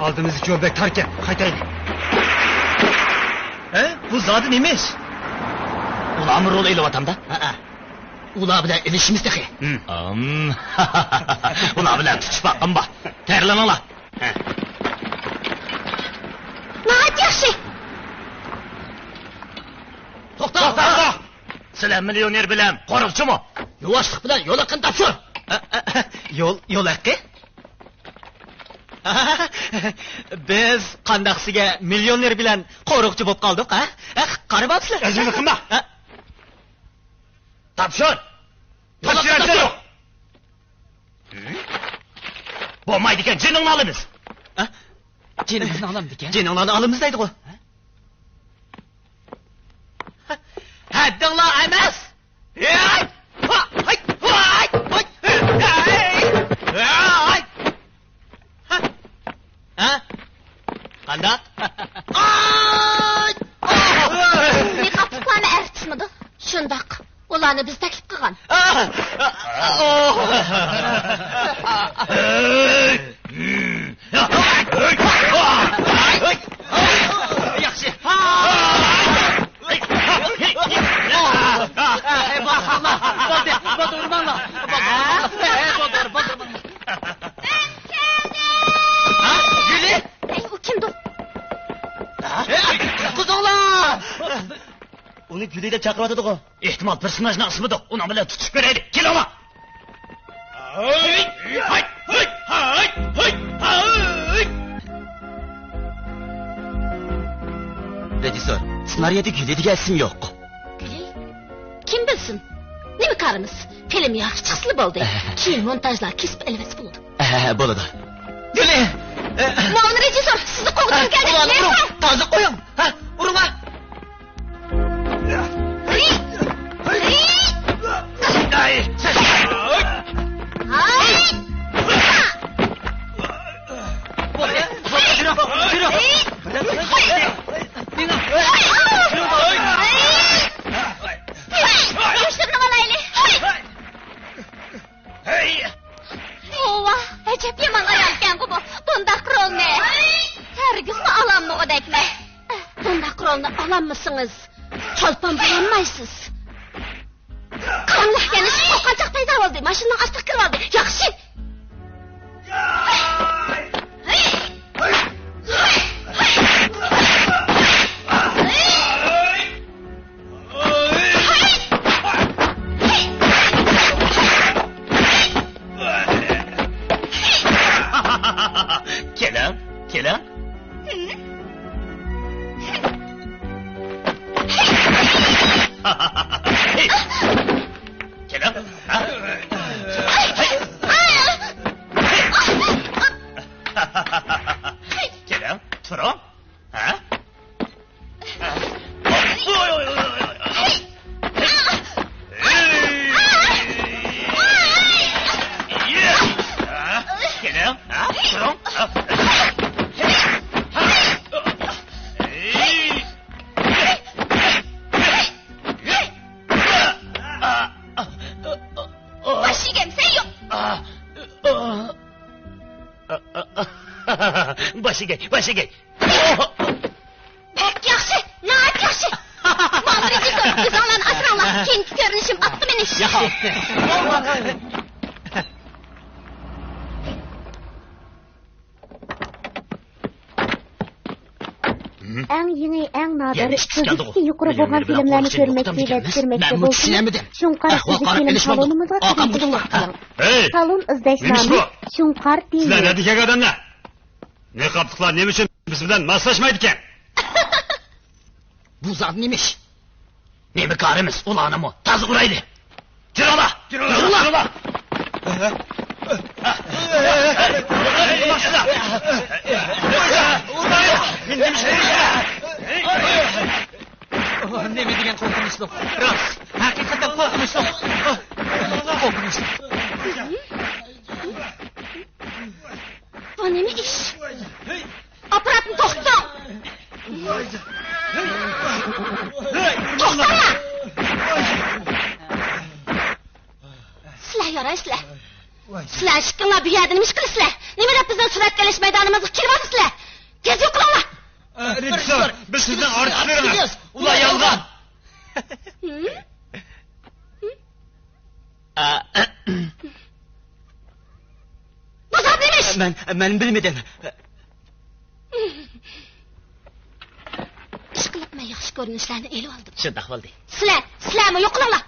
ئالدىمىزدىكى يول بەك تاركەن. قايتايلى. ھە؟ بۇ زادى نېمە ئىش؟ ئۇلارمۇ رول ئېلىۋاتامدا؟ ھەئە. ئۇلار بىلەن ئېلىشىمىز تېخى. ھىم. ئام. ئۇلار بىلەن تۇتۇشۇپ باققىن بار. تەييارلىنىڭلار. ھە. ناھايىتى ياخشى. توختا، توختا، توختا! سىلەر مىليونېر بىلەن قورۇقچىمۇ؟ يۇۋاشلىق بىلەن يول ھەققىنى تاپشۇر. ئە، ئە، ئە، يول، يول ھەققى؟ بىز قانداقسىگە مىليونېر بىلەن قورۇقچى بولۇپ قالدۇق، ھە؟ ھە، قارىمامسىلەر؟ ئەجىبلىك قىلما. ھە؟ تاپشۇر! تاپشۇر! بولمايدىكەن، جېنىڭنى ئالىمىز. ھە؟ جېنىڭىزنى ئالامدىكەن؟ جېنىڭلارنى ئالىمىز دەيدىغۇ. ھە؟ ھەددىڭلار ئەمەس! ھەي! ھا! ھاي! ھاي! ھاي! ھاي! ھاي! ھە؟ ھە؟ قانداق؟ ئاي! نىقابلىقلارنى ئەۋەتسىمىدۇ؟ شۇنداق. ئۇلارنى بىز تەكلىپ قىلغان. ياخشى. ئەي، بارماڭلار. بولدى، بولدى، ئۇرماڭلار. بولدى، بولدى، بولدى، ئۇرماڭلار. ھە؟ گۈلى؟ ئەي، ئۇ كىمدۇ؟ ھە؟ قۇتقۇزۇڭلار! ئۇنى گۈلى دەپ چاقىرىۋاتىدىغۇ. ئېھتىمال پېرسوناژنىڭ ئىسمىدۇ. ئۇنىڭ بىلەن تۇتۇشۇپ كۆرەيلى. كېلىڭلار! رېژىسسور، سېنارىيەدە گۈلى دېگەن ئىسىم يوق. گۈلى؟ كىم بىلسۇن؟ نېمە كارىمىز؟ فىلىم ياخشى چىقسىلا بولدى. كېيىن مونتاژلار كېسىپ ئېلىۋەتسە بولىدۇ. ھە، بولىدۇ. گۈلى! مۇئاۋىن رېژىسسور، سىزنى قوغدىغۇم كەلدى. ئۇلارنى ئۇرۇڭ! تازا قويۇڭ! ھە، ئۇرۇڭ ھە! توۋا، ئەجەب يامان ئايالكەنغۇ بۇ. بۇنداق رولنى ھەرگىزمۇ ئالالمىغۇدەكمەن. بۇنداق رولنى ئالالمىسىڭىز، چولپان بولالمايسىز. قاراڭلار، يەنە شۇ قورققانچاق پەيدا بولدى. ماشىنىنىڭ ئاستىغا كىرىۋالدى. ياخشى. كېلىڭ، كېلىڭ. كېلىڭ. كېلىڭ، تۇرۇڭ. ھە؟ كېلىڭ، ھە؟ تۇرۇڭ. باش يېگەمسەن يوق. باش يېگەي، باش يېگەي. بەك ياخشى، ناھايىتى ياخشى. ماۋۇ رېژىسسور، ئۆزۈڭلارنى ئاسراڭلار. كېيىنكى كۆرۈنۈشۈم ئاتقا مىنىش. ياق. ئەڭ يېڭى، ئەڭ نادىر، سۈزۈكىتى يۇقىرى بولغان فىلىملەرنى كۆرمەكچى ۋە چۈشۈرمەكچى بولسىڭىز، شۇڭقار سۈزۈك فىلىم سالونىمىزغا تېلېفون قىلىڭ. سالون ئىزدەش نامى، شۇڭقار تىۋى. سىلەر نەدىن كەلگەن ئادەملەر؟ نىقابلىقلار نېمە ئۈچۈن بىز بىلەن ماسلاشمايدىكەن؟ بۇ زادى نېمە ئىش؟ نېمە كارىمىز؟ ئۇلارنىمۇ تازا ئۇرايلى. جۈرۈڭلار! جۈرۈڭلار! جۈرۈڭلار! نېمە دېگەن قورقۇنچلۇق! راست، ھەقىقەتەن قورقۇنچلۇق! قورقۇنچلۇق! بۇ نېمە ئىش؟ ئاپپاراتنى توختىتىڭ! توختاڭلار! سىلەر يارايسىلەر! سىلەر ئىككىڭلار بۇ يەردە نېمە ئىش قىلىسىلەر؟ نېمە دەپ بىزنىڭ سۈرەتكە ئېلىش مەيدانىمىزغا كىرىۋاتىسىلەر؟ تېز يوقىلىڭلار! رېژىسسور، بىز سىزنىڭ ئارتىسلىرىڭىز! ئۇلار يالغان! ھىم؟ بۇ زادى نېمە ئىش؟ مەن، مەن بىلمىدىم. ئىشقىلىپ مەن ياخشى كۆرۈنۈشلەرنى ئېلىۋالدىم. شۇنداق بولدى. سىلەر، سىلەرمۇ يوقىلىڭلار!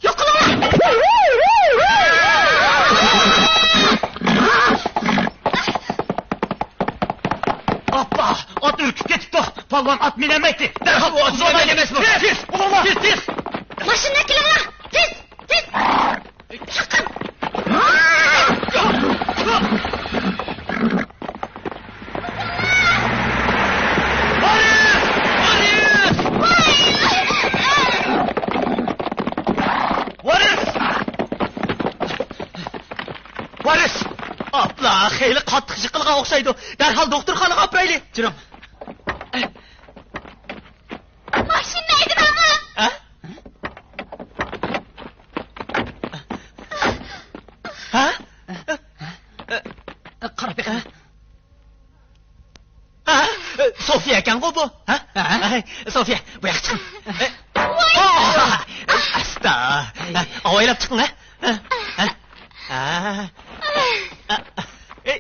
يوقىلىڭلار! ئاپپا! ئات ئۈركۈپ كېتىپتۇ! پالۋان ئات مىنەلمەيتتى! دەرھال ئۇزۇلماي ئەمەس بۇ! تېز! بولۇڭلار! تېز، تېز! تېز! ماشىنىدىن كېلىڭلار! تېز! تېز! ۋارىس! ۋارىس! ئاپلا، خېلى قاتتىق يىقىلغان ئوخشايدۇ. دەرھال دوختۇرخانىغا ئاپىرايلى. جۈرۈڭ. ماشىنىنى ھەيدىمەڭلار! ھە؟ ھە؟ قاراپ بېقىڭ. ھە؟ سوفىيە ئىكەنغۇ بۇ؟ ھە؟ ھە؟ سوفىيە، بۇ ياققا چىقىڭ. ۋاي! ئاستا. ئاۋايلاپ چىقىڭ، ھە؟ ھە؟ ھە؟ ھە؟ ئەي.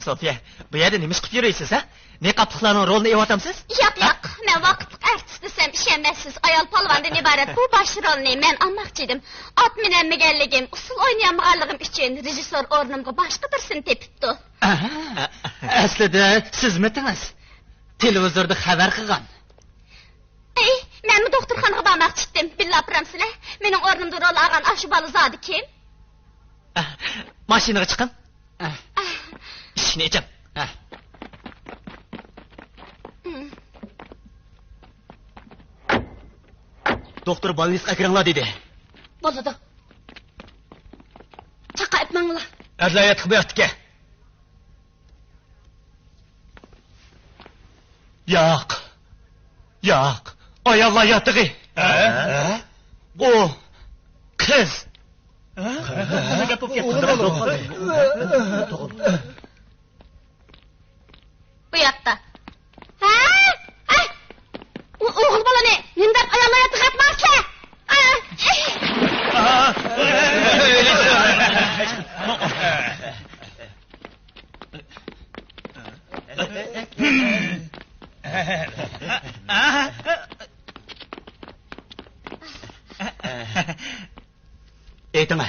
سوفىيە، بۇ يەردە نېمە ئىش قىلىپ يۈرۈيسىز، ھە؟ نىقابلىقلارنىڭ رولىنى ئېلىۋاتامسىز؟ ياق، ھە؟ ياق، مەن ۋاقىتلىق ئارتىس دېسەم ئىشەنمەسسىز. ئايال پالۋاندىن ئىبارەت بۇ باش رولنى مەن ئالماقچى ئىدىم. ئات مىنەلمىگەنلىكىم، ئۇسسۇل ئوينىيالمىغانلىقىم ئۈچۈن رېژىسسور ئورنۇمغا باشقا بىرسىنى تېپىپتۇ. ئەسلىدە سىزمىتىڭىز؟ تېلېۋىزوردا خەۋەر قىلغان. ئەي، مەنمۇ دوختۇرخانىغا بارماقچى ئىدىم. بىللە ئاپىرامسىلەر؟ مېنىڭ ئورنۇمدا رول ئالغان ئاشۇ بالا زادى كىم؟ ماشىنىغا چىقىڭ. ئىشىكنى ئېچىڭ. دوختۇر بالنىسقا ئەكىرىڭلار دېدى. بولىدۇ. چاقا ئېلىپ ماڭىڭلار. ئەرلەر ياتىقى بۇ ياقتىكەن. ياق. ياق. ئاياللار ياتىقى. ھە؟ ئۇ قىز. ھە؟ نېمە گەپ بولۇپ كەتتى؟ بۇ ياقتا. ھە؟ ھە؟ ئۇ ئوغۇل بالىنى نېمە دەپ ئاياللار ياتىقىغا ئاتمامسىلەر؟ ئېيتىڭە،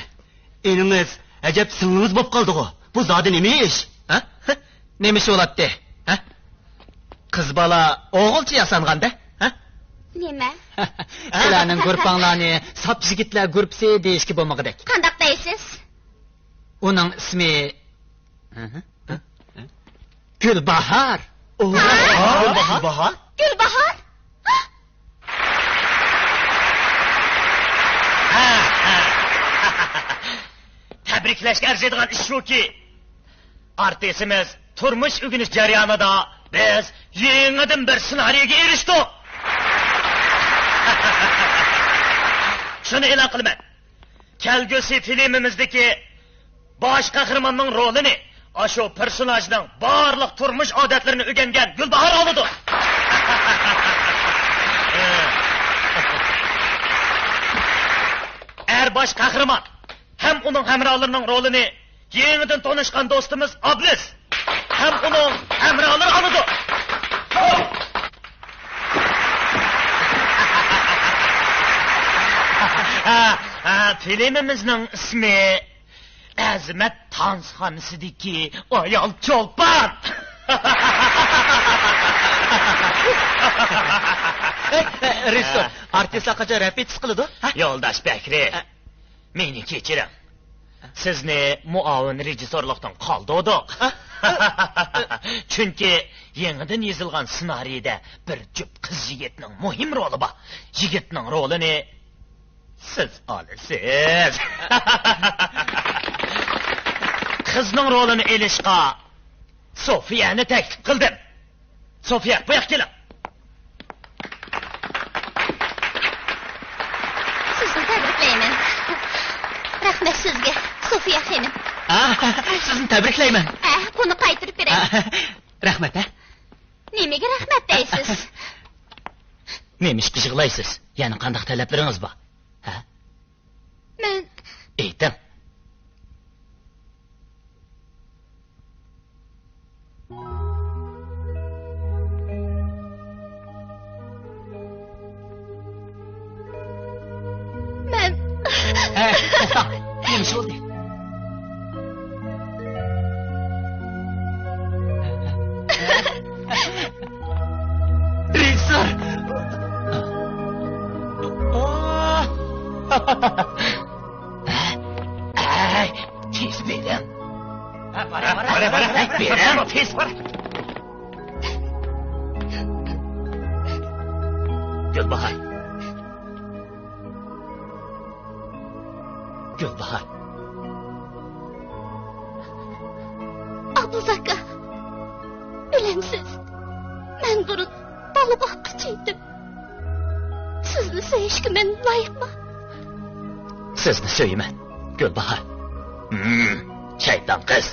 ئىنىڭىز ئەجەب سىڭلىڭىز بولۇپ قالدىغۇ. بۇ زادى نېمە ئىش؟ ھە؟ نېمە ئىش بولاتتى؟ ھە؟ قىز بالا ئوغۇلچە ياسانغاندا، ھە؟ نېمە؟ سىلەرنىڭ گۇرۇپپاڭلارنى ساپ يىگىتلەر گۇرۇپپىسى دېيىشكە بولمىغۇدەك. قانداق دەيسىز؟ ئۇنىڭ ئىسمى، ھە؟ گۈلباھار. ھە؟ گۈلباھار؟ گۈلباھار؟ تەبرىكلەشكە ئەرزىيدىغان ئىش شۇكى، ئارتىسىمىز تۇرمۇش ئۆگىنىش جەريانىدا بىز يېڭىدىن بىر سېنارىيگە ئېرىشتۇق. شۇنى ئېلان قىلىمەن. كەلگۈسى فىلىمىمىزدىكى باش قەھرىماننىڭ رولىنى ئاشۇ پېرسوناژنىڭ بارلىق تۇرمۇش ئادەتلىرىنى ئۆگەنگەن گۈلباھار ئالىدۇ. ئەر باش قەھرىمان ھەم ئۇنىڭ ھەمراھلىرىنىڭ رولىنى يېڭىدىن تونۇشقان دوستىمىز ئابلىز ھەم ئۇنىڭ ھەمراھلىرى ئالىدۇ. فىلىمىمىزنىڭ ئىسمى ئەزىمەت تانسىخانىسىدىكى ئايال چولپان. ئەي، ئەي، رېژىسسور، ئارتىسلار قاچان رېپېتىتسىيە قىلىدۇ؟ ھە؟ يولداش بەكرى، ئە. مېنى كەچۈرۈڭ. سىزنى مۇئاۋىن رېژىسسورلۇقتىن قالدۇردۇق. ئە؟ چۈنكى يېڭىدىن يېزىلغان سېنارىيدا بىر جۈپ قىز يىگىتنىڭ مۇھىم رولى بار. يىگىتنىڭ رولىنى سىز ئالىسىز. قىزنىڭ رولىنى ئېلىشقا سوفىيەنى تەكلىپ قىلدىم. سوفىيە، بۇ ياققا كېلىڭ. سىزنى تەبرىكلەيمەن. رەھمەت سىزگە، سوفىيە خېنىم. ئا، سىزنى تەبرىكلەيمەن. ئە، بۇنى قايتۇرۇپ بېرەي. ئا، رەھمەت، ھە؟ نېمىگە رەھمەت دەيسىز؟ نېمە ئىشقا يىغلايسىز؟ يەنە قانداق تەلەپلىرىڭىز بار؟ ھە؟ مەن ئېيتىڭ. مەن ھە، توختاڭ. نېمە ئىش بولدى؟ رېژىسسور! ئەي، تېز بېرىڭ. بارا، بارا، بارا، بارا، بارا، بېرىڭ، تېز بار. گۈلباھار. گۈلباھار. ئابلىز ئاكا، بىلەمسىز، مەن بۇرۇن بالا باققۇچى ئىدىم. سىزنى سۆيۈشكە مەن لايىقمۇ؟ سىزنى سۆيىمەن، گۈلباھار. ھىم، شەيتان قىز.